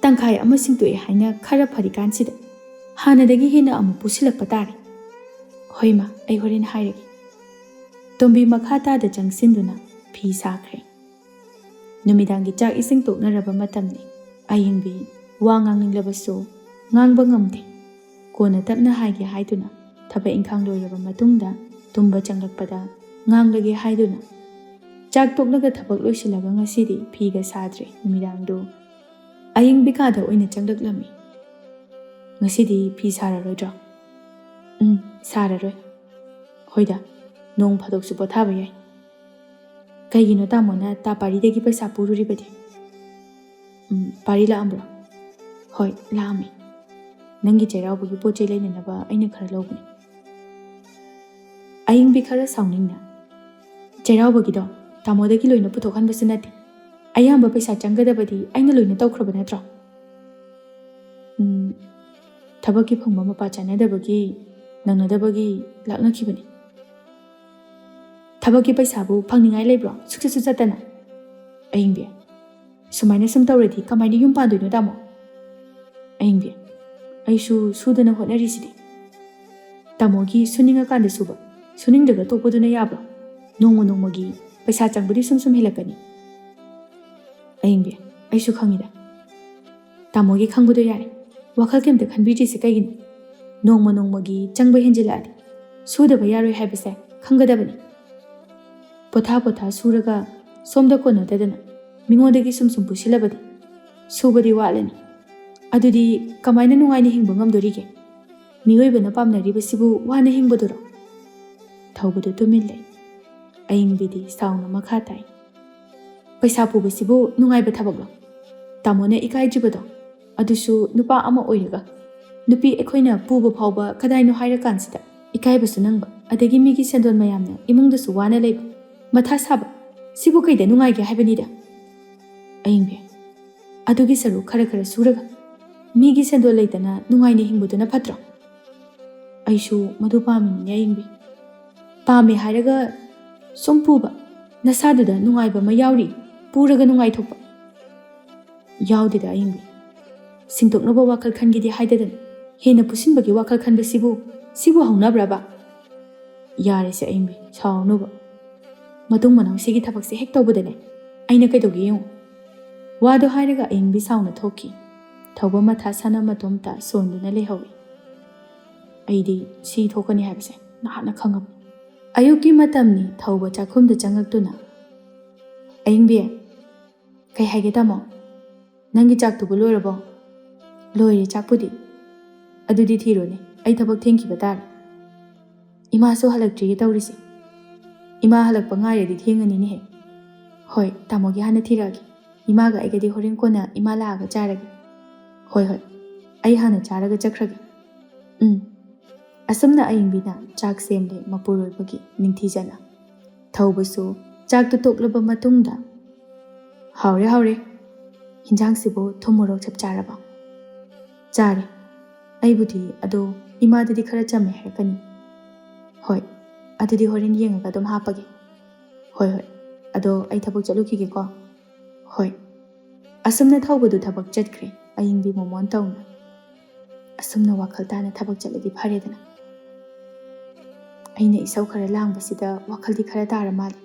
ꯇꯪꯈꯥꯏ ꯑꯃ ꯁꯤꯡꯗꯣꯛꯑꯦ ꯍꯥꯏꯅ ꯈꯔ ꯐꯔꯤꯀꯥꯟꯁꯤꯗ ꯍꯥꯟꯅꯗꯒꯤ ꯍꯦꯟꯅ ꯑꯃꯨꯛ ꯄꯨꯁꯤꯜꯂꯛꯄ ꯇꯥꯔꯦ꯫ ꯍꯣꯏ, ꯏꯃꯥ, ꯑꯩ ꯍꯣꯔꯦꯟ ꯍꯥꯏꯔꯒꯦ꯫" ꯇꯣꯝꯕꯤ ꯃꯈꯥ ꯇꯥꯗ ꯆꯪꯁꯤꯟꯗꯨꯅ ꯐꯤ ꯁꯥꯈ꯭ꯔꯦ꯫ ꯅꯨꯃꯤꯗꯥꯡꯒꯤ ꯆꯥꯛ ꯏꯁꯤꯡ ꯇꯣꯛꯅꯔꯕ ꯃꯇꯝꯅꯤ꯫ ꯑꯌꯤꯡꯕꯤ ꯋꯥ ꯉꯥꯡꯅꯤꯡꯂꯕꯁꯨ ꯉꯥꯡꯕ ꯉꯝꯗꯦ꯫ ꯀꯣꯟꯅ ꯇꯞꯅ ꯍꯥꯏꯒꯦ ꯍꯥꯏꯗꯨꯅ ꯊꯕꯛ ꯏꯪꯈꯥꯡ ꯂꯣꯏꯔꯕ ꯃꯇꯨꯡꯗ ꯇꯨꯝꯕ ꯆꯪꯂꯛꯄꯗ ꯉꯥꯡꯂꯒꯦ ꯍꯥꯏꯗꯨꯅ ꯆꯥꯛ ꯇꯣꯛꯂꯒ ꯊꯕꯛ ꯂꯣꯏꯁꯤꯜꯂꯒ ꯉꯁꯤꯗꯤ ꯐꯤꯒ ꯁꯥꯗ꯭ꯔꯦ꯫ ꯅꯨꯃꯤꯗꯥꯡꯗꯨ ꯑꯌꯤꯡꯕꯤ ꯀꯥꯗ ꯑꯣꯏꯅ ꯆꯪꯂꯛꯂꯝꯃꯤ꯫ "ꯉꯁꯤꯗꯤ ꯐꯤ ꯁꯥꯔꯔꯣꯏꯗ꯭ꯔꯣ?" "ꯎꯝ, ꯁꯥꯔꯔꯣꯏ꯫" "ꯍꯣꯏꯗ, ꯅꯣꯡ ꯐꯥꯗꯣꯛꯁꯨ ꯄꯣꯊꯥꯕ ꯌꯥꯏ꯫" "ꯀꯩꯒꯤꯅꯣ ꯇꯥꯃꯣꯅ ꯇꯥ ꯄꯥꯔꯤꯗꯒꯤ ꯄꯩꯁꯥ ꯄꯨꯔꯨꯔꯤꯕꯗꯤ?" "ꯎꯝ, ꯄꯥꯔꯤ ꯂꯥꯛꯑꯝꯕ꯭ꯔꯣ?" "ꯍꯣꯏ, ꯂꯥꯛꯑꯝꯃꯤ꯫ ꯅꯪꯒꯤ ꯆꯩꯔꯥꯎꯕꯒꯤ ꯄꯣꯠ ꯆꯩ ꯂꯩꯅꯅꯕ ꯑꯩꯅ ꯈꯔ ꯂꯧꯕꯅꯤ꯫" ꯑꯌꯤꯡꯕꯤ ꯈꯔ ꯁꯥꯎꯅꯤꯡꯅ, "ꯆꯩꯔꯥꯎꯕꯒꯤꯗꯣ ꯇꯥꯃꯣꯗꯒꯤ ꯂꯣꯏꯅ ꯄꯨꯊꯣꯛꯍꯟꯕꯁꯨ ꯅꯠꯇꯦ꯫ ꯑꯌꯥꯝꯕ ꯄꯩꯁꯥ ꯆꯪꯒꯗꯕꯗꯤ ꯑꯩꯅ ꯂꯣꯏꯅ ꯇꯧꯈ꯭ꯔꯕ ꯅꯠꯇ꯭ꯔꯣ?" "ꯎꯝ, ꯊꯕꯛꯀꯤ ꯐꯪꯕ ꯃꯄꯥ ꯆꯥꯅꯗꯕꯒꯤ, ꯅꯪꯅꯗꯕꯒꯤ ꯂꯥꯛꯅꯈꯤꯕꯅꯤ꯫" "ꯊꯕꯛꯀꯤ ꯄꯩꯁꯥꯕꯨ ꯐꯪꯅꯤꯡꯉꯥꯏ ꯂꯩꯕ꯭ꯔꯣ? ꯁꯨꯛꯆꯠꯁꯨ ꯆꯠꯇꯅ꯫" ꯑꯌꯤꯡꯕꯤ, "ꯁꯨꯃꯥꯏꯅ ꯁꯨꯝ ꯇꯧꯔꯗꯤ ꯀꯃꯥꯏꯅ ꯌꯨꯝ ꯄꯥꯟꯗꯣꯏꯅꯣ ꯇꯥꯃꯣ?" ꯑꯌꯤꯡꯕꯤ, "ꯑꯩꯁꯨ ꯁꯨꯗꯅ ꯍꯣꯠꯅꯔꯤꯁꯤꯗꯤ꯫" "ꯇꯥꯃꯣꯒꯤ ꯁꯨꯅꯤꯡꯉꯀꯥꯟꯗ ꯁꯨꯕ, ꯁꯨꯅꯤꯡꯗ꯭ꯔꯒ ꯇꯣꯛꯄꯗꯨꯅ ꯌꯥꯕ꯭ꯔꯣ? ꯅꯣꯡꯃ ꯅꯣꯡꯃꯒꯤ ꯄꯩꯁꯥ ꯆꯪꯕꯗꯤ ꯁꯨꯝ ꯁꯨꯝ ꯍꯦꯜꯂꯛꯀꯅꯤ꯫" ꯑꯌꯤꯡꯕꯤ, "ꯑꯩꯁꯨ ꯈꯪꯉꯤꯗ꯫ ꯇꯥꯃꯣꯒꯤ ꯈꯪꯕꯗꯣ ꯌꯥꯔꯦ꯫ ꯋꯥꯈꯜ ꯀꯩꯝꯇ ꯈꯟꯕꯤꯗ꯭ꯔꯤꯁꯦ ꯀꯩꯒꯤꯅꯣ? ꯅꯣꯡꯃ ꯅꯣꯡꯃꯒꯤ ꯆꯪꯕ ꯍꯦꯟꯖꯤꯜꯂꯛꯑꯗꯤ ꯁꯨꯗꯕ ꯌꯥꯔꯣꯏ ꯍꯥꯏꯕꯁꯦ ꯈꯪꯒꯗꯕꯅꯤ꯫ ꯄꯣꯊꯥ ꯄꯣꯊꯥ ꯁꯨꯔꯒ ꯁꯣꯝꯗ ꯀꯣꯟꯅꯗꯗꯅ ꯃꯤꯉꯣꯟꯗꯒꯤ ꯁꯨꯝ ꯁꯨꯝ ꯄꯨꯁꯤꯜꯂꯕꯗꯤ ꯁꯨꯕꯗꯤ ꯋꯥꯠꯂꯅꯤ꯫ ꯑꯗꯨꯗꯤ ꯀꯃꯥꯏꯅ ꯅꯨꯡꯉꯥꯏꯅ ꯍꯤꯡꯕ ꯉꯝꯗꯣꯔꯤꯒꯦ? ꯃꯤꯑꯣꯏꯕꯅ ꯄꯥꯝꯅꯔꯤꯕꯁꯤꯕꯨ ꯋꯥꯅ ꯍꯤꯡꯕꯗꯨꯔꯣ?" ꯊꯧꯕꯗꯨ ꯇꯨꯃꯤꯟ ꯂꯩ꯫ ꯑꯌꯤꯡꯕꯤꯗꯤ ꯁꯥꯎꯅ ꯃꯈꯥ ꯇꯥꯏ, "ꯄꯩꯁꯥ ꯄꯨꯕꯁꯤꯕꯨ ꯅꯨꯡꯉꯥꯏꯕ ꯊꯕꯛꯂꯣ? ꯇꯥꯃꯣꯅ ꯏꯀꯥꯏꯗ꯭ꯔꯤꯕꯗꯣ, ꯑꯗꯨꯁꯨ ꯅꯨꯄꯥ ꯑꯃ ꯑꯣꯏꯔꯒ꯫ ꯅꯨꯄꯤ ꯑꯩꯈꯣꯏꯅ ꯄꯨꯕ ꯐꯥꯎꯕ ꯀꯗꯥꯏꯅꯣ ꯍꯥꯏꯔꯀꯥꯟꯁꯤꯗ ꯏꯀꯥꯏꯕꯁꯨ ꯅꯪꯕ, ꯑꯗꯒꯤ ꯃꯤꯒꯤ ꯁꯦꯟꯗꯣꯟ ꯃꯌꯥꯝꯅ ꯏꯃꯨꯡꯗꯁꯨ ꯋꯥꯅ ꯂꯩꯕ, ꯃꯊꯥ ꯁꯥꯕ, ꯁꯤꯕꯨ ꯀꯩꯗ ꯅꯨꯡꯉꯥꯏꯒꯦ ꯍꯥꯏꯕꯅꯤꯗ?" ꯑꯌꯤꯡꯕꯤ, "ꯑꯗꯨꯒꯤ ꯁꯔꯨꯛ ꯈꯔ ꯈꯔ ꯁꯨꯔꯒ ꯃꯤꯒꯤ ꯁꯦꯟꯗꯣꯟ ꯂꯩꯇꯅ ꯅꯨꯡꯉꯥꯏꯅ ꯍꯤꯡꯕꯗꯨꯅ ꯐꯠꯇ꯭ꯔꯣ?" "ꯑꯩꯁꯨ ꯃꯗꯨ ꯄꯥꯝꯃꯤꯅꯤꯅꯦ ꯑꯌꯤꯡꯕꯤ꯫" "ꯄꯥꯝꯃꯦ ꯍꯥꯏꯔꯒ ꯁꯨꯝ ꯄꯨꯕ, ꯅꯁꯥꯗꯨꯗ ꯅꯨꯡꯉꯥꯏꯕ ꯑꯃ ꯌꯥꯎꯔꯤ, ꯄꯨꯔꯒ ꯅꯨꯡꯉꯥꯏꯊꯣꯛꯄ?" "ꯌꯥꯎꯗꯦꯗ ꯑꯌꯤꯡꯕꯤ꯫ ꯁꯤꯡꯗꯣꯛꯅꯕ ꯋꯥꯈꯜ ꯈꯟꯒꯦꯗꯤ ꯍꯥꯏꯗꯗꯅ ꯍꯦꯟꯅ ꯄꯨꯁꯤꯟꯕꯒꯤ ꯋꯥꯈꯜ ꯈꯟꯕꯁꯤꯕꯨ, ꯁꯤꯕꯨ ꯍꯧꯅꯕ꯭ꯔꯕ?" "ꯌꯥꯔꯦꯁꯦ ꯑꯌꯤꯡꯕꯤ, ꯁꯥꯎꯅꯨꯕ꯫ ꯃꯇꯨꯡ ꯃꯅꯥꯎ ꯁꯤꯒꯤ ꯊꯕꯛꯁꯦ ꯍꯦꯛ ꯇꯧꯕꯗꯅꯦ ꯑꯩꯅ ꯀꯩꯗꯧꯒꯦ ꯌꯦꯡꯉꯨ꯫" ꯋꯥꯗꯣ ꯍꯥꯏꯔꯒ ꯑꯌꯤꯡꯕꯤ ꯁꯥꯎꯅ ꯊꯣꯛꯈꯤ꯫ ꯊꯧꯕ ꯃꯊꯥ ꯁꯥꯅ ꯃꯇꯣꯝꯇ ꯁꯣꯟꯗꯨꯅ ꯂꯩꯍꯧꯏ꯫ "ꯑꯩꯗꯤ ꯁꯤ ꯊꯣꯛꯀꯅꯤ ꯍꯥꯏꯕꯁꯦ ꯅꯍꯥꯟꯅ ꯈꯪꯉꯕꯅꯤ꯫" ꯑꯌꯨꯛꯀꯤ ꯃꯇꯝꯅꯤ꯫ ꯊꯧꯕ ꯆꯥꯛꯈꯨꯝꯗ ꯆꯪꯉꯛꯇꯨꯅ, "ꯑꯌꯤꯡꯕꯤ, ꯀꯩ ꯍꯥꯏꯒꯦ ꯇꯥꯃꯣ? ꯅꯪꯒꯤ ꯆꯥꯛꯇꯨꯕꯨ ꯂꯣꯏꯔꯕꯣ?" "ꯂꯣꯏꯔꯦ ꯆꯥꯛꯄꯨꯗꯤ꯫" "ꯑꯗꯨꯗꯤ ꯊꯤꯔꯣꯅꯦ, ꯑꯩ ꯊꯕꯛ ꯊꯦꯡꯈꯤꯕ ꯇꯥꯔꯦ꯫ ꯏꯃꯥꯁꯨ ꯍꯜꯂꯛꯇ꯭ꯔꯤꯌꯦ ꯇꯧꯔꯤꯁꯦ꯫ ꯏꯃꯥ ꯍꯜꯂꯛꯄ ꯉꯥꯏꯔꯗꯤ ꯊꯦꯡꯉꯅꯤꯅꯦꯍꯦ꯫ "ꯍꯣꯏ, ꯇꯥꯃꯣꯒꯤ ꯍꯥꯟꯅ ꯊꯤꯔꯛꯑꯒꯦ꯫ ꯏꯃꯥꯒ ꯑꯩꯒꯗꯤ ꯍꯣꯔꯦꯟ ꯀꯣꯟꯅ ꯏꯃꯥ ꯂꯥꯛꯑꯒ ꯆꯥꯔꯒꯦ꯫ ꯍꯣꯏ, ꯍꯣꯏ, ꯑꯩ ꯍꯥꯟꯅ ꯆꯥꯔꯒ ꯆꯠꯈ꯭ꯔꯒꯦ꯫ ꯎꯝ꯫" ꯑꯁꯨꯝꯅ ꯑꯌꯤꯡꯕꯤꯅ ꯆꯥꯛ ꯁꯦꯝꯂꯦ ꯃꯄꯨꯔꯣꯏꯕꯒꯤ ꯅꯤꯡꯊꯤꯖꯅ꯫ ꯊꯧꯕꯁꯨ ꯆꯥꯛꯇꯨ ꯇꯣꯛꯂꯕ ꯃꯇꯨꯡꯗ, "ꯍꯥꯎꯔꯦ, ꯍꯥꯎꯔꯦ꯫ ꯍꯤꯟꯖꯥꯡꯁꯤꯕꯨ ꯊꯨꯝ ꯃꯣꯔꯣꯛ ꯆꯞ ꯆꯥꯔꯕ?" "ꯆꯥꯔꯦ꯫ ꯑꯩꯕꯨꯗꯤ, ꯑꯗꯣ ꯏꯃꯥꯗꯨꯗꯤ ꯈꯔ ꯆꯝꯃꯦ ꯍꯥꯏꯔꯛꯀꯅꯤ꯫" "ꯍꯣꯏ, ꯑꯗꯨꯗꯤ ꯍꯣꯔꯦꯟ ꯌꯦꯡꯉꯒ ꯑꯗꯨꯝ ꯍꯥꯞꯄꯒꯦ꯫" "ꯍꯣꯏ, ꯍꯣꯏ꯫ ꯑꯗꯣ ꯑꯩ ꯊꯕꯛ ꯆꯠꯂꯨꯈꯤꯒꯦꯀꯣ꯫" "ꯍꯣꯏ꯫" ꯑꯁꯨꯝꯅ ꯊꯧꯕꯗꯨ ꯊꯕꯛ ꯆꯠꯈ꯭ꯔꯦ, ꯑꯌꯤꯡꯕꯤ ꯃꯣꯃꯣꯟ ꯇꯧꯅ꯫ ꯑꯁꯨꯝꯅ ꯋꯥꯈꯜ ꯇꯥꯅ ꯊꯕꯛ ꯆꯠꯂꯗꯤ ꯐꯔꯦꯗꯅ꯫ ꯑꯩꯅ ꯏꯁꯧ ꯈꯔ ꯂꯥꯡꯕꯁꯤꯗ ꯋꯥꯈꯜꯗꯤ ꯈꯔ ꯇꯥꯔ ꯃꯥꯜꯂꯦ꯫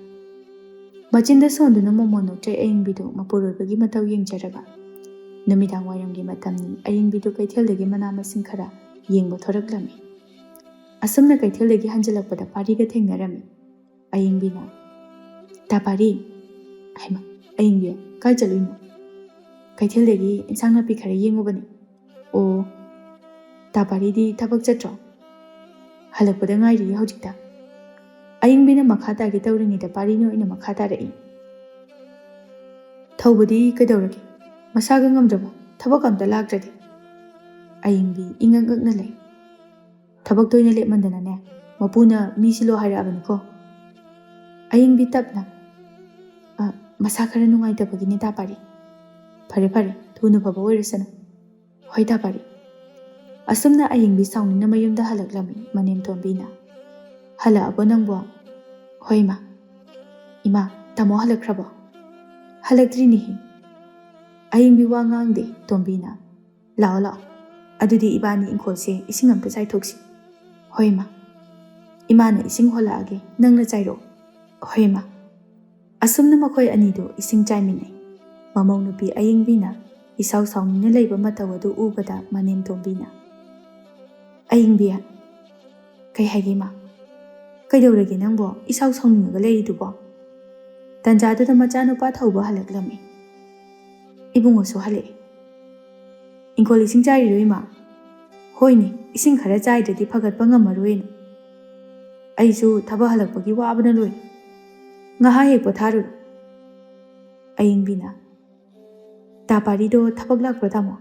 ꯃꯆꯤꯟꯗ ꯁꯣꯟꯗꯨꯅ ꯃꯣꯃꯣꯟ ꯅꯣꯛꯆꯩ ꯑꯌꯤꯡꯕꯤꯗꯨ ꯃꯄꯨꯔꯣꯏꯕꯒꯤ ꯃꯇꯧ ꯌꯦꯡꯖꯔꯒ꯫ ꯅꯨꯃꯤꯗꯥꯡ ꯋꯥꯏꯔꯝꯒꯤ ꯃꯇꯝꯅꯤ, ꯑꯌꯤꯡꯕꯤꯗꯨ ꯀꯩꯊꯦꯜꯗꯒꯤ ꯃꯅꯥ ꯃꯁꯤꯡ ꯈꯔ ꯌꯦꯡꯕ ꯊꯣꯔꯛꯂꯝꯃꯤ꯫ ꯑꯁꯨꯝꯅ ꯀꯩꯊꯦꯜꯗꯒꯤ ꯍꯟꯖꯤꯜꯂꯛꯄꯗ ꯄꯥꯔꯤꯒ ꯊꯦꯡꯅꯔꯝꯃꯤ꯫ ꯑꯌꯤꯡꯕꯤꯅ, "ꯇꯥ ꯄꯥꯔꯤ꯫" "ꯍꯩꯃꯥ, ꯑꯌꯤꯡꯕꯤ, ꯀꯥꯏ ꯆꯠꯂꯨꯏꯅꯣ?" "ꯀꯩꯊꯦꯜꯗꯒꯤ ꯏꯟꯁꯥꯡ ꯅꯥꯄꯤ ꯈꯔ ꯌꯦꯡꯉꯨꯕꯅꯤ꯫" "ꯑꯣ, ꯇꯥ ꯄꯥꯔꯤꯗꯤ ꯊꯕꯛ ꯆꯠꯇ꯭ꯔꯣ?" "ꯍꯜꯂꯛꯄꯗ ꯉꯥꯏꯔꯤꯌꯦ ꯍꯧꯖꯤꯛꯇ꯫" ꯑꯌꯤꯡꯕꯤꯅ ꯃꯈꯥ ꯇꯥꯒꯦ ꯇꯧꯔꯤꯉꯩꯗ ꯄꯥꯔꯤꯅ ꯑꯣꯏꯅ ꯃꯈꯥ ꯇꯥꯔꯛꯏ꯫ "ꯊꯧꯕꯗꯤ ꯀꯩꯗꯧꯔꯒꯦ? ꯃꯁꯥꯒ ꯉꯝꯗ꯭ꯔꯕꯣ? ꯊꯕꯛ ꯑꯝꯇ ꯂꯥꯛꯇ꯭ꯔꯗꯤ?" ꯑꯌꯤꯡꯕꯤ ꯏꯉꯛ ꯉꯛꯅ ꯂꯩ꯫ "ꯊꯕꯛꯇ ꯑꯣꯏꯅ ꯂꯦꯞꯃꯟꯗꯅꯅꯦ, ꯃꯄꯨꯅ ꯃꯤ ꯁꯤꯜꯂꯣ ꯍꯥꯏꯔꯛꯑꯕꯅꯤꯀꯣ꯫" ꯑꯌꯤꯡꯕꯤ ꯇꯞꯅ, "ꯑ, ꯃꯁꯥ ꯈꯔ ꯅꯨꯡꯉꯥꯏꯇꯕꯒꯤꯅꯦ ꯇꯥ ꯄꯥꯔꯤ꯫" "ꯐꯔꯦ, ꯐꯔꯦ, ꯊꯨꯅ ꯐꯕ ꯑꯣꯏꯔꯁꯅꯨ꯫" "ꯍꯣꯏ ꯇꯥ ꯄꯥꯔꯤ꯫" ꯑꯁꯨꯝꯅ ꯑꯌꯤꯡꯕꯤ ꯁꯥꯎꯅꯤꯡꯅ ꯃꯌꯨꯝꯗ ꯍꯜꯂꯛꯂꯝꯃꯤ ꯃꯅꯦꯝꯇꯣꯝꯕꯤꯅ꯫ "ꯍꯜꯂꯛꯑꯕꯣ ꯅꯪꯕꯣ?" "ꯍꯣꯏ ꯏꯃꯥ꯫" "ꯏꯃꯥ, ꯇꯥꯃꯣ ꯍꯜꯂꯛꯈ꯭ꯔꯕꯣ?" "ꯍꯜꯂꯛꯇ꯭ꯔꯤꯅꯦꯍꯦ꯫" ꯑꯌꯤꯡꯕꯤ ꯋꯥ ꯉꯥꯡꯗꯦ꯫ ꯇꯣꯝꯕꯤꯅ, "ꯂꯥꯛꯑꯣ, ꯂꯥꯛꯑꯣ꯫ ꯑꯗꯨꯗꯤ ꯏꯕꯥꯅꯤ ꯏꯪꯈꯣꯜꯁꯦ ꯏꯁꯤꯡ ꯑꯝꯇ ꯆꯥꯏꯊꯣꯛꯁꯤ꯫" "ꯍꯣꯏ ꯏꯃꯥ꯫" "ꯏꯃꯥꯅ ꯏꯁꯤꯡ ꯍꯣꯜꯂꯛꯑꯒꯦ, ꯅꯪꯅ ꯆꯥꯏꯔꯛꯑꯣ꯫" "ꯍꯣꯏ ꯏꯃꯥ꯫" ꯑꯁꯨꯝꯅ ꯃꯈꯣꯏ ꯑꯅꯤꯗꯨ ꯏꯁꯤꯡ ꯆꯥꯏꯃꯤꯟꯅꯩ꯫ ꯃꯃꯧ ꯅꯨꯄꯤ ꯑꯌꯤꯡꯕꯤꯅ ꯏꯁꯥꯎ ꯁꯥꯎꯅꯤꯡꯅ ꯂꯩꯕ ꯃꯇꯧ ꯑꯗꯨ ꯎꯕꯗ ꯃꯅꯦꯝꯇꯣꯝꯕꯤꯅ, "ꯑꯌꯤꯡꯕꯤ꯫" "ꯀꯩ ꯍꯥꯏꯒꯦ ꯏꯃꯥ?" "ꯀꯩꯗꯧꯔꯒꯦ ꯅꯪꯕꯣ? ꯏꯁꯥꯎ ꯁꯥꯎꯅꯤꯡꯉꯒ ꯂꯩꯔꯤꯗꯨꯕꯣ?" ꯇꯟꯖꯥꯗꯨꯗ ꯃꯆꯥꯅꯨꯄꯥ ꯊꯧꯕ ꯍꯜꯂꯛꯂꯝꯃꯤ꯫ "ꯏꯕꯨꯡꯉꯣꯁꯨ ꯍꯜꯂꯛꯑꯦ꯫ ꯏꯪꯈꯣꯜ ꯏꯁꯤꯡ ꯆꯥꯏꯔꯤꯔꯣ ꯏꯃꯥ?" "ꯍꯣꯏꯅꯦ, ꯏꯁꯤꯡ ꯈꯔ ꯆꯥꯏꯗ꯭ꯔꯗꯤ ꯐꯒꯠꯄ ꯉꯝꯃꯔꯣꯏꯅꯦ꯫ ꯑꯩꯁꯨ ꯊꯕꯛ ꯍꯜꯂꯛꯄꯒꯤ ꯋꯥꯕꯅ ꯂꯣꯏꯔꯦ꯫ ꯉꯥꯏꯍꯥꯛ ꯍꯦꯛ ꯄꯣꯊꯥꯔꯨꯔꯣ꯫" ꯑꯌꯤꯡꯕꯤꯅ, "ꯇꯥ ꯄꯥꯔꯤꯗꯣ ꯊꯕꯛ ꯂꯥꯛꯄ꯭ꯔꯣ, ꯇꯥꯃꯣ?"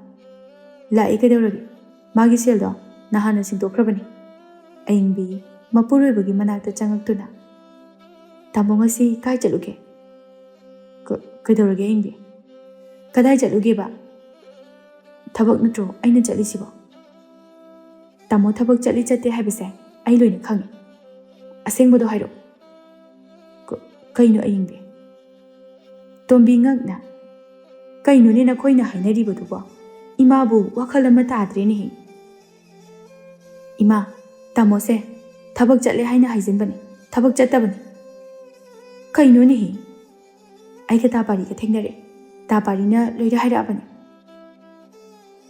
"ꯂꯥꯛꯑꯦ, ꯀꯩꯗꯧꯔꯒꯦ? ꯃꯥꯒꯤ ꯁꯦꯜꯗꯣ ꯅꯍꯥꯟꯅ ꯁꯤꯡꯗꯣꯛꯈ꯭ꯔꯕꯅꯤ꯫" ꯑꯌꯤꯡꯕꯤ ꯃꯄꯨꯔꯣꯏꯕꯒꯤ ꯃꯅꯥꯛꯇ ꯆꯪꯉꯛꯇꯨꯅ, "ꯇꯥꯃꯣ ꯉꯁꯤ ꯀꯥꯏ ꯆꯠꯂꯨꯒꯦ?" "ꯀ-, ꯀꯩꯗꯧꯔꯒꯦ ꯑꯌꯤꯡꯕꯤ? ꯀꯗꯥꯏ ꯆꯠꯂꯨꯒꯦꯕ? ꯊꯕꯛ ꯅꯠꯇ꯭ꯔꯣ ꯑꯩꯅ ꯆꯠꯂꯤꯁꯤꯕꯣ?" "ꯇꯥꯃꯣ ꯊꯕꯛ ꯆꯠꯂꯤ ꯆꯠꯇꯦ ꯍꯥꯏꯕꯁꯦ ꯑꯩ ꯂꯣꯏꯅ ꯈꯪꯉꯤ꯫ ꯑꯁꯦꯡꯕꯗꯣ ꯍꯥꯏꯔꯛꯑꯣ꯫" "ꯀ-, ꯀꯩꯅꯣ ꯑꯌꯤꯡꯕꯤ?" ꯇꯣꯝꯕꯤ ꯉꯛꯅ, "ꯀꯩꯅꯣꯅꯦ ꯅꯈꯣꯏꯅ ꯍꯥꯏꯅꯔꯤꯕꯗꯨꯕꯣ? ꯏꯃꯥꯕꯨ ꯋꯥꯈꯜ ꯑꯃ ꯇꯥꯗ꯭ꯔꯦꯅꯦꯍꯦ꯫" "ꯏꯃꯥ, ꯇꯥꯃꯣꯁꯦ ꯊꯕꯛ ꯆꯠꯂꯦ ꯍꯥꯏꯅ ꯍꯥꯏꯖꯤꯟꯕꯅꯤ, ꯊꯕꯛ ꯆꯠꯇꯕꯅꯤ꯫" "ꯀꯩꯅꯣꯅꯦꯍꯦ?" "ꯑꯩꯒ ꯇꯥ ꯄꯥꯔꯤꯒ ꯊꯦꯡꯅꯔꯦ꯫ ꯇꯥ ꯄꯥꯔꯤꯅ ꯂꯣꯏꯅ ꯍꯥꯏꯔꯛꯑꯕꯅꯤ꯫"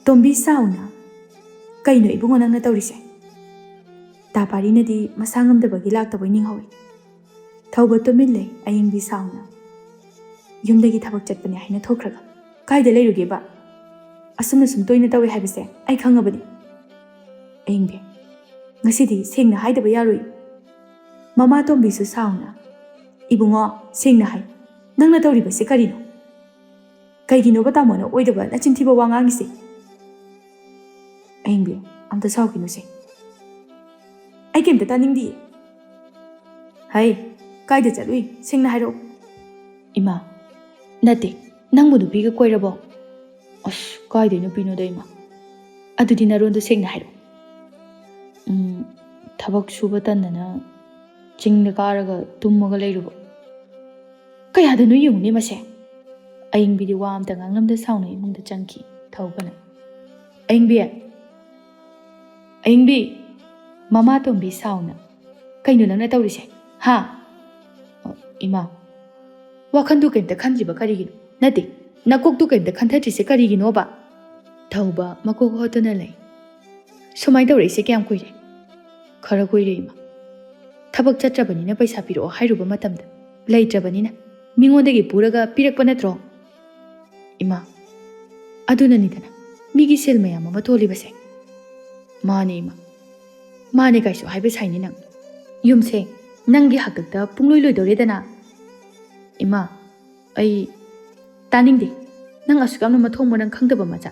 ꯇꯣꯝꯕꯤ ꯁꯥꯎꯅ, "ꯀꯩꯅꯣ ꯏꯕꯨꯡꯉꯣ ꯅꯪꯅ ꯇꯧꯔꯤꯁꯦ?" ꯇꯥ ꯄꯥꯔꯤꯅꯗꯤ ꯃꯁꯥ ꯉꯝꯗꯕꯒꯤ ꯂꯥꯛꯇꯕꯣꯏ ꯅꯤꯡꯍꯧꯏ꯫ ꯊꯧꯕ ꯇꯨꯃꯤꯟ ꯂꯩ꯫ ꯑꯌꯤꯡꯕꯤ ꯁꯥꯎꯅ, "ꯌꯨꯝꯗꯒꯤ ꯊꯕꯛ ꯆꯠꯄꯅꯦ ꯍꯥꯏꯅ ꯊꯣꯛꯈ꯭ꯔꯒ ꯀꯥꯏꯗ ꯂꯩꯔꯨꯒꯦꯕ? ꯑꯁꯨꯝꯅ ꯁꯨꯝ ꯇꯣꯏꯅ ꯇꯧꯏ ꯍꯥꯏꯕꯁꯦ ꯑꯩ ꯈꯪꯉꯕꯅꯤ꯫" ꯑꯌꯤꯡꯕꯤ, "ꯉꯁꯤꯗꯤ ꯁꯦꯡꯅ ꯍꯥꯏꯗꯕ ꯌꯥꯔꯣꯏ꯫ ꯃꯃꯥ ꯇꯣꯝꯕꯤꯁꯨ ꯁꯥꯎꯅ, ꯏꯕꯨꯡꯉꯣ, ꯁꯦꯡꯅ ꯍꯥꯏ, ꯅꯪꯅ ꯇꯧꯔꯤꯕꯁꯤ ꯀꯔꯤꯅꯣ? ꯀꯩꯒꯤꯅꯣꯕ ꯇꯥꯃꯣꯅ ꯑꯣꯏꯗꯕ ꯅꯆꯤꯟ ꯊꯤꯕ ꯋꯥ ꯉꯥꯡꯉꯤꯁꯦ?" ꯑꯌꯤꯡꯕꯤ, "ꯑꯝꯇ ꯁꯥꯎꯈꯤꯅꯨꯁꯦ꯫ ꯑꯩ ꯀꯩꯝꯇ ꯇꯥꯅꯤꯡꯗꯤꯌꯦ꯫" "ꯍꯩ, ꯀꯥꯏꯗ ꯆꯠꯂꯨꯏ? ꯁꯦꯡꯅ ꯍꯥꯏꯔꯛꯑꯣ꯫" "ꯏꯃꯥ, ꯅꯠꯇꯦ, ꯅꯪꯕꯨ ꯅꯨꯄꯤꯒ ꯀꯣꯏꯔꯕꯣ?" "ꯑꯁ, ꯀꯥꯏꯗꯩ ꯅꯨꯄꯤꯅꯣꯗ ꯏꯃꯥ?" "ꯑꯗꯨꯗꯤ ꯅꯔꯣꯟꯗꯣ ꯁꯦꯡꯅ ꯍꯥꯏꯔꯛꯑꯣ꯫" "ꯎꯝ, ꯊꯕꯛ ꯁꯨꯕ ꯇꯟꯗꯅ ꯆꯤꯡꯗ ꯀꯥꯔꯒ ꯇꯨꯝꯃꯒ ꯂꯩꯔꯨꯕ꯫" "ꯀꯌꯥꯗꯅꯣ ꯌꯦꯡꯉꯨꯅꯦ ꯃꯁꯦ꯫" ꯑꯌꯤꯡꯕꯤꯗꯤ ꯋꯥ ꯑꯝꯇ ꯉꯥꯡꯂꯝꯗ ꯁꯥꯎꯅ ꯏꯃꯨꯡꯗ ꯆꯪꯈꯤ꯫ ꯊꯧꯕꯅ, "ꯑꯌꯤꯡꯕꯤ! ꯑꯌꯤꯡꯕꯤ!" ꯃꯃꯥ ꯇꯣꯝꯕꯤ ꯁꯥꯎꯅ, "ꯀꯩꯅꯣ ꯅꯪꯅ ꯇꯧꯔꯤꯁꯦ? ꯍꯥ?" "ꯑ, ꯏꯃꯥ, ꯋꯥꯈꯟꯗꯨ ꯀꯩꯝꯇ ꯈꯟꯗ꯭ꯔꯤꯕ ꯀꯔꯤꯒꯤꯅꯣ? ꯅꯠꯇꯦ, ꯅꯀꯣꯛꯇꯨ ꯀꯩꯝꯇ ꯈꯟꯊꯗ꯭ꯔꯤꯁꯦ ꯀꯔꯤꯒꯤꯅꯣꯕ?" ꯊꯧꯕ ꯃꯀꯣꯛ ꯍꯣꯠꯇꯨꯅ ꯂꯩ꯫ "ꯁꯨꯃꯥꯏꯅ ꯇꯧꯔꯛꯏꯁꯦ ꯀꯌꯥꯝ ꯀꯨꯏꯔꯦ?" "ꯈꯔ ꯀꯨꯏꯔꯦ ꯏꯃꯥ꯫ ꯊꯕꯛ ꯆꯠꯇ꯭ꯔꯕꯅꯤꯅ ꯄꯩꯁꯥ ꯄꯤꯔꯛꯑꯣ ꯍꯥꯏꯔꯨꯕ ꯃꯇꯝꯗ ꯂꯩꯇ꯭ꯔꯕꯅꯤꯅ ꯃꯤꯉꯣꯟꯗꯒꯤ ꯄꯨꯔꯒ ꯄꯤꯔꯛꯄ ꯅꯠꯇ꯭ꯔꯣ?" "ꯏꯃꯥ, ꯑꯗꯨꯅꯅꯤꯗꯅ ꯃꯤꯒꯤ ꯁꯦꯜ ꯃꯌꯥꯝ ꯑꯃ ꯊꯣꯜꯂꯤꯕꯁꯦ꯫" "ꯃꯥꯅꯦ ꯏꯃꯥ, ꯃꯥꯅꯦ ꯀꯥꯏꯁꯨ ꯍꯥꯏꯕ ꯁꯥꯏꯅꯦ ꯅꯪ꯫ ꯌꯨꯝꯁꯦ ꯅꯪꯒꯤ ꯍꯥꯛꯇꯛꯇ ꯄꯨꯡꯂꯣꯏ ꯂꯣꯏꯗꯧꯔꯦꯗꯅ꯫" "ꯏꯃꯥ, ꯑꯩ ꯇꯥꯅꯤꯡꯗꯦ꯫ ꯅꯪ ꯑꯁꯨꯛ ꯌꯥꯝꯅ ꯃꯊꯣꯡ ꯃꯔꯝ ꯈꯪꯗꯕ ꯃꯆꯥ꯫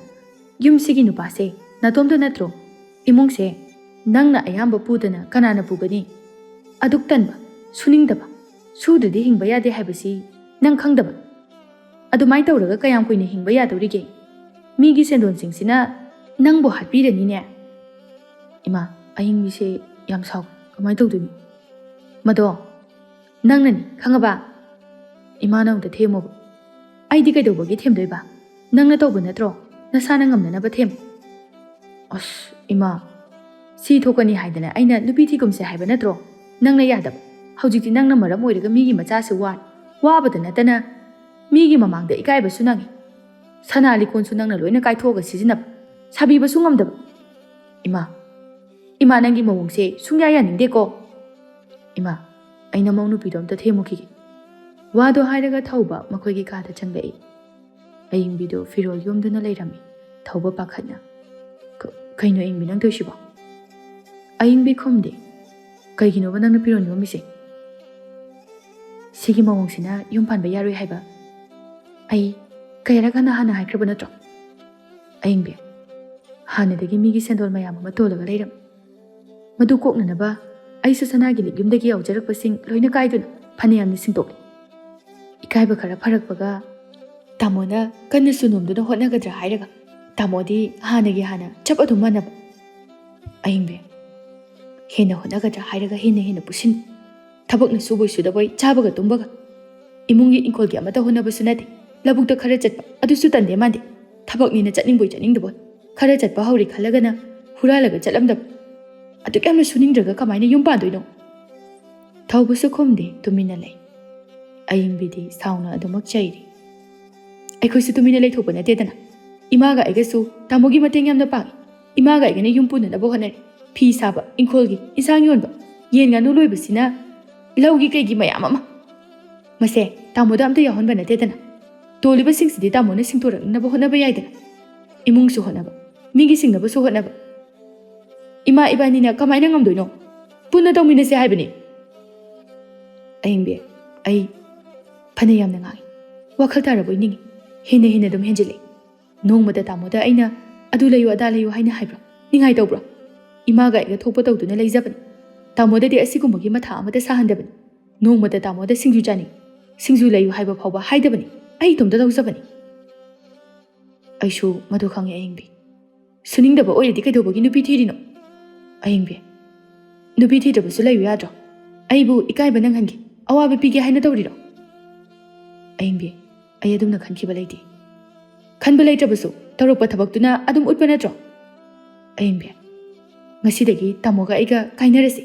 ꯌꯨꯝꯁꯤꯒꯤ ꯅꯨꯄꯥꯁꯦ ꯅꯥꯇꯣꯝꯇ ꯅꯠꯇ꯭ꯔꯣ? ꯏꯃꯨꯡꯁꯦ ꯅꯪꯅ ꯑꯌꯥꯝꯕ ꯄꯨꯗꯅ ꯀꯅꯥꯅ ꯄꯨꯒꯅꯤ? ꯑꯗꯨꯛ ꯇꯟꯕ, ꯁꯨꯅꯤꯡꯗꯕ, ꯁꯨꯗ꯭ꯔꯗꯤ ꯍꯤꯡꯕ ꯌꯥꯗꯦ ꯍꯥꯏꯕꯁꯤ ꯅꯪ ꯈꯪꯗꯕ? ꯑꯗꯨꯃꯥꯏꯅ ꯇꯧꯔꯒ ꯀꯌꯥꯝ ꯀꯨꯏꯅ ꯍꯤꯡꯕ ꯌꯥꯗꯧꯔꯤꯒꯦ? ꯃꯤꯒꯤ ꯁꯦꯟꯗꯣꯟꯁꯤꯡꯁꯤꯅ ꯅꯪꯕꯨ ꯍꯥꯠꯄꯤꯔꯅꯤꯅꯦ꯫ ꯏꯃꯥ, ꯑꯌꯤꯡꯕꯤꯁꯦ ꯌꯥꯝ ꯁꯥꯎ꯫ ꯀꯃꯥꯏꯅ ꯇꯧꯗꯣꯏꯅꯣ? ꯃꯗꯣ ꯅꯪꯅꯅꯤ, ꯈꯪꯉꯕ? ꯏꯃꯥꯅ ꯑꯃꯨꯛꯇ ꯊꯦꯝꯃꯣꯕ꯫ ꯑꯩꯗꯤ ꯀꯩꯗꯧꯕꯒꯤ ꯊꯦꯝꯗꯣꯏꯕ? ꯅꯪꯅ ꯇꯧꯕ ꯅꯠꯇ꯭ꯔꯣ? ꯅꯁꯥꯅ ꯉꯝꯅꯅꯕ ꯊꯦꯝ꯫ ꯑꯁ, ꯏꯃꯥ, ꯁꯤ ꯊꯣꯛꯀꯅꯤ ꯍꯥꯏꯗꯅ ꯑꯩꯅ ꯅꯨꯄꯤ ꯊꯤꯒꯨꯝꯁꯦ ꯍꯥꯏꯕ ꯅꯠꯇ꯭ꯔꯣ? ꯅꯪꯅ ꯌꯥꯗꯕ꯫ ꯍꯧꯖꯤꯛꯇꯤ ꯅꯪꯅ ꯃꯔꯝ ꯑꯣꯏꯔꯒ ꯃꯤꯒꯤ ꯃꯆꯥꯁꯨ ꯋꯥꯔꯦ꯫ ꯋꯥꯕꯗ ꯅꯠꯇꯅ ꯃꯤꯒꯤ ꯃꯃꯥꯡꯗ ꯏꯀꯥꯏꯕꯁꯨ ꯅꯪꯉꯤ꯫ ꯁꯅꯥ ꯂꯤꯛꯀꯣꯟꯁꯨ ꯅꯪꯅ ꯂꯣꯏꯅ ꯀꯥꯏꯊꯣꯛꯑꯒ ꯁꯤꯖꯤꯟꯅꯕ꯫ ꯁꯥꯕꯤꯕꯁꯨ ꯉꯝꯗꯕ꯫ ꯏꯃꯥ, ꯏꯃꯥ, ꯅꯪꯒꯤ ꯃꯑꯣꯡꯁꯦ ꯁꯨꯡꯌꯥ ꯌꯥꯅꯤꯡꯗꯦꯀꯣ꯫ ꯏꯃꯥ, ꯑꯩ ꯅꯃꯧ ꯅꯨꯄꯤꯗꯣ ꯑꯝꯇ ꯊꯦꯝꯃꯨꯈꯤꯒꯦ꯫ ꯋꯥꯗꯣ ꯍꯥꯏꯔꯒ ꯊꯧꯕ ꯃꯈꯣꯏꯒꯤ ꯀꯥꯗ ꯆꯪꯂꯛꯏ꯫ ꯑꯌꯤꯡꯕꯤꯗꯨ ꯐꯤꯔꯣꯜ ꯌꯣꯝꯗꯨꯅ ꯂꯩꯔꯝꯃꯤ꯫ ꯊꯧꯕ ꯄꯥꯈꯠꯅ, "ꯀ-, ꯀꯩꯅꯣ ꯑꯌꯤꯡꯕꯤ, ꯅꯪ ꯇꯧꯏꯁꯤꯕꯣ?" ꯑꯌꯤꯡꯕꯤ ꯈꯨꯝꯗꯦ꯫ "ꯀꯩꯒꯤꯅꯣꯕ ꯅꯪꯅ ꯐꯤꯔꯣꯜ ꯌꯣꯝꯃꯤꯁꯦ? ꯁꯤꯒꯤ ꯃꯑꯣꯡꯁꯤꯅ ꯌꯨꯝ ꯄꯥꯟꯕ ꯌꯥꯔꯣꯏ ꯍꯥꯏꯕ ꯑꯩ ꯀꯌꯥꯔꯛ ꯍꯟꯅ ꯍꯥꯟꯅ ꯍꯥꯏꯈ꯭ꯔꯕ ꯅꯠꯇ꯭ꯔꯣ?" ꯑꯌꯤꯡꯕꯤ, ꯍꯥꯟꯅꯗꯒꯤ ꯃꯤꯒꯤ ꯁꯦꯟꯗꯣꯜ ꯃꯌꯥꯝ ꯑꯃ ꯇꯣꯜꯂꯒ ꯂꯩꯔꯝꯃꯤ꯫ ꯃꯗꯨ ꯀꯣꯛꯅꯅꯕ ꯑꯩꯁꯨ ꯁꯅꯥꯒꯤ ꯂꯤꯛ ꯌꯨꯝꯗꯒꯤ ꯌꯥꯎꯖꯔꯛꯄꯁꯤꯡ ꯂꯣꯏꯅ ꯀꯥꯏꯗꯨꯅ ꯐꯅꯌꯥꯝꯅ ꯁꯤꯡꯗꯣꯛꯂꯦ꯫ ꯏꯀꯥꯏꯕ ꯈꯔ ꯐꯔꯛꯄꯒ ꯇꯥꯃꯣꯅ ꯀꯟꯅꯁꯨ ꯅꯣꯝꯗꯨꯅ ꯍꯣꯠꯅꯒꯗ꯭ꯔꯥ ꯍꯥꯏꯔꯒ ꯇꯥꯃꯣꯗꯤ ꯍꯥꯟꯅꯒꯤ ꯍꯥꯟꯅ ꯆꯞ ꯑꯗꯨꯝ ꯃꯥꯟꯅꯕ꯫ ꯑꯌꯤꯡꯕꯤ, ꯍꯦꯟꯅ ꯍꯣꯠꯅꯒꯗ꯭ꯔꯥ ꯍꯥꯏꯔꯒ ꯍꯦꯟꯅ ꯍꯦꯟꯅ ꯄꯨꯁꯤꯟ꯫ ꯊꯕꯛꯅ ꯁꯨꯕꯣꯏ ꯁꯨꯗꯕꯣꯏ, ꯆꯥꯕꯒ ꯇꯨꯝꯕꯒ꯫ ꯏꯃꯨꯡꯒꯤ ꯏꯪꯈꯣꯜꯒꯤ ꯑꯃꯠꯇ ꯍꯣꯠꯅꯕꯁꯨ ꯅꯠꯇꯦ꯫ ꯂꯧꯕꯨꯛꯇ ꯈꯔ ꯆꯠꯄ, ꯑꯗꯨꯁꯨ ꯇꯟꯗꯦ ꯃꯥꯟꯗꯦ꯫ ꯊꯕꯛꯅꯤꯅ ꯆꯠꯅꯤꯡꯕꯣꯏ ꯆꯠꯅꯤꯡꯗꯕꯣꯏ꯫ ꯈꯔ ꯆꯠꯄ ꯍꯧꯔꯦ ꯈꯜꯂꯒꯅ ꯍꯨꯔꯥꯜꯂꯒ ꯆꯠꯂꯝꯗꯕ꯫ ꯑꯗꯨꯛ ꯌꯥꯝꯅ ꯁꯨꯅꯤꯡꯗ꯭ꯔꯒ ꯀꯃꯥꯏꯅ ꯌꯨꯝ ꯄꯥꯟꯗꯣꯏꯅꯣ? ꯊꯧꯕꯁꯨ ꯈꯨꯝꯗꯦ, ꯇꯨꯃꯤꯟꯅ ꯂꯩ꯫ ꯑꯌꯤꯡꯕꯤꯗꯤ ꯁꯥꯎꯅ ꯑꯗꯨꯃꯛ ꯆꯩꯔꯤ꯫ ꯑꯩꯈꯣꯏꯁꯨ ꯇꯨꯃꯤꯟꯅ ꯂꯩꯊꯣꯛꯄ ꯅꯠꯇꯦꯗꯅ꯫ ꯏꯃꯥꯒ ꯑꯩꯒꯁꯨ ꯇꯥꯃꯣꯒꯤ ꯃꯇꯦꯡ ꯌꯥꯝꯅ ꯄꯥꯡꯉꯤ꯫ ꯏꯃꯥꯒ ꯑꯩꯒꯅ ꯌꯨꯝ ꯄꯨꯅꯅꯕ ꯍꯣꯠꯅꯔꯤ꯫ ꯐꯤ ꯁꯥꯕ, ꯏꯪꯈꯣꯜꯒꯤ, ꯏꯟꯁꯥꯡ ꯌꯣꯟꯕ, ꯌꯦꯟ ꯉꯥꯅꯨ ꯂꯣꯏꯕꯁꯤꯅ ꯂꯧꯒꯤ ꯀꯩꯒꯤ ꯃꯌꯥꯝ ꯑꯃ꯫ ꯃꯁꯦ ꯇꯥꯃꯣꯗ ꯑꯝꯇ ꯌꯥꯎꯍꯟꯕ ꯅꯠꯇꯦꯗꯅ꯫ ꯇꯣꯜꯂꯤꯕꯁꯤꯡꯁꯤꯗꯤ ꯇꯥꯃꯣꯅ ꯁꯤꯡꯇꯣꯔꯛꯅꯕ ꯍꯣꯠꯅꯕ ꯌꯥꯏꯗꯅ꯫ ꯏꯃꯨꯡꯁꯨ ꯍꯣꯠꯅꯕ, ꯃꯤꯒꯤ ꯁꯤꯡꯅꯕꯁꯨ ꯍꯣꯠꯅꯕ꯫ ꯏꯃꯥ ꯏꯕꯥꯅꯤꯅ ꯀꯃꯥꯏꯅ ꯉꯝꯗꯣꯏꯅꯣ? ꯄꯨꯟꯅ ꯇꯧꯃꯤꯟꯅꯁꯦ ꯍꯥꯏꯕꯅꯤ꯫ ꯑꯌꯤꯡꯕꯤ, ꯑꯩ ꯐꯅ ꯌꯥꯝꯅ ꯉꯥꯡꯉꯤ꯫ ꯋꯥꯈꯜ ꯇꯥꯔꯕꯣꯏ ꯅꯤꯡꯉꯤ꯫ ꯍꯦꯟꯅ ꯍꯦꯟꯅ ꯑꯗꯨꯝ ꯍꯦꯟꯖꯤꯜꯂꯦ꯫ ꯅꯣꯡꯃꯇ ꯇꯥꯃꯣꯗ ꯑꯩꯅ "ꯑꯗꯨ ꯂꯩꯌꯨ, ꯑꯗꯥ ꯂꯩꯌꯨ" ꯍꯥꯏꯅ ꯍꯥꯏꯕ꯭ꯔꯣ? ꯅꯤꯡꯉꯥꯏ ꯇꯧꯕ꯭ꯔꯣ? ꯏꯃꯥꯒ ꯑꯩꯒ ꯊꯣꯛꯄ ꯇꯧꯗꯨꯅ ꯂꯩꯖꯕꯅꯤ꯫ ꯇꯥꯃꯣꯗꯗꯤ ꯑꯁꯤꯒꯨꯝꯕꯒꯤ ꯃꯊꯥ ꯑꯃꯇ ꯁꯥꯍꯟꯗꯕꯅꯤ꯫ ꯅꯣꯡꯃꯇ ꯇꯥꯃꯣꯗ "ꯁꯤꯡꯖꯨ ꯆꯥꯅꯤꯡ, ꯁꯤꯡꯖꯨ ꯂꯩꯌꯨ" ꯍꯥꯏꯕ ꯐꯥꯎꯕ ꯍꯥꯏꯗꯕꯅꯤ꯫ ꯑꯩ ꯏꯇꯣꯝꯇ ꯂꯧꯖꯕꯅꯤ꯫ ꯑꯩꯁꯨ ꯃꯗꯨ ꯈꯪꯉꯦ ꯑꯌꯤꯡꯕꯤ꯫ ꯁꯨꯅꯤꯡꯗꯕ ꯑꯣꯏꯔꯗꯤ ꯀꯩꯗꯧꯕꯒꯤ ꯅꯨꯄꯤ ꯊꯤꯔꯤꯅꯣ? ꯑꯌꯤꯡꯕꯤ, ꯅꯨꯄꯤ ꯊꯤꯗ꯭ꯔꯕꯁꯨ ꯂꯩꯌꯨ ꯌꯥꯗ꯭ꯔꯣ? ꯑꯩꯕꯨ ꯏꯀꯥꯏꯕ ꯅꯪꯍꯟꯒꯦ, ꯑꯋꯥꯕ ꯄꯤꯒꯦ ꯍꯥꯏꯅ ꯇꯧꯔꯤꯔꯣ? ꯑꯌꯤꯡꯕꯤ, ꯑꯩ ꯑꯗꯨꯝꯅ ꯈꯟꯈꯤꯕ ꯂꯩꯇꯦ꯫ ꯈꯟꯕ ꯂꯩꯇ꯭ꯔꯕꯁꯨ ꯇꯧꯔꯛꯄ ꯊꯕꯛꯇꯨꯅ ꯑꯗꯨꯝ ꯎꯠꯄ ꯅꯠꯇ꯭ꯔꯣ? ꯑꯌꯤꯡꯕꯤ, ꯉꯁꯤꯗꯒꯤ ꯇꯥꯃꯣꯒ ꯑꯩꯒ ꯀꯥꯏꯅꯔꯁꯤ꯫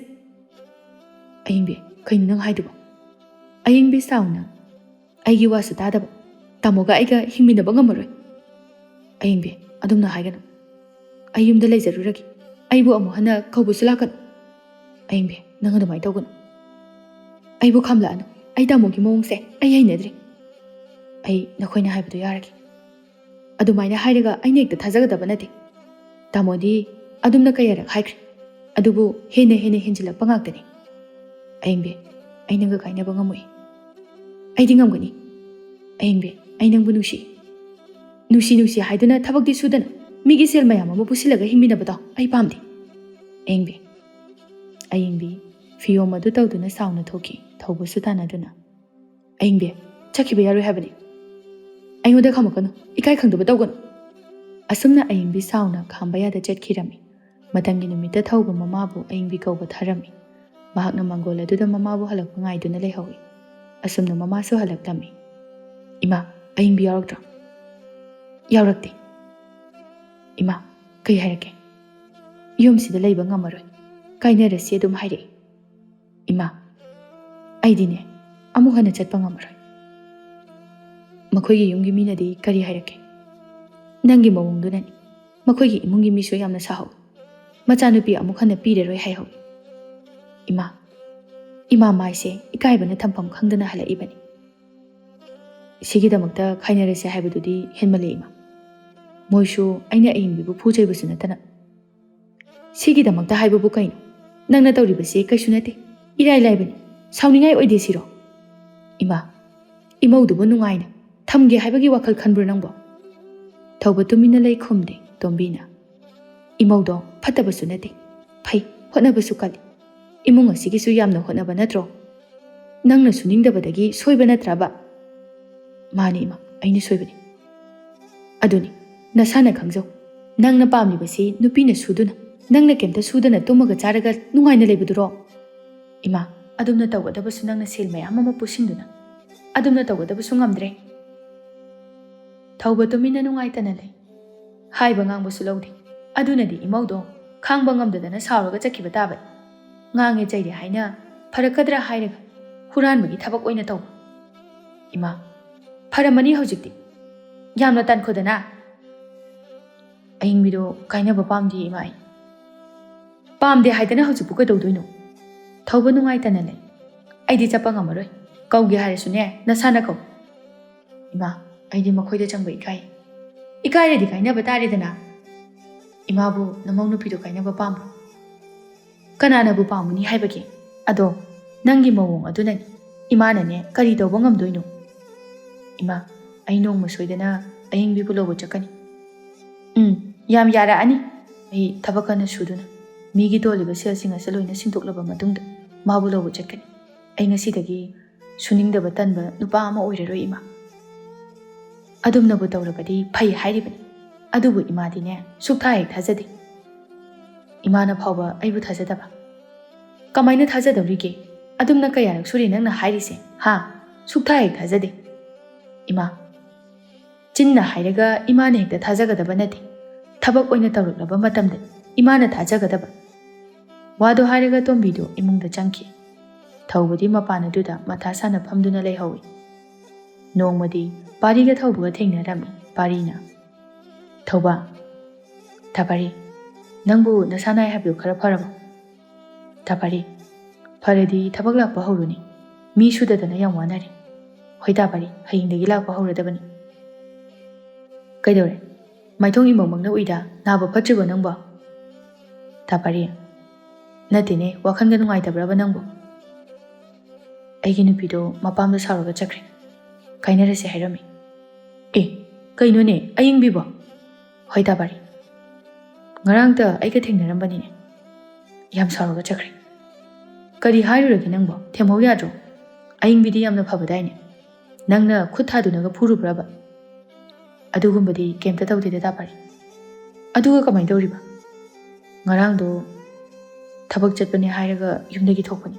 ꯑꯌꯤꯡꯕꯤ, ꯀꯩꯅꯣ ꯅꯪ ꯍꯥꯏꯗꯨꯕꯣ? ꯑꯌꯤꯡꯕꯤ ꯁꯥꯎꯅ, ꯑꯩꯒꯤ ꯋꯥꯁꯨ ꯇꯥꯗꯕ꯫ ꯇꯥꯃꯣꯒ ꯑꯩꯒ ꯍꯤꯡꯃꯤꯟꯅꯕ ꯉꯝꯃꯔꯣꯏ꯫ ꯑꯌꯤꯡꯕꯤ, ꯑꯗꯨꯝꯅ ꯍꯥꯏꯒꯅꯨ꯫ ꯑꯩ ꯌꯨꯝꯗ ꯂꯩꯖꯔꯨꯔꯒꯦ꯫ ꯑꯩꯕꯨ ꯑꯃꯨꯛ ꯍꯟꯅ ꯀꯧꯕꯁꯨ ꯂꯥꯛꯀꯅꯨ꯫ ꯑꯌꯤꯡꯕꯤ, ꯅꯪ ꯑꯗꯨꯃꯥꯏꯅ ꯇꯧꯒꯅꯨ꯫ ꯑꯩꯕꯨ ꯈꯥꯝꯂꯛꯑꯅꯨ꯫ ꯑꯩ ꯇꯥꯃꯣꯒꯤ ꯃꯑꯣꯡꯁꯦ ꯑꯩ ꯍꯩꯅꯗ꯭ꯔꯦ꯫ ꯑꯩ ꯅꯈꯣꯏꯅ ꯍꯥꯏꯕꯗꯨ ꯌꯥꯔꯒꯦ꯫ ꯑꯗꯨꯃꯥꯏꯅ ꯍꯥꯏꯔꯒ ꯑꯩꯅ ꯍꯦꯛꯇ ꯊꯥꯖꯒꯗꯕ ꯅꯠꯇꯦ꯫ ꯇꯥꯃꯣꯗꯤ ꯑꯗꯨꯝꯅ ꯀꯌꯥꯔꯛ ꯍꯥꯏꯈ꯭ꯔꯦ, ꯑꯗꯨꯕꯨ ꯍꯦꯟꯅ ꯍꯦꯟꯅ ꯍꯦꯟꯖꯤꯜꯂꯛꯄ ꯉꯥꯛꯇꯅꯤ꯫ ꯑꯌꯤꯡꯕꯤ, ꯑꯩ ꯅꯪꯒ ꯀꯥꯏꯅꯕ ꯉꯝꯃꯣꯏ꯫ ꯑꯩꯗꯤ ꯉꯝꯒꯅꯤ꯫ ꯑꯌꯤꯡꯕꯤ, ꯑꯩ ꯅꯪꯕꯨ ꯅꯨꯡꯁꯤ꯫ ꯅꯨꯡꯁꯤ ꯅꯨꯡꯁꯤ ꯍꯥꯏꯗꯨꯅ ꯊꯕꯛꯇꯤ ꯁꯨꯗꯅ ꯃꯤꯒꯤ ꯁꯦꯜ ꯃꯌꯥꯝ ꯑꯃ ꯄꯨꯁꯤꯜꯂꯒ ꯍꯤꯡꯃꯤꯟꯅꯕꯗꯣ ꯑꯩ ꯄꯥꯝꯗꯦ꯫ ꯑꯌꯤꯡꯕꯤ, ꯑꯌꯤꯡꯕꯤ, ꯐꯤꯌꯣꯝ ꯑꯗꯨ ꯇꯧꯗꯨꯅ ꯁꯥꯎꯅ ꯊꯣꯛꯈꯤ, ꯊꯧꯕꯁꯨ ꯇꯥꯟꯅꯗꯨꯅ꯫ ꯑꯌꯤꯡꯕꯤ, ꯆꯠꯈꯤꯕ ꯌꯥꯔꯣꯏ ꯍꯥꯏꯕꯅꯤ꯫ ꯑꯩꯉꯣꯟꯗ ꯈꯥꯝꯃꯛꯀꯅꯨ, ꯏꯀꯥꯏ ꯈꯪꯗꯕ ꯇꯧꯒꯅꯨ꯫ ꯑꯁꯨꯝꯅ ꯑꯌꯤꯡꯕꯤ ꯁꯥꯎꯅ ꯈꯥꯝꯕ ꯌꯥꯗ ꯆꯠꯈꯤꯔꯝꯃꯤ꯫ ꯃꯊꯪꯒꯤ ꯅꯨꯃꯤꯠꯇ ꯊꯧꯕ ꯃꯃꯥꯕꯨ ꯑꯌꯤꯡꯕꯤ ꯀꯧꯕ ꯊꯥꯔꯝꯃꯤ꯫ ꯃꯍꯥꯛꯅ ꯃꯪꯒꯣꯜ ꯑꯗꯨꯗ ꯃꯃꯥꯕꯨ ꯍꯜꯂꯛꯄ ꯉꯥꯏꯗꯨꯅ ꯂꯩꯍꯧꯏ꯫ ꯑꯁꯨꯝꯅ ꯃꯃꯥꯁꯨ ꯍꯜꯂꯛꯂꯝꯃꯤ꯫ "ꯏꯃꯥ, ꯑꯌꯤꯡꯕꯤ ꯌꯥꯎꯔꯛꯇ꯭ꯔꯣ?" "ꯌꯥꯎꯔꯛꯇꯦ꯫" "ꯏꯃꯥ, ꯀꯩ ꯍꯥꯏꯔꯛꯀꯦ?" "ꯌꯨꯝꯁꯤꯗ ꯂꯩꯕ ꯉꯝꯃꯔꯣꯏ, ꯀꯥꯏꯅꯔꯁꯤ ꯑꯗꯨꯝ ꯍꯥꯏꯔꯛꯏ꯫" "ꯏꯃꯥ, ꯑꯩꯗꯤꯅꯦ, ꯑꯃꯨꯛ ꯍꯟꯅ ꯆꯠꯄ ꯉꯝꯃꯔꯣꯏ꯫" "ꯃꯈꯣꯏꯒꯤ ꯌꯨꯝꯒꯤ ꯃꯤꯅꯗꯤ ꯀꯔꯤ ꯍꯥꯏꯔꯛꯀꯦ?" "ꯅꯪꯒꯤ ꯃꯑꯣꯡꯗꯨꯅꯅꯤ꯫ ꯃꯈꯣꯏꯒꯤ ꯏꯃꯨꯡꯒꯤ ꯃꯤꯁꯨ ꯌꯥꯝꯅ ꯁꯥꯍꯧꯏ꯫ ꯃꯆꯥꯅꯨꯄꯤ ꯑꯃꯨꯛ ꯍꯟꯅ ꯄꯤꯔꯔꯣꯏ ꯍꯥꯏꯍꯧꯏ꯫" "ꯏꯃꯥ, ꯏꯃꯥ ꯃꯥꯏꯁꯦ ꯏꯀꯥꯏꯕꯅ ꯊꯝꯐꯝ ꯈꯪꯗꯅ ꯍꯜꯂꯛꯏꯕꯅꯤ꯫ ꯁꯤꯒꯤꯗꯃꯛꯇ ꯈꯥꯏꯅꯔꯁꯦ ꯍꯥꯏꯕꯗꯨꯗꯤ ꯍꯦꯟꯃꯜꯂꯦ ꯏꯃꯥ꯫ ꯃꯣꯏꯁꯨ ꯑꯩꯅ ꯑꯌꯤꯡꯕꯤꯕꯨ ꯐꯨꯖꯩꯕꯁꯨ ꯅꯠꯇꯅ꯫ ꯁꯤꯒꯤꯗꯃꯛꯇ ꯍꯥꯏꯕꯕꯨ ꯀꯩꯅꯣ? ꯅꯪꯅ ꯇꯧꯔꯤꯕꯁꯦ ꯀꯩꯁꯨ ꯅꯠꯇꯦ꯫ ꯏꯔꯥꯏ ꯂꯥꯏꯕꯅꯤ꯫ ꯁꯥꯎꯅꯤꯡꯉꯥꯏ ꯑꯣꯏꯗꯦ ꯁꯤꯔꯣ?" "ꯏꯃꯥ, ꯏꯃꯧꯗꯨꯕꯨ ꯅꯨꯡꯉꯥꯏꯅ ꯊꯝꯒꯦ ꯍꯥꯏꯕꯒꯤ ꯋꯥꯈꯜ ꯈꯟꯕ꯭ꯔꯣ ꯅꯪꯕꯣ? ꯊꯧꯕ ꯇꯨꯃꯤꯟꯅ ꯂꯩ ꯈꯨꯝꯗꯦ ꯇꯣꯝꯕꯤꯅ꯫ ꯏꯃꯧꯗꯣ ꯐꯠꯇꯕꯁꯨ ꯅꯠꯇꯦ, ꯐꯩ, ꯍꯣꯠꯅꯕꯁꯨ ꯀꯜꯂꯤ꯫ ꯏꯃꯨꯡ ꯑꯁꯤꯒꯤꯁꯨ ꯌꯥꯝꯅ ꯍꯣꯠꯅꯕ ꯅꯠꯇ꯭ꯔꯣ? ꯅꯪꯅ ꯁꯨꯅꯤꯡꯗꯕꯗꯒꯤ ꯁꯣꯏꯕ ꯅꯠꯇ꯭ꯔꯕ? ꯃꯥꯅꯤ ꯏꯃꯥ, ꯑꯩꯅ ꯁꯣꯏꯕꯅꯤ꯫ ꯑꯗꯨꯅꯤ, ꯅꯁꯥꯅ ꯈꯪꯖꯧ꯫ ꯅꯪꯅ ꯄꯥꯝꯂꯤꯕꯁꯤ ꯅꯨꯄꯤꯅ ꯁꯨꯗꯨꯅ, ꯅꯪꯅ ꯀꯩꯝꯇ ꯁꯨꯗꯅ ꯇꯨꯝꯃꯒ ꯆꯥꯔꯒ ꯅꯨꯡꯉꯥꯏꯅ ꯂꯩꯕꯗꯨꯔꯣ? ꯏꯃꯥ, ꯑꯗꯨꯝꯅ ꯇꯧꯒꯗꯕꯁꯨ ꯅꯪꯅ ꯁꯦꯜ ꯃꯌꯥꯝ ꯑꯃ ꯄꯨꯁꯤꯟꯗꯨꯅ꯫ ꯑꯗꯨꯝꯅ ꯇꯧꯒꯗꯕꯁꯨ ꯉꯝꯗ꯭ꯔꯦ꯫ ꯊꯧꯕ ꯇꯨꯃꯤꯟꯅ ꯅꯨꯡꯉꯥꯏꯇꯅ ꯂꯩ꯫ ꯍꯥꯏꯕ ꯉꯥꯡꯕꯁꯨ ꯂꯧꯗꯦ꯫ ꯑꯗꯨꯅꯗꯤ ꯏꯃꯧꯗꯣ ꯈꯥꯡꯕ ꯉꯝꯗꯗꯅ ꯁꯥꯎꯔꯒ ꯆꯠꯈꯤꯕ ꯇꯥꯕꯅꯤ꯫ ꯉꯥꯡꯉꯦ ꯆꯩꯔꯦ ꯍꯥꯏꯅ ꯐꯔꯛꯀꯗ꯭ꯔꯥ ꯍꯥꯏꯔꯒ ꯍꯨꯔꯥꯟꯕꯒꯤ ꯊꯕꯛ ꯑꯣꯏꯅ ꯇꯧꯕ꯫ ꯏꯃꯥ, ꯐꯔꯝꯃꯅꯤ ꯍꯧꯖꯤꯛꯇꯤ꯫ ꯌꯥꯝꯅ ꯇꯥꯟꯈꯣꯗꯅ꯫ ꯑꯍꯤꯡꯕꯤꯗꯣ ꯀꯥꯏꯅꯕ ꯄꯥꯝꯗꯦ ꯏꯃꯥ ꯑꯩ꯫ ꯄꯥꯝꯗꯦ ꯍꯥꯏꯗꯅ ꯍꯧꯖꯤꯛꯄꯨ ꯀꯩꯗꯧꯗꯣꯏꯅꯣ? ꯊꯧꯕ ꯅꯨꯡꯉꯥꯏꯇꯅ ꯂꯩ꯫ ꯑꯩꯗꯤ ꯆꯠꯄ ꯉꯝꯃꯔꯣꯏ꯫ ꯀꯧꯒꯦ ꯍꯥꯏꯔꯁꯨꯅꯦ, ꯅꯁꯥꯅ ꯀꯧ꯫ ꯏꯃꯥ, ꯑꯩꯗꯤ ꯃꯈꯣꯏꯗ ꯆꯪꯕ ꯏꯀꯥꯏ꯫ ꯏꯀꯥꯏꯔꯗꯤ ꯀꯥꯏꯅꯕ ꯇꯥꯔꯦꯗꯅ꯫ ꯏꯃꯥꯕꯨ ꯅꯃꯧ ꯅꯨꯄꯤꯗꯣ ꯀꯥꯏꯅꯕ ꯄꯥꯝꯕ꯭ꯔꯣ? ꯀꯅꯥꯅꯕꯨ ꯄꯥꯝꯒꯅꯤ ꯍꯥꯏꯕꯒꯦ? ꯑꯗꯣ ꯅꯪꯒꯤ ꯃꯑꯣꯡ ꯑꯗꯨꯅꯅꯤ꯫ ꯏꯃꯥꯅꯅꯦ ꯀꯔꯤ ꯇꯧꯕ ꯉꯝꯗꯣꯏꯅꯣ? ꯏꯃꯥ, ꯑꯩ ꯅꯣꯡꯃ ꯁꯣꯏꯗꯅ ꯑꯍꯤꯡꯕꯤꯕꯨ ꯂꯧꯕ ꯆꯠꯀꯅꯤ꯫ ꯎꯝ, ꯌꯥꯝ ꯌꯥꯔꯛꯑꯅꯤ꯫ ꯑꯩ ꯊꯕꯛ ꯀꯟꯅ ꯁꯨꯗꯨꯅ ꯃꯤꯒꯤ ꯇꯣꯜꯂꯤꯕ ꯁꯦꯜꯁꯤꯡ ꯑꯁꯤ ꯂꯣꯏꯅ ꯁꯤꯡꯗꯣꯛꯂꯕ ꯃꯇꯨꯡꯗ ꯃꯥꯕꯨ ꯂꯧꯕ ꯆꯠꯀꯅꯤ꯫ ꯑꯩ ꯉꯁꯤꯗꯒꯤ ꯁꯨꯅꯤꯡꯗꯕ ꯇꯟꯕ ꯅꯨꯄꯥ ꯑꯃ ꯑꯣꯏꯔꯔꯣꯏ ꯏꯃꯥ꯫ ꯑꯗꯨꯝꯅꯕꯨ ꯇꯧꯔꯕꯗꯤ ꯐꯩ ꯍꯥꯏꯔꯤꯕꯅꯤ꯫ ꯑꯗꯨꯕꯨ ꯏꯃꯥꯗꯤꯅꯦ ꯁꯨꯛꯊꯥ ꯍꯦꯛ ꯊꯥꯖꯗꯦ꯫ ꯏꯃꯥꯅ ꯐꯥꯎꯕ ꯑꯩꯕꯨ ꯊꯥꯖꯗꯕ? ꯀꯃꯥꯏꯅ ꯊꯥꯖꯗꯧꯔꯤꯒꯦ? ꯑꯗꯨꯝꯅ ꯀꯌꯥꯔꯛ ꯁꯨꯔꯦ ꯅꯪꯅ ꯍꯥꯏꯔꯤꯁꯦ, ꯍꯥ? ꯁꯨꯛꯊꯥ ꯍꯦꯛ ꯊꯥꯖꯗꯦ꯫ ꯏꯃꯥ, ꯆꯤꯟꯅ ꯍꯥꯏꯔꯒ ꯏꯃꯥꯅ ꯍꯦꯛꯇ ꯊꯥꯖꯒꯗꯕ ꯅꯠꯇꯦ꯫ ꯊꯕꯛ ꯑꯣꯏꯅ ꯇꯧꯔꯛꯂꯕ ꯃꯇꯝꯗ ꯏꯃꯥꯅ ꯊꯥꯖꯒꯗꯕ꯫ ꯋꯥꯗꯣ ꯍꯥꯏꯔꯒ ꯇꯣꯝꯕꯤꯗꯨ ꯏꯃꯨꯡꯗ ꯆꯪꯈꯤ꯫ ꯊꯧꯕꯗꯤ ꯃꯄꯥꯟ ꯑꯗꯨꯗ ꯃꯊꯥ ꯁꯥꯅ ꯐꯝꯗꯨꯅ ꯂꯩꯍꯧꯏ꯫ ꯅꯣꯡꯃꯗꯤ ꯄꯥꯔꯤꯒ ꯊꯧꯕꯒ ꯊꯦꯡꯅꯔꯝꯃꯤ꯫ ꯄꯥꯔꯤꯅ, "ꯊꯧꯕ, ꯊꯥꯕꯥꯔꯤ, ꯅꯪꯕꯨ ꯅꯁꯥ ꯅꯥꯏ ꯍꯥꯏꯕꯗꯨ ꯈꯔ ꯐꯔꯕꯣ?" ꯊꯥꯕꯥꯔꯤ, "ꯐꯔꯗꯤ ꯊꯕꯛ ꯂꯥꯛꯄ ꯍꯧꯔꯨꯅꯤ꯫ ꯃꯤ ꯁꯨꯗꯗꯅ ꯌꯥꯝ ꯋꯥꯅꯔꯦ꯫ ꯍꯣꯏ ꯊꯥꯕꯥꯔꯤ, ꯍꯌꯦꯡꯗꯒꯤ ꯂꯥꯛꯄ ꯍꯧꯔꯗꯕꯅꯤ꯫" "ꯀꯩꯗꯧꯔꯦ? ꯃꯥꯏꯊꯣꯡ ꯏꯃꯪ ꯃꯪꯅ ꯎꯏꯗ, ꯅꯥꯕ ꯐꯠꯇ꯭ꯔꯤꯕꯣ ꯅꯪꯕꯣ?" ꯊꯥꯕꯥꯔꯤ, "ꯅꯠꯇꯦꯅꯦ, ꯋꯥꯈꯜꯒ ꯅꯨꯡꯉꯥꯏꯇꯕ꯭ꯔꯕ ꯅꯪꯕꯨ?" "ꯑꯩꯒꯤ ꯅꯨꯄꯤꯗꯣ ꯃꯄꯥꯝꯗ ꯁꯥꯎꯔꯒ ꯆꯠꯈ꯭ꯔꯦ꯫ ꯀꯥꯏꯅꯔꯁꯦ ꯍꯥꯏꯔꯝꯃꯤ꯫" ꯑꯦ, ꯀꯩꯅꯣꯅꯦ ꯑꯌꯤꯡꯕꯤꯕꯣ? ꯍꯣꯏ ꯇꯥꯕꯥꯔꯤ, ꯉꯔꯥꯡꯇ ꯑꯩꯒ ꯊꯦꯡꯅꯔꯝꯕꯅꯤꯅꯦ꯫ ꯌꯥꯝ ꯁꯥꯎꯔꯒ ꯆꯠꯈ꯭ꯔꯦ꯫ ꯀꯔꯤ ꯍꯥꯏꯔꯨꯔꯒꯦ ꯅꯪꯕꯣ? ꯊꯦꯝꯍꯧ ꯌꯥꯗ꯭ꯔꯣ? ꯑꯌꯤꯡꯕꯤꯗꯤ ꯌꯥꯝꯅ ꯐꯕꯗꯥꯏꯅꯦ꯫ ꯅꯪꯅ ꯈꯨꯠ ꯊꯥꯗꯨꯅꯒ ꯐꯨꯔꯨꯕ꯭ꯔꯕ? ꯑꯗꯨꯒꯨꯝꯕꯗꯤ ꯀꯩꯝꯇ ꯇꯧꯗꯦꯗ ꯇꯥꯕꯥꯔꯤ꯫ ꯑꯗꯨꯒ ꯀꯃꯥꯏꯅ ꯇꯧꯔꯤꯕ? ꯉꯔꯥꯡꯗꯣ ꯊꯕꯛ ꯆꯠꯄꯅꯦ ꯍꯥꯏꯔꯒ ꯌꯨꯝꯗꯒꯤ ꯊꯣꯛꯄꯅꯤ꯫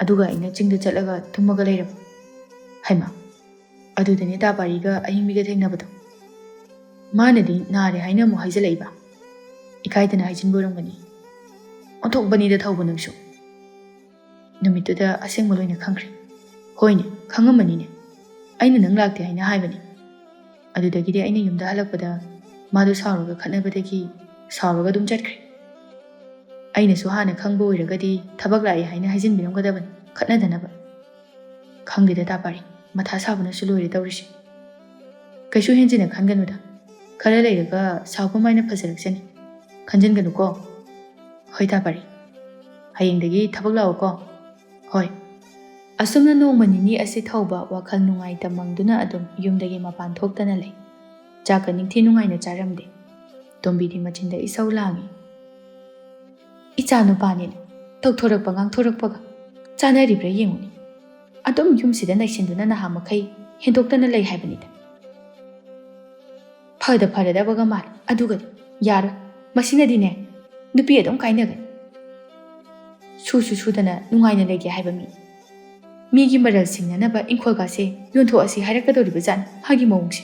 ꯑꯗꯨꯒ ꯑꯩꯅ ꯆꯤꯡꯗ ꯆꯠꯂꯒ ꯇꯨꯝꯃꯒ ꯂꯩꯔꯕ꯫ ꯍꯩꯃꯥ, ꯑꯗꯨꯗꯅꯦ ꯇꯥꯕꯥꯔꯤꯒ ꯑꯌꯤꯡꯕꯤꯒ ꯊꯦꯡꯅꯕꯗꯣ꯫ ꯃꯥꯅꯗꯤ ꯅꯥꯔꯦ ꯍꯥꯏꯅ ꯑꯃꯨꯛ ꯍꯥꯏꯖꯤꯜꯂꯛꯏꯕ꯫ ꯏꯀꯥꯏꯗꯅ ꯍꯥꯏꯖꯤꯟꯕ ꯑꯣꯏꯔꯝꯒꯅꯤ꯫ ꯑꯣꯟꯊꯣꯛꯄꯅꯤꯗ ꯊꯧꯕ ꯅꯪꯁꯨ꯫ ꯅꯨꯃꯤꯠꯇꯨꯗ ꯑꯁꯦꯡꯕ ꯂꯣꯏꯅ ꯈꯪꯈ꯭ꯔꯦ꯫ ꯍꯣꯏꯅꯦ, ꯈꯪꯉꯝꯃꯅꯤꯅꯦ꯫ ꯑꯩꯅ ꯅꯪ ꯂꯥꯛꯇꯦ ꯍꯥꯏꯅ ꯍꯥꯏꯕꯅꯤ꯫ ꯑꯗꯨꯗꯒꯤꯗꯤ ꯑꯩꯅ ꯌꯨꯝꯗ ꯍꯜꯂꯛꯄꯗ ꯃꯥꯗꯣ ꯁꯥꯎꯔꯒ ꯈꯠꯅꯕꯗꯒꯤ ꯁꯥꯎꯔꯒ ꯑꯗꯨꯝ ꯆꯠꯈ꯭ꯔꯦ꯫ ꯑꯩꯅꯁꯨ ꯍꯥꯟꯅ ꯈꯪꯕ ꯑꯣꯏꯔꯒꯗꯤ ꯊꯕꯛ ꯂꯥꯛꯏ ꯍꯥꯏꯅ ꯍꯥꯏꯖꯤꯟꯕꯤꯔꯝꯒꯗꯕꯅꯤ, ꯈꯠꯅꯗꯅꯕ꯫ ꯈꯪꯗꯦꯗ ꯇꯥꯄꯥꯔꯤ, ꯃꯊꯥ ꯁꯥꯕꯅꯁꯨ ꯂꯣꯏꯔꯦ ꯇꯧꯔꯤꯁꯦ꯫ ꯀꯩꯁꯨ ꯍꯦꯟꯖꯤꯟꯅ ꯈꯟꯒꯅꯨꯗ, ꯈꯔ ꯂꯩꯔꯒ ꯁꯥꯎꯕ ꯃꯥꯏꯅ ꯐꯖꯔꯛꯆꯅꯤ꯫ ꯈꯟꯖꯤꯟꯒꯅꯨꯀꯣ꯫ ꯍꯣꯏ ꯇꯥꯄꯥꯔꯤ, ꯍꯌꯦꯡꯗꯒꯤ ꯊꯕꯛ ꯂꯥꯛꯑꯣꯀꯣ꯫ ꯍꯣꯏ꯫ ꯑꯁꯨꯝꯅ ꯅꯣꯡꯃ ꯅꯤꯅꯤ ꯑꯁꯤ ꯊꯧꯕ ꯋꯥꯈꯜ ꯅꯨꯡꯉꯥꯏꯇ ꯃꯪꯗꯨꯅ ꯑꯗꯨꯝ ꯌꯨꯝꯗꯒꯤ ꯃꯄꯥꯟ ꯊꯣꯛꯇꯅ ꯂꯩ꯫ ꯆꯥꯛꯀ ꯅꯤꯡꯊꯤ ꯅꯨꯡꯉꯥꯏꯅ ꯆꯥꯔꯝꯗꯦ꯫ ꯇꯣꯝꯕꯤꯗꯤ ꯃꯆꯤꯟꯗ ꯏꯁꯧ ꯂꯥꯡꯏ꯫ "ꯏꯆꯥ ꯅꯨꯄꯥꯅꯤꯅ ꯇꯧꯊꯣꯔꯛꯄ ꯉꯥꯡꯊꯣꯔꯛꯄꯒ ꯆꯥꯅꯔꯤꯕ꯭ꯔꯥ ꯌꯦꯡꯉꯨꯅꯦ꯫ ꯑꯗꯨꯝ ꯌꯨꯝꯁꯤꯗ ꯅꯩꯁꯤꯟꯗꯨꯅ ꯅꯍꯥ ꯃꯈꯩ ꯍꯦꯟꯗꯣꯛꯇꯅ ꯂꯩ ꯍꯥꯏꯕꯅꯤꯗ꯫ ꯐꯗ ꯐꯔꯗꯕꯒ ꯃꯥꯜꯂꯤ꯫ ꯑꯗꯨꯒꯗꯤ ꯌꯥꯔꯣꯏ꯫ ꯃꯁꯤꯅꯗꯤꯅꯦ ꯅꯨꯄꯤ ꯑꯗꯨꯝ ꯀꯥꯏꯅꯒꯅꯤ꯫ ꯁꯨꯁꯨ ꯁꯨꯗꯅ ꯅꯨꯡꯉꯥꯏꯅ ꯂꯩꯒꯦ ꯍꯥꯏꯕ ꯃꯤ꯫ ꯃꯤꯒꯤ ꯃꯔꯜ ꯁꯤꯡꯅꯅꯕ ꯏꯪꯈꯣꯜꯒꯥꯁꯦ ꯌꯣꯟꯊꯣꯛꯑꯁꯤ ꯍꯥꯏꯔꯛꯀꯗꯧꯔꯤꯕ ꯖꯥꯠꯅꯤ ꯃꯥꯒꯤ ꯃꯑꯣꯡꯁꯦ꯫"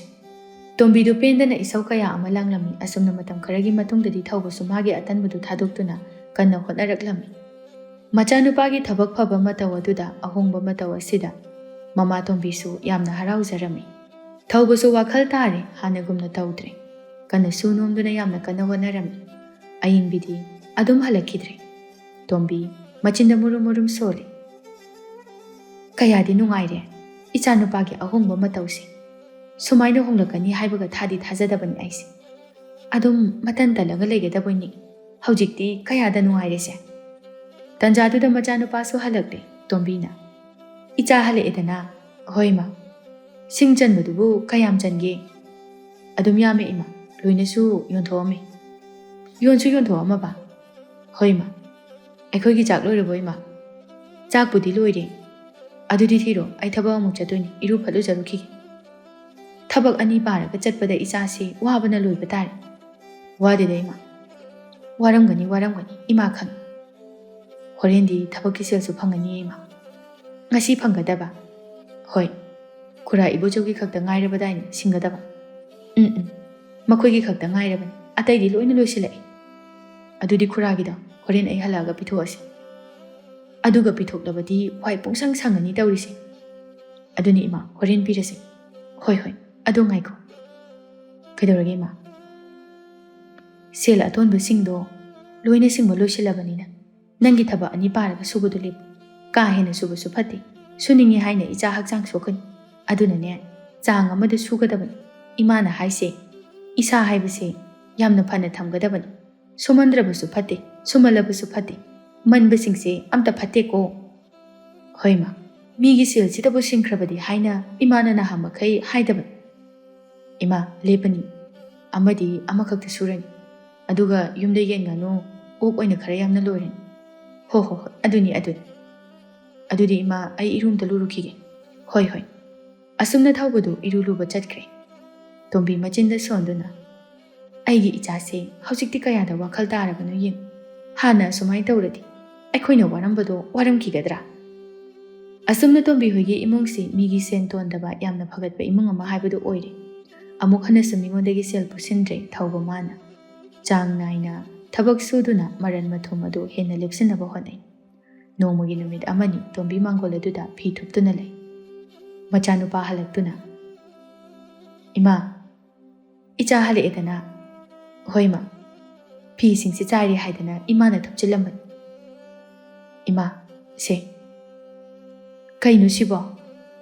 ꯇꯣꯝꯕꯤꯗꯨ ꯄꯦꯟꯗꯅ ꯏꯁꯧ ꯀꯌꯥ ꯑꯃ ꯂꯥꯡꯂꯝꯃꯤ꯫ ꯑꯁꯨꯝꯅ ꯃꯇꯝ ꯈꯔꯒꯤ ꯃꯇꯨꯡꯗꯗꯤ ꯊꯧꯕꯁꯨ ꯃꯥꯒꯤ ꯑꯇꯟꯕꯗꯨ ꯊꯥꯗꯣꯛꯇꯨꯅ ꯀꯟꯅ ꯍꯣꯠꯅꯔꯛꯂꯝꯃꯤ꯫ ꯃꯆꯥꯅꯨꯄꯥꯒꯤ ꯊꯕꯛ ꯐꯕ ꯃꯇꯧ ꯑꯗꯨꯗ, ꯑꯍꯣꯡꯕ ꯃꯇꯧ ꯑꯁꯤꯗ ꯃꯃꯥ ꯇꯣꯝꯕꯤꯁꯨ ꯌꯥꯝꯅ ꯍꯔꯥꯎꯖꯔꯝꯃꯤ꯫ ꯊꯧꯕꯁꯨ ꯋꯥꯈꯜ ꯇꯥꯔꯦ, ꯍꯥꯟꯅꯒꯨꯝꯅ ꯇꯧꯗ꯭ꯔꯦ꯫ ꯀꯟꯅ ꯁꯨ ꯅꯣꯝꯗꯨꯅ ꯌꯥꯝꯅ ꯀꯟꯅ ꯍꯣꯠꯅꯔꯝꯃꯤ꯫ ꯑꯌꯤꯡꯕꯤꯗꯤ ꯑꯗꯨꯝ ꯍꯜꯂꯛꯈꯤꯗ꯭ꯔꯦ꯫ ꯇꯣꯝꯕꯤ ꯃꯆꯤꯟꯗ ꯃꯨꯔꯨꯝ ꯃꯨꯔꯨꯝ ꯁꯣꯜꯂꯤ꯫ "ꯀꯌꯥꯗꯤ ꯅꯨꯡꯉꯥꯏꯔꯦ ꯏꯆꯥꯅꯨꯄꯥꯒꯤ ꯑꯍꯣꯡꯕ ꯃꯇꯧꯁꯦ꯫ ꯁꯨꯃꯥꯏꯅ ꯍꯣꯡꯂꯛꯀꯅꯤ ꯍꯥꯏꯕꯒ ꯊꯥꯗꯤ ꯊꯥꯖꯗꯕꯅꯤ ꯑꯩꯁꯦ꯫ ꯑꯗꯨꯝ ꯃꯇꯟ ꯇꯜꯂꯒ ꯂꯩꯒꯗꯕꯣꯏ ꯅꯤꯡꯏ꯫ ꯍꯧꯖꯤꯛꯇꯤ ꯀꯌꯥꯗ ꯅꯨꯡꯉꯥꯏꯔꯦꯁꯦ꯫" ꯇꯟꯖꯥꯗꯨꯗ ꯃꯆꯥꯅꯨꯄꯥꯁꯨ ꯍꯜꯂꯛꯂꯦ꯫ ꯇꯣꯝꯕꯤꯅ, "ꯏꯆꯥ ꯍꯜꯂꯛꯑꯦꯗꯅ?" "ꯍꯣꯏ ꯃꯥ꯫" ꯁꯤꯡ ꯆꯟꯕꯗꯨꯕꯨ ꯀꯌꯥꯝ ꯆꯟꯒꯦ? ꯑꯗꯨꯝ ꯌꯥꯝꯃꯦ ꯏꯃꯥ, ꯂꯣꯏꯅꯁꯨ ꯌꯣꯟꯊꯣꯛꯑꯝꯃꯦ꯫ ꯌꯣꯟꯁꯨ ꯌꯣꯟꯊꯣꯛꯑꯝꯃꯕ? ꯍꯣꯏ ꯏꯃꯥ꯫ ꯑꯩꯈꯣꯏꯒꯤ ꯆꯥꯛ ꯂꯣꯏꯔꯕꯣ ꯏꯃꯥ? ꯆꯥꯛꯄꯨꯗꯤ ꯂꯣꯏꯔꯦ꯫ ꯑꯗꯨꯗꯤ ꯊꯤꯔꯣ, ꯑꯩ ꯊꯕꯛ ꯑꯃꯨꯛ ꯆꯠꯇꯣꯏꯅꯤ, ꯏꯔꯨ ꯐꯠ ꯂꯨꯖꯔꯨꯈꯤꯒꯦ꯫ ꯊꯕꯛ ꯑꯅꯤ ꯄꯥꯔꯒ ꯆꯠꯄꯗ ꯏꯆꯥꯁꯤ ꯋꯥꯕꯅ ꯂꯣꯏꯕ ꯇꯥꯔꯦ꯫ ꯋꯥꯗꯦꯗ ꯏꯃꯥ꯫ ꯋꯥꯔꯝꯒꯅꯤ, ꯋꯥꯔꯝꯒꯅꯤ, ꯏꯃꯥ ꯈꯪꯏ꯫ ꯍꯣꯔꯦꯟꯗꯤ ꯊꯕꯛꯀꯤ ꯁꯦꯜꯁꯨ ꯐꯪꯒꯅꯤꯌꯦ ꯏꯃꯥ꯫ ꯉꯁꯤ ꯐꯪꯒꯗꯕ? ꯍꯣꯏ꯫ ꯈꯨꯔꯥ ꯏꯕꯣꯆꯧꯒꯤ ꯈꯛꯇ ꯉꯥꯏꯔꯕꯗꯥꯏꯅꯦ ꯁꯤꯡꯒꯗꯕ? ꯎꯝ ꯎꯝ꯫ ꯃꯈꯣꯏꯒꯤ ꯈꯛꯇ ꯉꯥꯏꯔꯕꯅꯤ, ꯑꯇꯩꯗꯤ ꯂꯣꯏꯅ ꯂꯣꯏꯁꯤꯜꯂꯛꯑꯦ꯫ ꯑꯗꯨꯗꯤ ꯈꯨꯔꯥꯒꯤꯗꯣ ꯍꯣꯔꯦꯟ ꯑꯩ ꯍꯜꯂꯛꯑꯒ ꯄꯤꯊꯣꯛꯑꯁꯤ꯫ ꯑꯗꯨꯒ ꯄꯤꯊꯣꯛꯂꯕꯗꯤ ꯋꯥꯏ ꯄꯨꯡꯁꯪ ꯁꯪꯉꯅꯤ ꯇꯧꯔꯤꯁꯦ꯫ ꯑꯗꯨꯅꯤ ꯏꯃꯥ, ꯍꯣꯔꯦꯟ ꯄꯤꯔꯁꯦ꯫ ꯍꯣꯏ ꯍꯣꯏ꯫ ꯑꯗꯣ ꯉꯥꯏꯈꯣ꯫ ꯀꯩꯗꯧꯔꯒꯦ ꯏꯃꯥ? ꯁꯦꯜ ꯑꯇꯣꯟꯕꯁꯤꯡꯗꯣ ꯂꯣꯏꯅ ꯁꯤꯡꯕ ꯂꯣꯏꯁꯤꯜꯂꯕꯅꯤꯅ ꯅꯪꯒꯤ ꯊꯕꯛ ꯑꯅꯤ ꯄꯥꯔꯒ ꯁꯨꯕꯗꯨ ꯂꯦꯞꯄꯨ꯫ ꯀꯥ ꯍꯦꯟꯅ ꯁꯨꯕꯁꯨ ꯐꯠꯇꯦ꯫ ꯁꯨꯅꯤꯡꯉꯤ ꯍꯥꯏꯅ ꯏꯆꯥ ꯍꯛꯆꯥꯡ ꯁꯣꯛꯀꯅꯤ꯫ ꯑꯗꯨꯅꯅꯦ, ꯆꯥꯡ ꯑꯃꯗ ꯁꯨꯒꯗꯕꯅꯤ꯫ ꯏꯃꯥꯅ ꯍꯥꯏꯁꯦ, ꯏꯁꯥ ꯍꯥꯏꯕꯁꯦ ꯌꯥꯝꯅ ꯐꯅ ꯊꯝꯒꯗꯕꯅꯤ꯫ ꯁꯨꯃꯟꯗ꯭ꯔꯕꯁꯨ ꯐꯠꯇꯦ, ꯁꯨꯃꯜꯂꯕꯁꯨ ꯐꯠꯇꯦ꯫ ꯃꯟꯕꯁꯤꯡꯁꯦ ꯑꯝꯇ ꯐꯠꯇꯦꯀꯣ꯫ ꯍꯣꯏ ꯏꯃꯥ, ꯃꯤꯒꯤ ꯁꯦꯜꯁꯤꯗꯕꯨ ꯁꯤꯡꯈ꯭ꯔꯕꯗꯤ ꯍꯥꯏꯅ ꯏꯃꯥꯅ ꯅꯍꯥꯟꯃꯈꯩ ꯍꯥꯏꯗꯕꯅꯤ꯫ ꯏꯃꯥ, ꯂꯦꯞꯄꯅꯤ꯫ ꯑꯃꯗꯤ ꯑꯃꯈꯛꯇ ꯁꯨꯔꯅꯤ꯫ ꯑꯗꯨꯒ ꯌꯨꯝꯗ ꯌꯦꯟ ꯉꯥꯅꯨ, ꯑꯣꯛ ꯑꯣꯏꯅ ꯈꯔ ꯌꯥꯝꯅ ꯂꯣꯏꯔꯅꯤ꯫ ꯍꯣ ꯍꯣ ꯍꯣꯏ, ꯑꯗꯨꯅꯤ ꯑꯗꯨꯅꯤ꯫ ꯑꯗꯨꯗꯤ ꯏꯃꯥ, ꯑꯩ ꯏꯔꯨ ꯑꯝꯇ ꯂꯨꯔꯨꯈꯤꯒꯦ꯫ ꯍꯣꯏ ꯍꯣꯏ꯫ ꯑꯁꯨꯝꯅ ꯊꯧꯕꯗꯨ ꯏꯔꯨ ꯂꯨꯕ ꯆꯠꯈ꯭ꯔꯦ꯫ ꯇꯣꯝꯕꯤ ꯃꯆꯤꯟꯗ ꯁꯣꯟꯗꯨꯅ, "ꯑꯩꯒꯤ ꯏꯆꯥꯁꯦ ꯍꯧꯖꯤꯛꯇꯤ ꯀꯌꯥꯗ ꯋꯥꯈꯜ ꯇꯥꯔꯕꯅꯣ ꯌꯦꯡꯉꯨ꯫ ꯍꯥꯟꯅ ꯑꯁꯨꯃꯥꯏꯅ ꯇꯧꯔꯗꯤ ꯑꯩꯈꯣꯏꯅ ꯋꯥꯔꯝꯕꯗꯣ ꯋꯥꯔꯝꯈꯤꯒꯗ꯭ꯔꯥ?" ꯑꯁꯨꯝꯅ ꯇꯣꯝꯕꯤ ꯍꯣꯏꯒꯤ ꯏꯃꯨꯡꯁꯤ ꯃꯤꯒꯤ ꯁꯦꯟ ꯇꯣꯟꯗꯕ ꯌꯥꯝꯅ ꯐꯒꯠꯄ ꯏꯃꯨꯡ ꯑꯃ ꯍꯥꯏꯕꯗꯨ ꯑꯣꯏꯔꯦ꯫ ꯑꯃꯨꯛ ꯍꯟꯅꯁꯨ ꯃꯤꯉꯣꯟꯗꯒꯤ ꯁꯦꯜ ꯄꯨꯁꯤꯟꯗ꯭ꯔꯦ ꯊꯧꯕ ꯃꯥꯅ꯫ ꯆꯥꯡ ꯅꯥꯏꯅ ꯊꯕꯛ ꯁꯨꯗꯨꯅ ꯃꯔꯟ ꯃꯊꯨꯝ ꯑꯗꯨ ꯍꯦꯟꯅ ꯂꯦꯞꯁꯤꯟꯅꯕ ꯍꯣꯠꯅꯩ꯫ ꯅꯣꯡꯃꯒꯤ ꯅꯨꯃꯤꯠ ꯑꯃꯅꯤ ꯇꯣꯝꯕꯤ ꯃꯥꯡꯒꯣꯜ ꯑꯗꯨꯗ ꯐꯤ ꯊꯨꯞꯇꯨꯅ ꯂꯩ꯫ ꯃꯆꯥꯅꯨꯄꯥ ꯍꯜꯂꯛꯇꯨꯅ, "ꯏꯃꯥ, ꯏꯆꯥ ꯍꯜꯂꯛꯑꯦꯗꯅ?" "ꯍꯣꯏ ꯏꯃꯥ, ꯐꯤꯁꯤꯡꯁꯤ ꯆꯥꯏꯔꯦ ꯍꯥꯏꯗꯅ ꯏꯃꯥꯅ ꯊꯨꯞꯆꯤꯜꯂꯝꯕꯅꯤ꯫" "ꯏꯃꯥ, ꯁꯦ꯫" "ꯀꯩꯅꯣ ꯁꯤꯕꯣ?"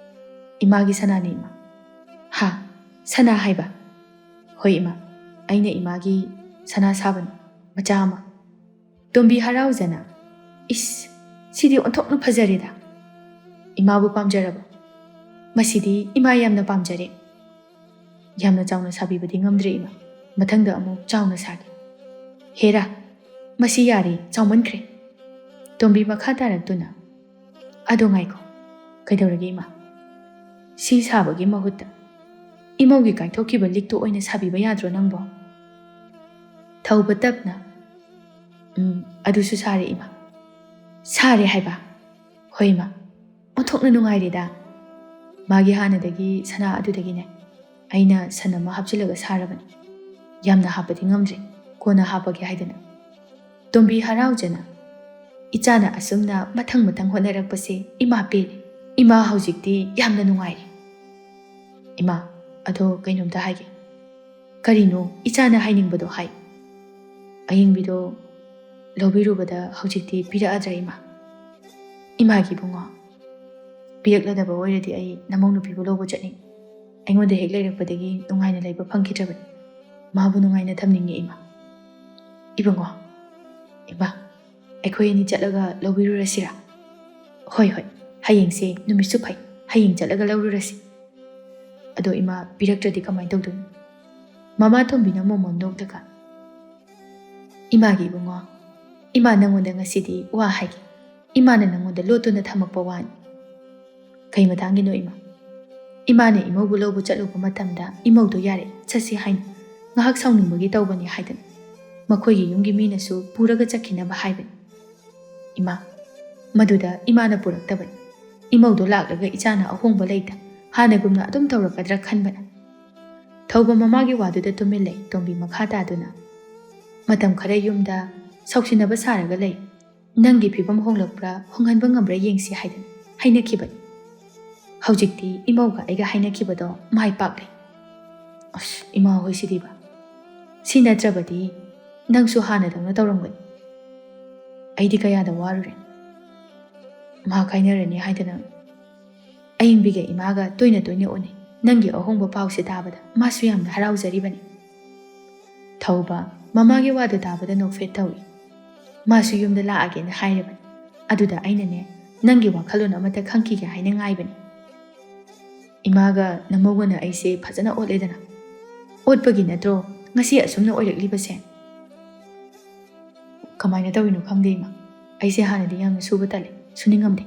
"ꯏꯃꯥꯒꯤ ꯁꯅꯥꯅꯤ ꯏꯃꯥ꯫" "ꯍꯥ? ꯁꯅꯥ ꯍꯥꯏꯕ?" "ꯍꯣꯏ ꯏꯃꯥ, ꯑꯩꯅ ꯏꯃꯥꯒꯤ ꯁꯅꯥ ꯁꯥꯕꯅꯤ, ꯃꯆꯥ ꯑꯃ꯫" ꯇꯣꯝꯕꯤ ꯍꯔꯥꯎꯖꯅ, "ꯏꯁ, ꯁꯤꯗꯤ ꯑꯣꯟꯊꯣꯛꯅ ꯐꯖꯔꯦꯗ꯫ ꯏꯃꯥꯕꯨ ꯄꯥꯝꯖꯔꯕ?" "ꯃꯁꯤꯗꯤ ꯏꯃꯥ ꯌꯥꯝꯅ ꯄꯥꯝꯖꯔꯦ꯫ ꯌꯥꯝꯅ ꯆꯥꯎꯅ ꯁꯥꯕꯤꯕꯗꯤ ꯉꯝꯗ꯭ꯔꯦ ꯏꯃꯥ꯫ ꯃꯊꯪꯗ ꯑꯃꯨꯛ ꯆꯥꯎꯅ ꯁꯥꯒꯦ꯫" "ꯍꯦꯔꯥ, ꯃꯁꯤ ꯌꯥꯔꯦ, ꯆꯥꯎꯃꯟꯈ꯭ꯔꯦ꯫" ꯇꯣꯝꯕꯤ ꯃꯈꯥ ꯇꯥꯔꯛꯇꯨꯅ, "ꯑꯗꯣ ꯉꯥꯏꯈꯣ, ꯀꯩꯗꯧꯔꯒꯦ ꯏꯃꯥ? ꯁꯤ ꯁꯥꯕꯒꯤ ꯃꯍꯨꯠꯇ ꯏꯃꯧꯒꯤ ꯀꯥꯏꯊꯣꯛꯈꯤꯕ ꯂꯤꯛꯇꯣ ꯑꯣꯏꯅ ꯁꯥꯕꯤꯕ ꯌꯥꯗ꯭ꯔꯣ ꯅꯪꯕꯣ?" ꯊꯧꯕ ꯇꯞꯅ, "ꯎꯝ, ꯑꯗꯨꯁꯨ ꯁꯥꯔꯦ ꯏꯃꯥ꯫" "ꯁꯥꯔꯦ ꯍꯥꯏꯕ?" "ꯍꯣꯏ ꯏꯃꯥ, ꯑꯣꯟꯊꯣꯛꯅ ꯅꯨꯡꯉꯥꯏꯔꯦꯗ꯫ ꯃꯥꯒꯤ ꯍꯥꯟꯅꯗꯒꯤ ꯁꯅꯥ ꯑꯗꯨꯗꯒꯤꯅꯦ ꯑꯩꯅ ꯁꯟ ꯑꯃ ꯍꯥꯞꯆꯤꯜꯂꯒ ꯁꯥꯔꯕꯅꯤ꯫ ꯌꯥꯝꯅ ꯍꯥꯞꯄꯗꯤ ꯉꯝꯗ꯭ꯔꯦ, ꯀꯣꯟꯅ ꯍꯥꯞꯄꯒꯦ ꯍꯥꯏꯗꯅ꯫" ꯇꯣꯝꯕꯤ ꯍꯔꯥꯎꯖꯅ, "ꯏꯆꯥꯅ ꯑꯁꯨꯝꯅ ꯃꯊꯪ ꯃꯊꯪ ꯍꯣꯠꯅꯔꯛꯄꯁꯦ ꯏꯃꯥ ꯄꯦꯜꯂꯦ꯫ ꯏꯃꯥ ꯍꯧꯖꯤꯛꯇꯤ ꯌꯥꯝꯅ ꯅꯨꯡꯉꯥꯏꯔꯦ꯫" "ꯏꯃꯥ, ꯑꯗꯣ ꯀꯩꯅꯣꯝꯇ ꯍꯥꯏꯒꯦ꯫" "ꯀꯔꯤꯅꯣ ꯏꯆꯥꯅ ꯍꯥꯏꯅꯤꯡꯕꯗꯣ ꯍꯥꯏ꯫" "ꯑꯌꯤꯡꯕꯤꯗꯣ ꯂꯧꯕꯤꯔꯨꯕꯗ ꯍꯧꯖꯤꯛꯇꯤ ꯄꯤꯔꯛꯑꯗ꯭ꯔꯥ ꯏꯃꯥ?" "ꯏꯃꯥꯒꯤ ꯏꯕꯨꯡꯉꯣ, ꯄꯤꯔꯛꯂꯗꯕ ꯑꯣꯏꯔꯗꯤ ꯑꯩ ꯅꯃꯧ ꯅꯨꯄꯤꯕꯨ ꯂꯧꯕ ꯆꯠꯅꯤꯡꯉꯤ꯫ ꯑꯩꯉꯣꯟꯗ ꯍꯦꯛ ꯂꯩꯔꯛꯄꯗꯒꯤ ꯅꯨꯡꯉꯥꯏꯅ ꯂꯩꯕ ꯐꯪꯈꯤꯗ꯭ꯔꯕꯅꯤ꯫ ꯃꯥꯕꯨ ꯅꯨꯡꯉꯥꯏꯅ ꯊꯝꯅꯤꯡꯉꯤ ꯏꯃꯥ꯫" "ꯏꯕꯨꯡꯉꯣ, ꯏꯃꯥ, ꯑꯩꯈꯣꯏ ꯑꯅꯤ ꯆꯠꯂꯒ ꯂꯧꯕꯤꯔꯨꯔꯁꯤꯔꯥ?" "ꯍꯣꯏ, ꯍꯣꯏ, ꯍꯌꯦꯡꯁꯦ ꯅꯨꯃꯤꯠꯁꯨ ꯐꯩ, ꯍꯌꯦꯡ ꯆꯠꯂꯒ ꯂꯧꯔꯨꯔꯁꯤ꯫" "ꯑꯗꯣ ꯏꯃꯥ, ꯄꯤꯔꯛꯇ꯭ꯔꯗꯤ ꯀꯃꯥꯏꯅ ꯇꯧꯗꯣꯏꯅꯣ?" ꯃꯃꯥ ꯇꯣꯝꯕꯤꯅ ꯃꯣꯃꯣꯟ ꯅꯣꯛꯂꯒ, "ꯏꯃꯥꯒꯤ ꯏꯕꯨꯡꯉꯣ, ꯏꯃꯥ ꯅꯪꯉꯣꯟꯗ ꯉꯁꯤꯗꯤ ꯋꯥ ꯍꯥꯏꯒꯦ꯫ ꯏꯃꯥꯅ ꯅꯪꯉꯣꯟꯗ ꯂꯣꯠꯇꯨꯅ ꯊꯝꯃꯛꯄ ꯋꯥꯅꯤ꯫" "ꯀꯩ ꯃꯇꯥꯡꯒꯤꯅꯣ ꯏꯃꯥ?" "ꯏꯃꯥꯅ ꯏꯃꯧꯕꯨ ꯂꯧꯕ ꯆꯠꯂꯨꯕ ꯃꯇꯝꯗ ꯏꯃꯧꯗꯣ ꯌꯥꯔꯦ, ꯆꯠꯁꯤ ꯍꯥꯏꯅ ꯉꯥꯏꯍꯥꯛ ꯁꯥꯎꯅꯤꯡꯕꯒꯤ ꯇꯧꯕꯅꯤ ꯍꯥꯏꯗꯅ ꯃꯈꯣꯏꯒꯤ ꯌꯨꯝꯒꯤ ꯃꯤꯅꯁꯨ ꯄꯨꯔꯒ ꯆꯠꯈꯤꯅꯕ ꯍꯥꯏꯕꯅꯤ꯫" "ꯏꯃꯥ, ꯃꯗꯨꯗ ꯏꯃꯥꯅ ꯄꯨꯔꯛꯇꯕꯅꯤ꯫ ꯏꯃꯧꯗꯣ ꯂꯥꯛꯂꯒ ꯏꯆꯥꯅ ꯑꯍꯣꯡꯕ ꯂꯩꯇ ꯍꯥꯟꯅꯒꯨꯝꯅ ꯑꯗꯨꯝ ꯇꯧꯔꯛꯀꯗ꯭ꯔꯥ ꯈꯟꯕꯅ꯫" ꯊꯧꯕ ꯃꯃꯥꯒꯤ ꯋꯥꯗꯨꯗ ꯇꯨꯃꯤꯟ ꯂꯩ꯫ ꯇꯣꯝꯕꯤ ꯃꯈꯥ ꯇꯥꯗꯨꯅ, "ꯃꯇꯝ ꯈꯔ ꯌꯨꯝꯗ ꯁꯥꯎꯁꯤꯟꯅꯕ ꯁꯥꯔꯒ ꯂꯩ꯫ ꯅꯪꯒꯤ ꯐꯤꯕꯝ ꯍꯣꯡꯂꯛꯄ꯭ꯔꯥ, ꯍꯣꯡꯍꯟꯕ ꯉꯝꯕ꯭ꯔꯥ ꯌꯦꯡꯁꯤ ꯍꯥꯏꯗꯅ ꯍꯥꯏꯅꯈꯤꯕꯅꯤ꯫ ꯍꯧꯖꯤꯛꯇꯤ ꯏꯃꯧꯒ ꯑꯩꯒ ꯍꯥꯏꯅꯈꯤꯕꯗꯣ ꯃꯥꯏ ꯄꯥꯛꯂꯦ꯫" "ꯑꯁ, ꯏꯃꯥ ꯍꯣꯏꯁꯤꯗꯤꯕ꯫ ꯁꯤ ꯅꯠꯇ꯭ꯔꯕꯗꯤ ꯅꯪꯁꯨ ꯍꯥꯟꯅꯗꯧꯅ ꯇꯧꯔꯝꯒꯅꯤ꯫ ꯑꯩꯗꯤ ꯀꯌꯥꯗ ꯋꯥꯔꯨꯔꯦ꯫ ꯃꯥ ꯀꯥꯏꯅꯔꯅꯤ ꯍꯥꯏꯗꯅ ꯑꯌꯤꯡꯕꯤꯒ ꯏꯃꯥꯒ ꯇꯣꯏꯅ ꯇꯣꯏꯅ ꯎꯅꯩ꯫ ꯅꯪꯒꯤ ꯑꯍꯣꯡꯕ ꯄꯥꯎꯁꯦ ꯇꯥꯕꯗ ꯃꯥꯁꯨ ꯌꯥꯝꯅ ꯍꯔꯥꯎꯖꯔꯤꯕꯅꯤ꯫" ꯊꯧꯕ ꯃꯃꯥꯒꯤ ꯋꯥꯗꯨ ꯇꯥꯕꯗ ꯅꯣꯛꯐꯦꯠ ꯇꯧꯏ꯫ "ꯃꯥꯁꯨ ꯌꯨꯝꯗ ꯂꯥꯛꯑꯒꯦꯅ ꯍꯥꯏꯔꯕꯅꯤ꯫ ꯑꯗꯨꯗ ꯑꯩꯅꯅꯦ, ꯅꯪꯒꯤ ꯋꯥꯈꯜꯂꯣꯟ ꯑꯃꯠꯇ ꯈꯪꯈꯤꯒꯦ ꯍꯥꯏꯅ ꯉꯥꯏꯕꯅꯤ꯫" ꯏꯃꯥꯒ ꯅꯃꯧꯒꯅ ꯑꯩꯁꯦ ꯐꯖꯅ ꯑꯣꯠꯂꯦꯗꯅ꯫ ꯑꯣꯠꯄꯒꯤ ꯅꯠꯇ꯭ꯔꯣ ꯉꯁꯤ ꯑꯁꯨꯝꯅ ꯑꯣꯏꯔꯛꯂꯤꯕꯁꯦ? ꯀꯃꯥꯏꯅ ꯇꯧꯔꯤꯅꯣ ꯈꯪꯗꯦ ꯏꯃꯥ꯫ ꯑꯩꯁꯦ ꯍꯥꯟꯅꯗꯤ ꯌꯥꯝꯅ ꯁꯨꯕ ꯇꯜꯂꯦ, ꯁꯨꯅꯤꯡꯉꯝꯗꯦ꯫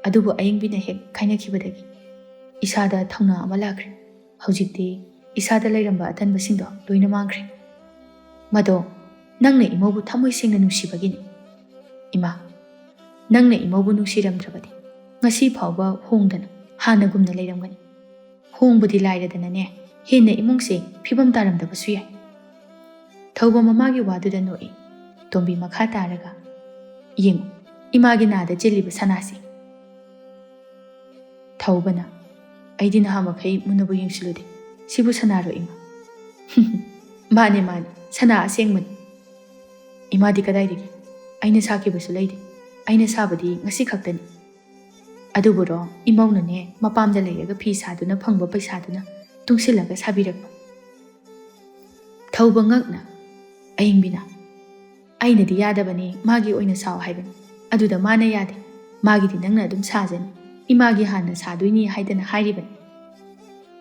ꯑꯗꯨꯕꯨ ꯑꯌꯤꯡꯕꯤꯅ ꯍꯦꯛ ꯈꯥꯏꯅꯈꯤꯕꯗꯒꯤ ꯏꯁꯥꯗ ꯊꯧꯅꯥ ꯑꯃ ꯂꯥꯛꯈ꯭ꯔꯦ꯫ ꯍꯧꯖꯤꯛꯇꯤ ꯏꯁꯥꯗ ꯂꯩꯔꯝꯕ ꯑꯇꯟꯕꯁꯤꯡꯗꯣ ꯂꯣꯏꯅ ꯃꯥꯡꯈ꯭ꯔꯦ꯫ ꯃꯗꯣ ꯅꯪꯅ ꯏꯃꯧꯕꯨ ꯊꯃꯣꯏ ꯁꯦꯡꯅ ꯅꯨꯡꯁꯤꯕꯒꯤꯅꯤ꯫ ꯏꯃꯥ, ꯅꯪꯅ ꯏꯃꯧꯕꯨ ꯅꯨꯡꯁꯤꯔꯝꯗ꯭ꯔꯕꯗꯤ ꯉꯁꯤ ꯐꯥꯎꯕ ꯍꯣꯡꯗꯅ ꯍꯥꯟꯅꯒꯨꯝꯅ ꯂꯩꯔꯝꯒꯅꯤ꯫ ꯍꯣꯡꯕꯗꯤ ꯂꯥꯏꯔꯗꯅꯅꯦ, ꯍꯦꯟꯅ ꯏꯃꯨꯡꯁꯦ ꯐꯤꯕꯝ ꯇꯥꯔꯝꯗꯕꯁꯨ ꯌꯥꯏ꯫ ꯊꯧꯕ ꯃꯃꯥꯒꯤ ꯋꯥꯗꯨꯗ ꯅꯣꯛꯏ꯫ ꯇꯣꯝꯕꯤ ꯃꯈꯥ ꯇꯥꯔꯒ, "ꯌꯦꯡꯉꯨ, ꯏꯃꯥꯒꯤ ꯅꯥꯗ ꯆꯦꯜꯂꯤꯕ ꯁꯅꯥꯁꯦ"꯫ ꯊꯧꯕꯅ, "ꯑꯩꯗꯤ ꯅꯍꯥ ꯃꯈꯩ ꯃꯨꯟꯅꯕꯨ ꯌꯦꯡꯁꯤꯜꯂꯨꯗꯦ꯫ ꯁꯤꯕꯨ ꯁꯅꯥꯔꯣ ꯏꯃꯥ?" "ꯃꯥꯅꯦ, ꯃꯥꯅꯦ, ꯁꯅꯥ ꯑꯁꯦꯡꯕꯅꯤ꯫ ꯏꯃꯥꯗꯤ ꯀꯗꯥꯏꯗꯒꯤ? ꯑꯩꯅ ꯁꯥꯈꯤꯕꯁꯨ ꯂꯩꯇꯦ꯫ ꯑꯩꯅ ꯁꯥꯕꯗꯤ ꯉꯁꯤ ꯈꯛꯇꯅꯤ꯫ ꯑꯗꯨꯕꯨꯔꯣ, ꯏꯃꯧꯅꯅꯦ ꯃꯄꯥꯝꯗ ꯂꯩꯔꯒ ꯐꯤ ꯁꯥꯗꯨꯅ ꯐꯪꯕ ꯄꯩꯁꯥꯗꯨꯅ ꯇꯨꯡꯁꯤꯜꯂꯒ ꯁꯥꯕꯤꯔꯛꯄ"꯫ ꯊꯧꯕ ꯉꯛꯅ, "ꯑꯌꯤꯡꯕꯤꯅ, ꯑꯩꯅꯗꯤ ꯌꯥꯗꯕꯅꯤ, ꯃꯥꯒꯤ ꯑꯣꯏꯅ ꯁꯥꯎ ꯍꯥꯏꯕꯅꯤ꯫ ꯑꯗꯨꯗ ꯃꯥꯅ ꯌꯥꯗꯦ꯫ ꯃꯥꯒꯤꯗꯤ ꯅꯪꯅ ꯑꯗꯨꯝ ꯁꯥꯖꯅꯤ꯫ ꯏꯃꯥꯒꯤ ꯍꯥꯟꯅ ꯁꯥꯗꯣꯏꯅꯤ ꯍꯥꯏꯗꯅ ꯍꯥꯏꯔꯤꯕꯅꯤ"꯫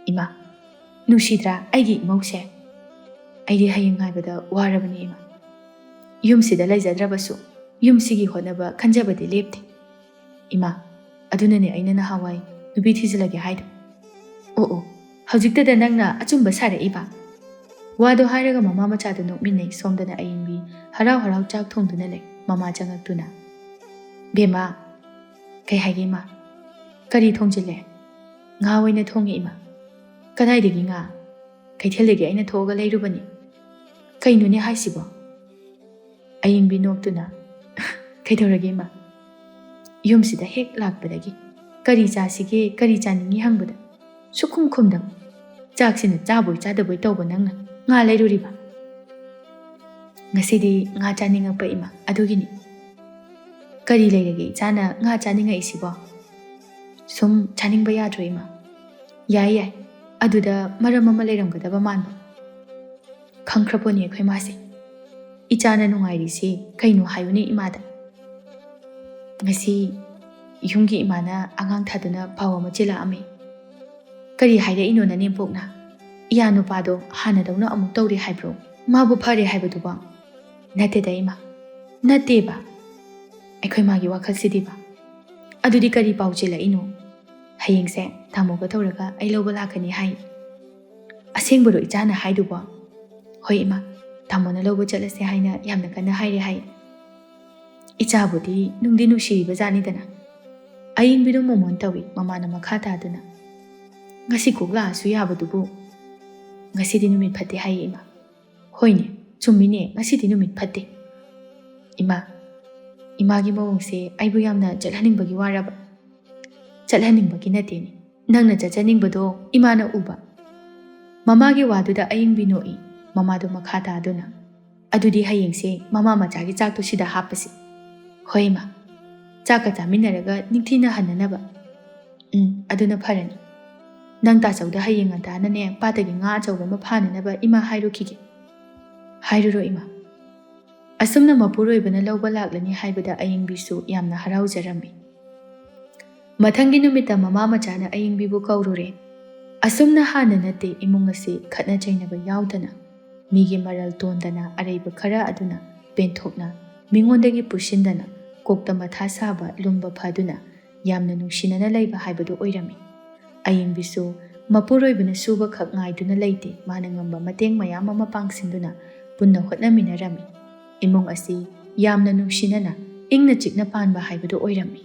ꯏꯃꯥ, ꯅꯨꯡꯁꯤꯗ꯭ꯔꯥ ꯑꯩꯒꯤ ꯏꯃꯧꯁꯦ? ꯑꯩꯗꯤ ꯍꯌꯦꯡ ꯉꯥꯏꯕꯗ ꯋꯥꯔꯕꯅꯤ ꯏꯃꯥ꯫ ꯌꯨꯝꯁꯤꯗ ꯂꯩꯖꯗ꯭ꯔꯕꯁꯨ ꯌꯨꯝꯁꯤꯒꯤ ꯍꯣꯠꯅꯕ ꯈꯟꯖꯕꯗꯤ ꯂꯦꯞꯇꯦ꯫ ꯏꯃꯥ, ꯑꯗꯨꯅꯅꯦ ꯑꯩꯅ ꯅꯍꯥꯟꯋꯥꯏ ꯅꯨꯄꯤ ꯊꯤꯖꯤꯜꯂꯒꯦ ꯍꯥꯏꯗꯣ꯫ ꯑꯣ ꯑꯣ, ꯍꯧꯖꯤꯛꯇꯗ ꯅꯪꯅ ꯑꯆꯨꯝꯕ ꯁꯥꯔꯛꯏꯕ? ꯋꯥꯗꯣ ꯍꯥꯏꯔꯒ ꯃꯃꯥ ꯃꯆꯥꯗꯣ ꯅꯣꯛꯃꯤꯟꯅꯩ꯫ ꯁꯣꯝꯗꯅ ꯑꯌꯤꯡꯕꯤ ꯍꯔꯥꯎ ꯍꯔꯥꯎ ꯆꯥꯛ ꯊꯣꯡꯗꯨꯅ ꯂꯩ꯫ ꯃꯃꯥ ꯆꯪꯉꯛꯇꯨꯅ, "ꯕꯦꯝꯃ"꯫ "ꯀꯩ ꯍꯥꯏꯒꯦ ꯏꯃꯥ?" "ꯀꯔꯤ ꯊꯣꯡꯖꯤꯜꯂꯦ?" "ꯉꯥ ꯑꯣꯏꯅ ꯊꯣꯡꯉꯦ ꯏꯃꯥ"꯫ "ꯀꯗꯥꯏꯗꯒꯤ ꯉꯥ?" "ꯀꯩꯊꯦꯜꯗꯒꯤ ꯑꯩꯅ ꯊꯣꯛꯑꯒ ꯂꯩꯔꯨꯕꯅꯤ"꯫ "ꯀꯩꯅꯣꯅꯦ ꯍꯥꯏꯁꯤꯕꯣ?" ꯑꯌꯤꯡꯕꯤ ꯅꯣꯛꯇꯨꯅ, "ꯀꯩꯗꯧꯔꯒꯦ ꯏꯃꯥ?" ꯌꯨꯝꯁꯤꯗ ꯍꯦꯛ ꯂꯥꯛꯄꯗꯒꯤ ꯀꯔꯤ ꯆꯥꯁꯤꯒꯦ, ꯀꯔꯤ ꯆꯥꯅꯤꯡꯉꯤ ꯍꯪꯕꯗ ꯁꯨꯛꯈꯨꯝ ꯈꯨꯝꯗꯕ, ꯆꯥꯛꯁꯤꯅ ꯆꯥꯕꯣꯏ ꯆꯥꯗꯕꯣꯏ ꯇꯧꯕ ꯅꯪꯅ ꯉꯥ ꯂꯩꯔꯨꯔꯤꯕ? "ꯉꯁꯤꯗꯤ ꯉꯥ ꯆꯥꯅꯤꯡꯉꯛꯄ ꯏꯃꯥ, ꯑꯗꯨꯒꯤꯅꯤ"꯫ "ꯀꯔꯤ ꯂꯩꯔꯒꯦ ꯏꯆꯥꯅ ꯉꯥ ꯆꯥꯅꯤꯡꯉꯛꯏꯁꯤꯕꯣ?" "ꯁꯨꯝ ꯆꯥꯅꯤꯡꯕ ꯌꯥꯗ꯭ꯔꯣ ꯏꯃꯥ?" "ꯌꯥꯏ ꯌꯥꯏ, ꯑꯗꯨꯗ ꯃꯔꯝ ꯑꯃ ꯂꯩꯔꯝꯒꯗꯕ ꯃꯥꯟꯕ"꯫ "ꯈꯪꯈ꯭ꯔꯄꯣꯠꯅꯤ ꯑꯩꯈꯣꯏ ꯃꯥꯁꯦ꯫ ꯏꯆꯥꯅ ꯅꯨꯡꯉꯥꯏꯔꯤꯁꯤ ꯀꯩꯅꯣ ꯍꯥꯏꯌꯨꯅꯦ ꯏꯃꯥꯗ"꯫ "ꯉꯁꯤ ꯌꯨꯝꯒꯤ ꯏꯃꯥꯅ ꯑꯉꯥꯡ ꯊꯥꯗꯨꯅ ꯄꯥꯎ ꯑꯃ ꯆꯦꯜꯂꯛꯑꯝꯃꯤ"꯫ "ꯀꯔꯤ ꯍꯥꯏꯔꯛꯏꯅꯣ ꯅꯅꯦꯝꯄꯣꯛꯅ? ꯏꯌꯥ ꯅꯨꯄꯥꯗꯣ ꯍꯥꯟꯅꯗꯧꯅ ꯑꯃꯨꯛ ꯇꯧꯔꯦ ꯍꯥꯏꯕ꯭ꯔꯣ? ꯃꯥꯕꯨ ꯐꯔꯦ ꯍꯥꯏꯕꯗꯨꯕꯣ?" "ꯅꯠꯇꯦꯗ ꯏꯃꯥ, ꯅꯠꯇꯦꯕ꯫ ꯑꯩꯈꯣꯏ ꯃꯥꯒꯤ ꯋꯥꯈꯜꯁꯤꯗꯤꯕ꯫ ꯑꯗꯨꯗꯤ ꯀꯔꯤ ꯄꯥꯎ ꯆꯦꯜꯂꯛꯏꯅꯣ?" "ꯍꯌꯦꯡꯁꯦ ꯇꯥꯃꯣꯒ ꯇꯧꯔꯒ ꯑꯩ ꯂꯧꯕ ꯂꯥꯛꯀꯅꯤ ꯍꯥꯏ꯫" "ꯑꯁꯦꯡꯕꯔꯣ ꯏꯆꯥꯅ ꯍꯥꯏꯗꯨꯕꯣ?" "ꯍꯣꯏ ꯏꯃꯥ, ꯇꯥꯃꯣꯅ ꯂꯧꯕ ꯆꯠꯂꯁꯦ ꯍꯥꯏꯅ ꯌꯥꯝꯅ ꯀꯟꯅ ꯍꯥꯏꯔꯦ ꯍꯥꯏ꯫" ꯏꯆꯥꯕꯨꯗꯤ ꯅꯨꯡꯗꯤ ꯅꯨꯡꯁꯤꯔꯤꯕ ꯖꯥꯠꯅꯤꯗꯅ꯫ ꯑꯌꯤꯡꯕꯤꯗꯨ ꯃꯣꯃꯣꯟ ꯇꯧꯏ ꯃꯃꯥꯅ ꯃꯈꯥ ꯇꯥꯗꯨꯅ꯫ "ꯉꯁꯤ ꯀꯣꯛ ꯂꯥꯛꯑꯁꯨ ꯌꯥꯕꯗꯨꯕꯨ꯫ ꯉꯁꯤꯗꯤ ꯅꯨꯃꯤꯠ ꯐꯠꯇꯦ ꯍꯥꯏꯌꯦ ꯏꯃꯥ꯫" "ꯍꯣꯏꯅꯦ, ꯆꯨꯝꯃꯤꯅꯦ, ꯉꯁꯤꯗꯤ ꯅꯨꯃꯤꯠ ꯐꯠꯇꯦ꯫" "ꯏꯃꯥ, ꯏꯃꯥꯒꯤ ꯃꯑꯣꯡꯁꯦ ꯑꯩꯕꯨ ꯌꯥꯝꯅ ꯆꯠꯍꯟꯅꯤꯡꯕꯒꯤ ꯋꯥꯔꯕ?" "ꯆꯠꯍꯟꯅꯤꯡꯕꯒꯤ ꯅꯠꯇꯦꯅꯦ, ꯅꯪꯅ ꯆꯠꯆꯅꯤꯡꯕꯗꯣ ꯏꯃꯥꯅ ꯎꯕ꯫" ꯃꯃꯥꯒꯤ ꯋꯥꯗꯨꯗ ꯑꯌꯤꯡꯕꯤ ꯅꯣꯛꯏ꯫ ꯃꯃꯥꯗꯣ ꯃꯈꯥ ꯇꯥꯗꯨꯅ, "ꯑꯗꯨꯗꯤ ꯍꯌꯦꯡꯁꯦ ꯃꯃꯥ ꯃꯆꯥꯒꯤ ꯆꯥꯛꯇꯣ ꯁꯤꯗ ꯍꯥꯞꯄꯁꯤ꯫" "ꯍꯣꯏ ꯏꯃꯥ, ꯆꯥꯛꯀ ꯆꯥꯃꯤꯟꯅꯔꯒ ꯅꯤꯡꯊꯤꯅ ꯍꯟꯅꯅꯕ꯫" "ꯎꯝ, ꯑꯗꯨꯅ ꯐꯔꯅꯤ꯫ ꯅꯪ ꯇꯥꯆꯧꯗ ꯍꯌꯦꯡ ꯉꯟꯇꯥꯅꯅꯦ ꯄꯥꯠꯇꯒꯤ ꯉꯥ ꯑꯆꯧꯕ ꯑꯃ ꯐꯥꯅꯅꯕ ꯏꯃꯥ ꯍꯥꯏꯔꯨꯈꯤꯒꯦ꯫" "ꯍꯥꯏꯔꯨꯔꯣ ꯏꯃꯥ꯫" ꯑꯁꯨꯝꯅ ꯃꯄꯨꯔꯣꯏꯕꯅ ꯂꯧꯕ ꯂꯥꯛꯂꯅꯤ ꯍꯥꯏꯕꯗ ꯑꯌꯤꯡꯕꯤꯁꯨ ꯌꯥꯝꯅ ꯍꯔꯥꯎꯖꯔꯝꯃꯤ꯫ ꯃꯊꯪꯒꯤ ꯅꯨꯃꯤꯠꯇ ꯃꯃꯥ ꯃꯆꯥꯅ ꯑꯌꯤꯡꯕꯤꯕꯨ ꯀꯧꯔꯨꯔꯦ꯫ ꯑꯁꯨꯝꯅ ꯍꯥꯟꯅ ꯅꯠꯇꯦ ꯏꯃꯨꯡ ꯑꯁꯤ ꯈꯠꯅ ꯆꯩꯅꯕ ꯌꯥꯎꯗꯅ, ꯃꯤꯒꯤ ꯃꯔꯜ ꯇꯣꯟꯗꯅ ꯑꯔꯩꯕ ꯈꯔ ꯑꯗꯨꯅ ꯄꯦꯟꯊꯣꯛꯅ ꯃꯤꯉꯣꯟꯗꯒꯤ ꯄꯨꯁꯤꯟꯗꯅ ꯀꯣꯛꯇ ꯃꯊꯥ ꯁꯥꯕ ꯂꯨꯝꯕ ꯐꯗꯨꯅ ꯌꯥꯝꯅ ꯅꯨꯡꯁꯤꯅꯅ ꯂꯩꯕ ꯍꯥꯏꯕꯗꯨ ꯑꯣꯏꯔꯝꯃꯤ꯫ ꯑꯌꯤꯡꯕꯤꯁꯨ ꯃꯄꯨꯔꯣꯏꯕꯅ ꯁꯨꯕꯈꯛ ꯉꯥꯏꯗꯨꯅ ꯂꯩꯇꯦ, ꯃꯥꯅ ꯉꯝꯕ ꯃꯇꯦꯡ ꯃꯌꯥꯝ ꯑꯃ ꯄꯥꯡꯁꯤꯟꯗꯨꯅ ꯄꯨꯟꯅ ꯍꯣꯠꯅꯃꯤꯟꯅꯔꯝꯃꯤ꯫ ꯏꯃꯨꯡ ꯑꯁꯤ ꯌꯥꯝꯅ ꯅꯨꯡꯁꯤꯅꯅ ꯏꯪꯅ ꯆꯤꯛꯅ ꯄꯥꯟꯕ ꯍꯥꯏꯕꯗꯨ ꯑꯣꯏꯔꯝꯃꯤ꯫